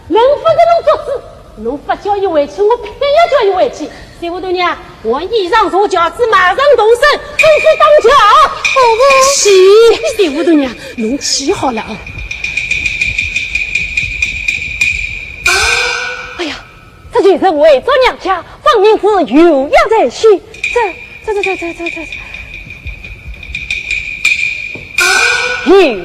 轮不着侬做主。 侬勿叫伊回去，我偏要叫伊回去。小糊涂娘，换衣裳，坐轿子，马上动身，准时打轿。去，小糊涂娘，侬去好了啊。哎呀，这就是回转娘家，方明子又要在先。这，这，这，这，这，这，这，有了。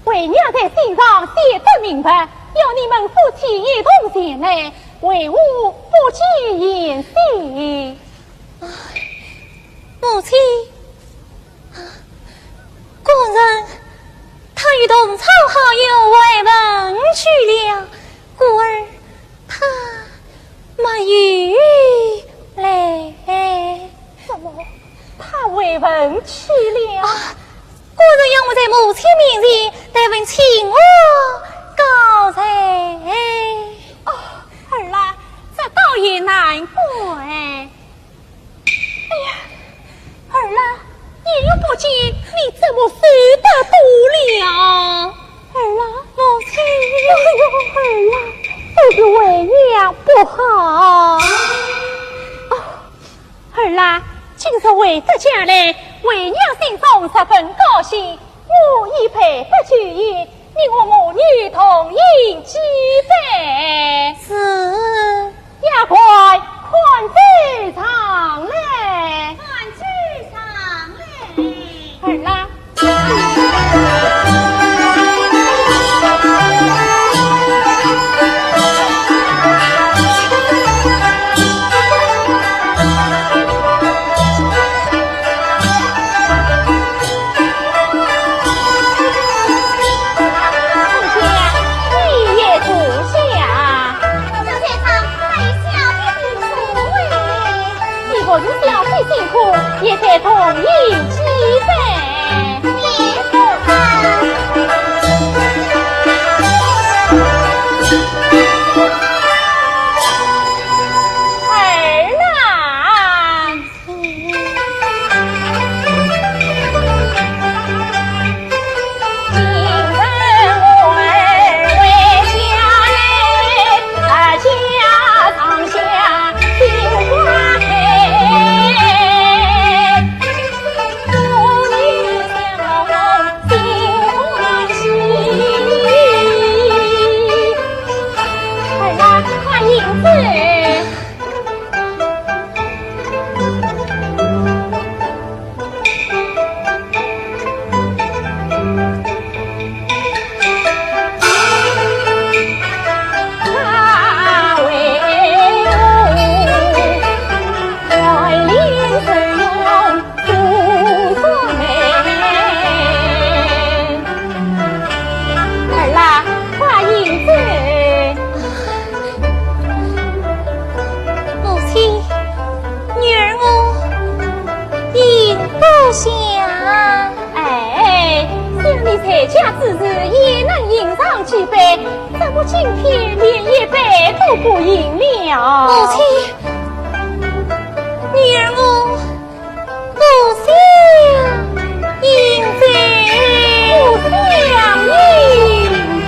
为娘在信上写得明白，要你们夫妻一同前来，为何不见贤婿？母亲，啊，官人他与同窗好友回门去了，故而他没有来。怎么，他回门去了？啊，官人要我在母亲面前代问请安告罪。哦，儿啊，这倒也难怪。哎呀，儿啊，你又不见，你怎么瘦得多了？儿啊，母亲。哎呦，儿啊，都是为娘不好。哦，儿啊，今日回得家来，为娘心中十分高兴。我已备得酒宴，你我母女同饮几杯。是。丫鬟，快走上来。快走上来。儿啊。 你也坐下。小姐，她有小姐的座位。你不是小姐辛苦，也得同饮几杯。也不敢。儿啊！ 儿啊，快饮酒。 儿啊，快饮酒。母亲，女儿我饮不下。哎，想你在家之时也能饮上几杯，怎么今天连一杯都不饮了？母亲，女儿我 不想饮酒。不想饮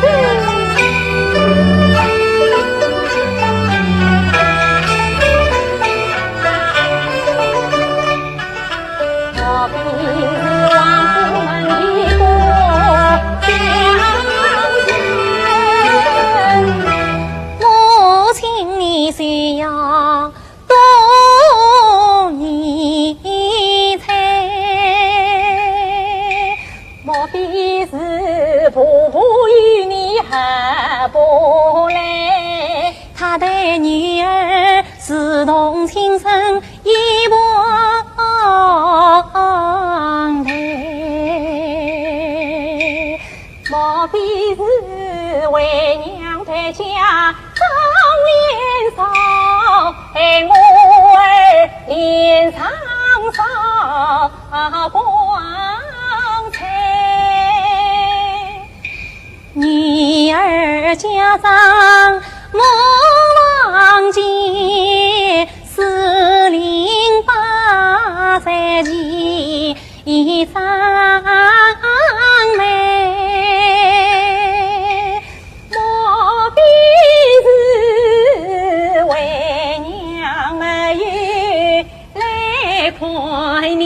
酒。母亲，你是要 多疑猜。莫非是婆婆与你合不来？她待女儿如同亲生一般待。 莫非是为娘待嫁张连少，害我儿连长少光彩？女儿家长莫忘记，四邻八舍齐 一张媒，莫非是为娘没有来看你？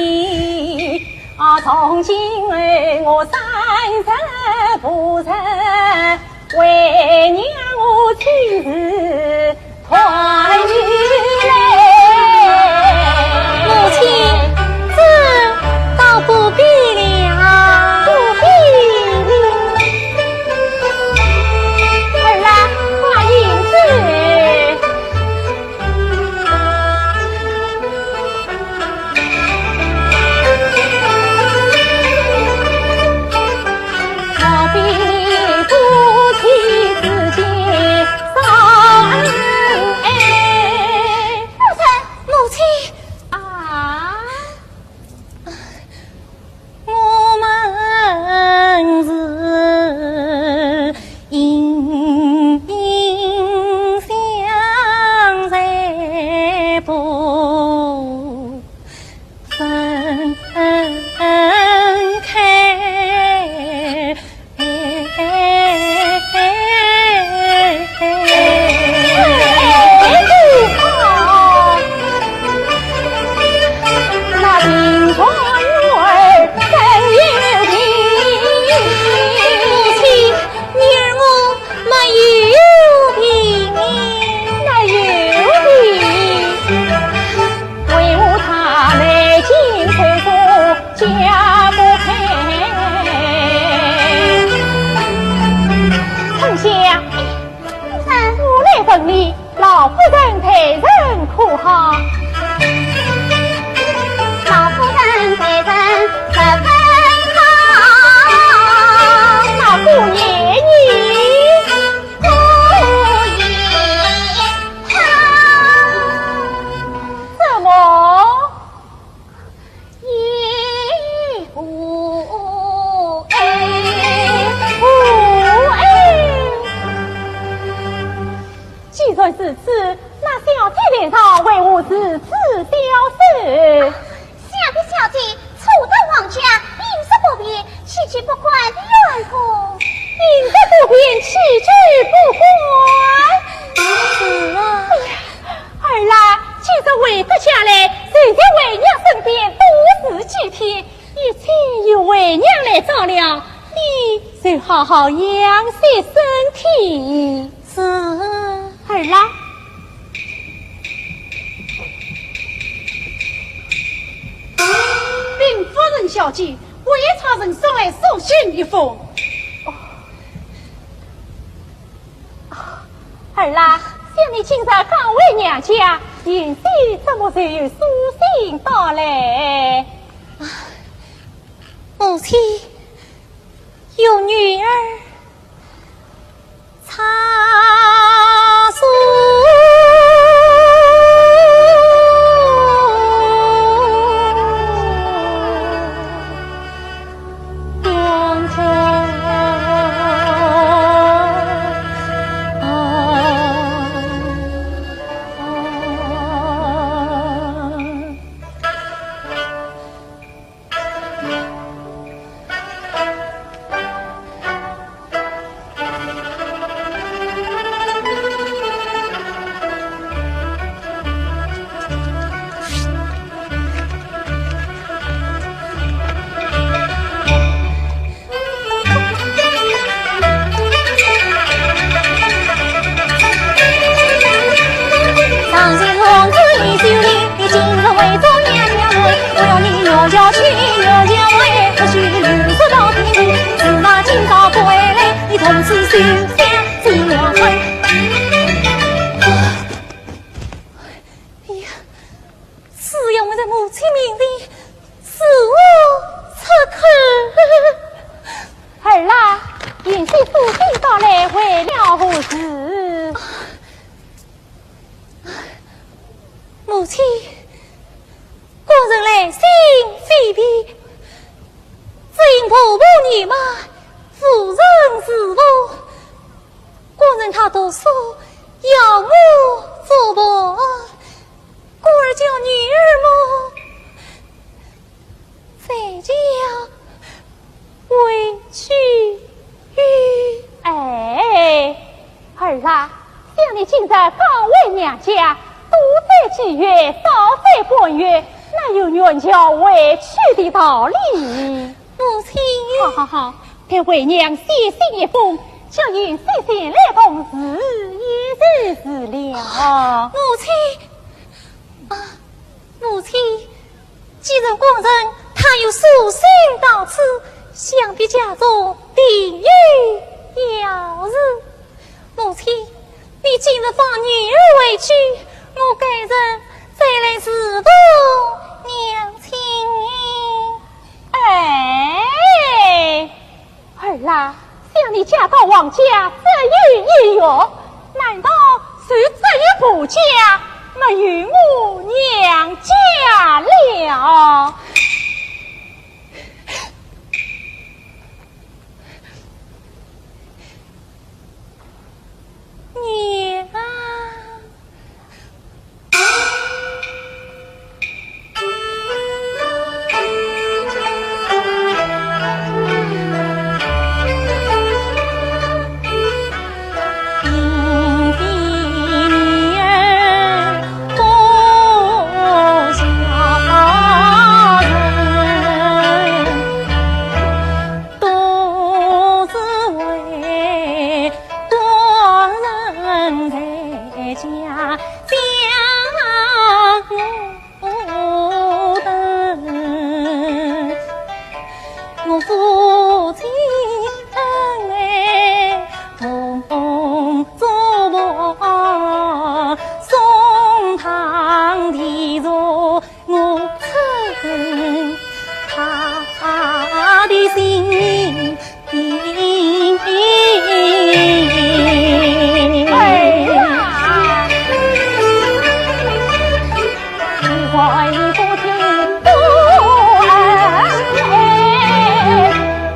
啊，从今后我三日无事， 为娘我亲自团圆来。母亲，这倒不必了。不必如此，那小姐台上为何如此消瘦？想必小姐初到王家，饮食不便，气机不过的缘故。饮食不便，气机不过。是啊。哎呀，儿啊，今日回得家来，就在为娘身边多住几天，一切由为娘来照料，你就好好养息身体。 是。儿啊。禀夫人小姐，我有差人送来书信一封。儿啊，想你今日刚回娘家，贤婿怎么就有书信到来？母亲，有女儿 哎呀，只要我在母亲面前是否出口。儿啊，贤婿书信到来，为了何事？母亲，官人来信非别，只因婆婆年迈，无人侍奉。官人他读书，要我做伴，故而叫女儿么，在家委屈。哎，儿啊，想你今日刚回娘家，多在几月，少在官月，哪有远嫁委屈的道理？母亲。好好好，待为娘写信一封，叫贤婿前来同住，也就是了。母亲，啊，母亲，既然官人他有书信到此，想必家中定有要事。母亲，你今日放女儿回去，我改日再来侍奉娘亲。哎， 儿啊，想你嫁到王家只有一月，难道就只有婆家，没有我娘家了？娘啊！哎呀！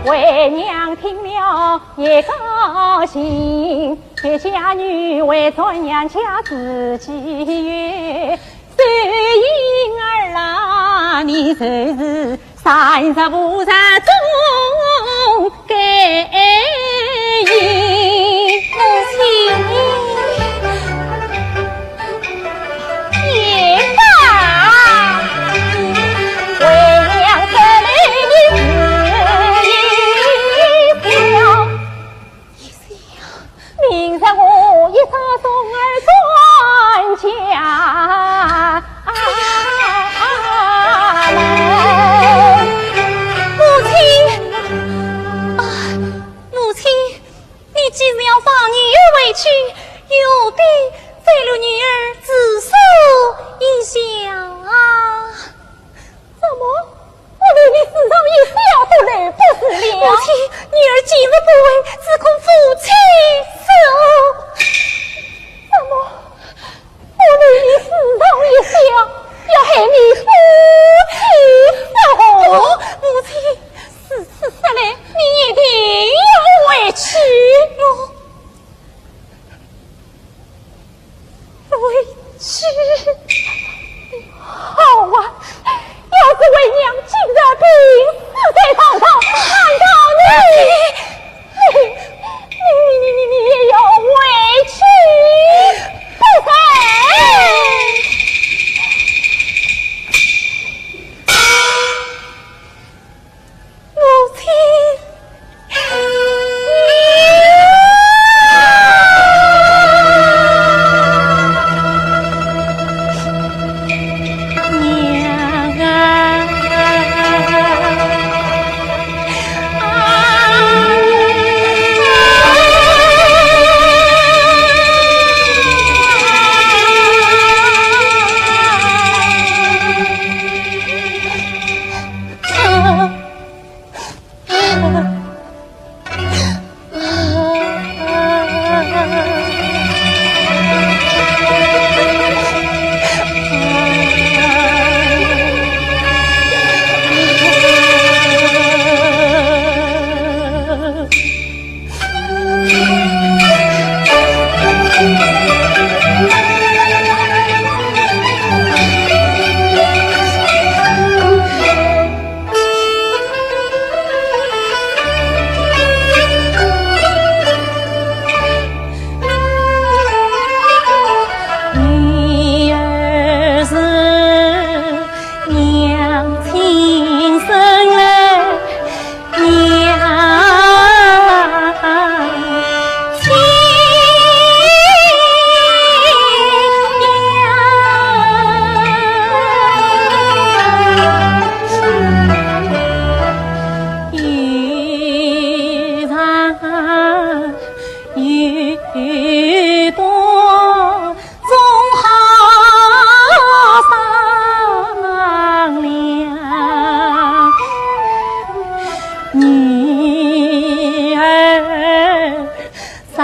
为娘听了也高兴。家女为做娘家自己有，受婴儿啊，你就是三十五日总该有。母亲，也罢。为娘这里的事一笑。 明日我一早送儿转家门。母亲，啊，母亲，你既然要放女儿回去，又何必再留女儿住宿一宵啊？ 怎么？我留你住上一宵都来不及了？母亲，女儿今日不回，只恐夫妻失和。怎么？我留你住上一宵，要害你夫妻失和？不，母亲，如此说来，你一定要回去。我 回去。好啊，要是为娘今日病死在床上，难道你，你，你，你，你，你也要回去不成？ 母亲，娘啊！女儿是娘亲生来 娘亲呀，有长有短， 总好商量。女儿啥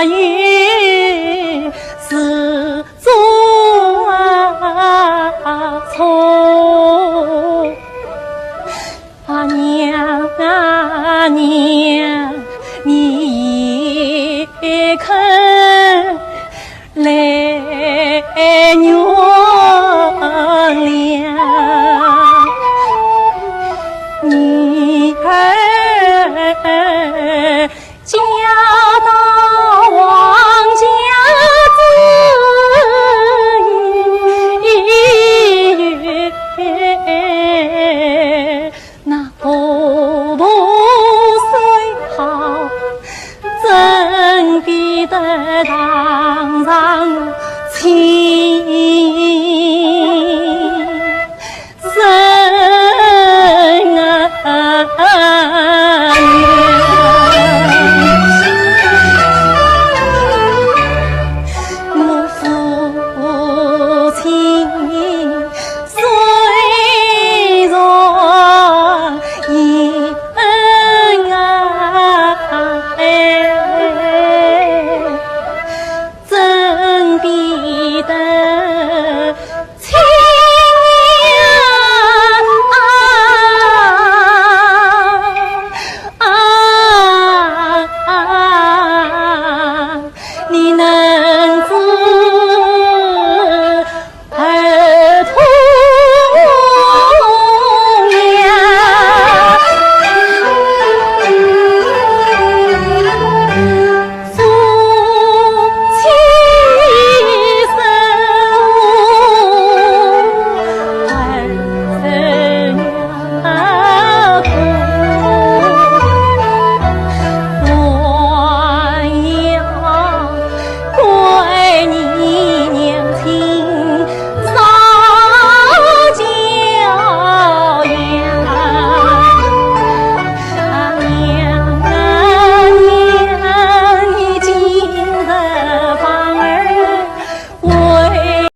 有始终错。 啊，娘啊娘，你也肯来原谅。女儿嫁到王家之后， 那婆婆虽好，怎比得堂上亲？人啊，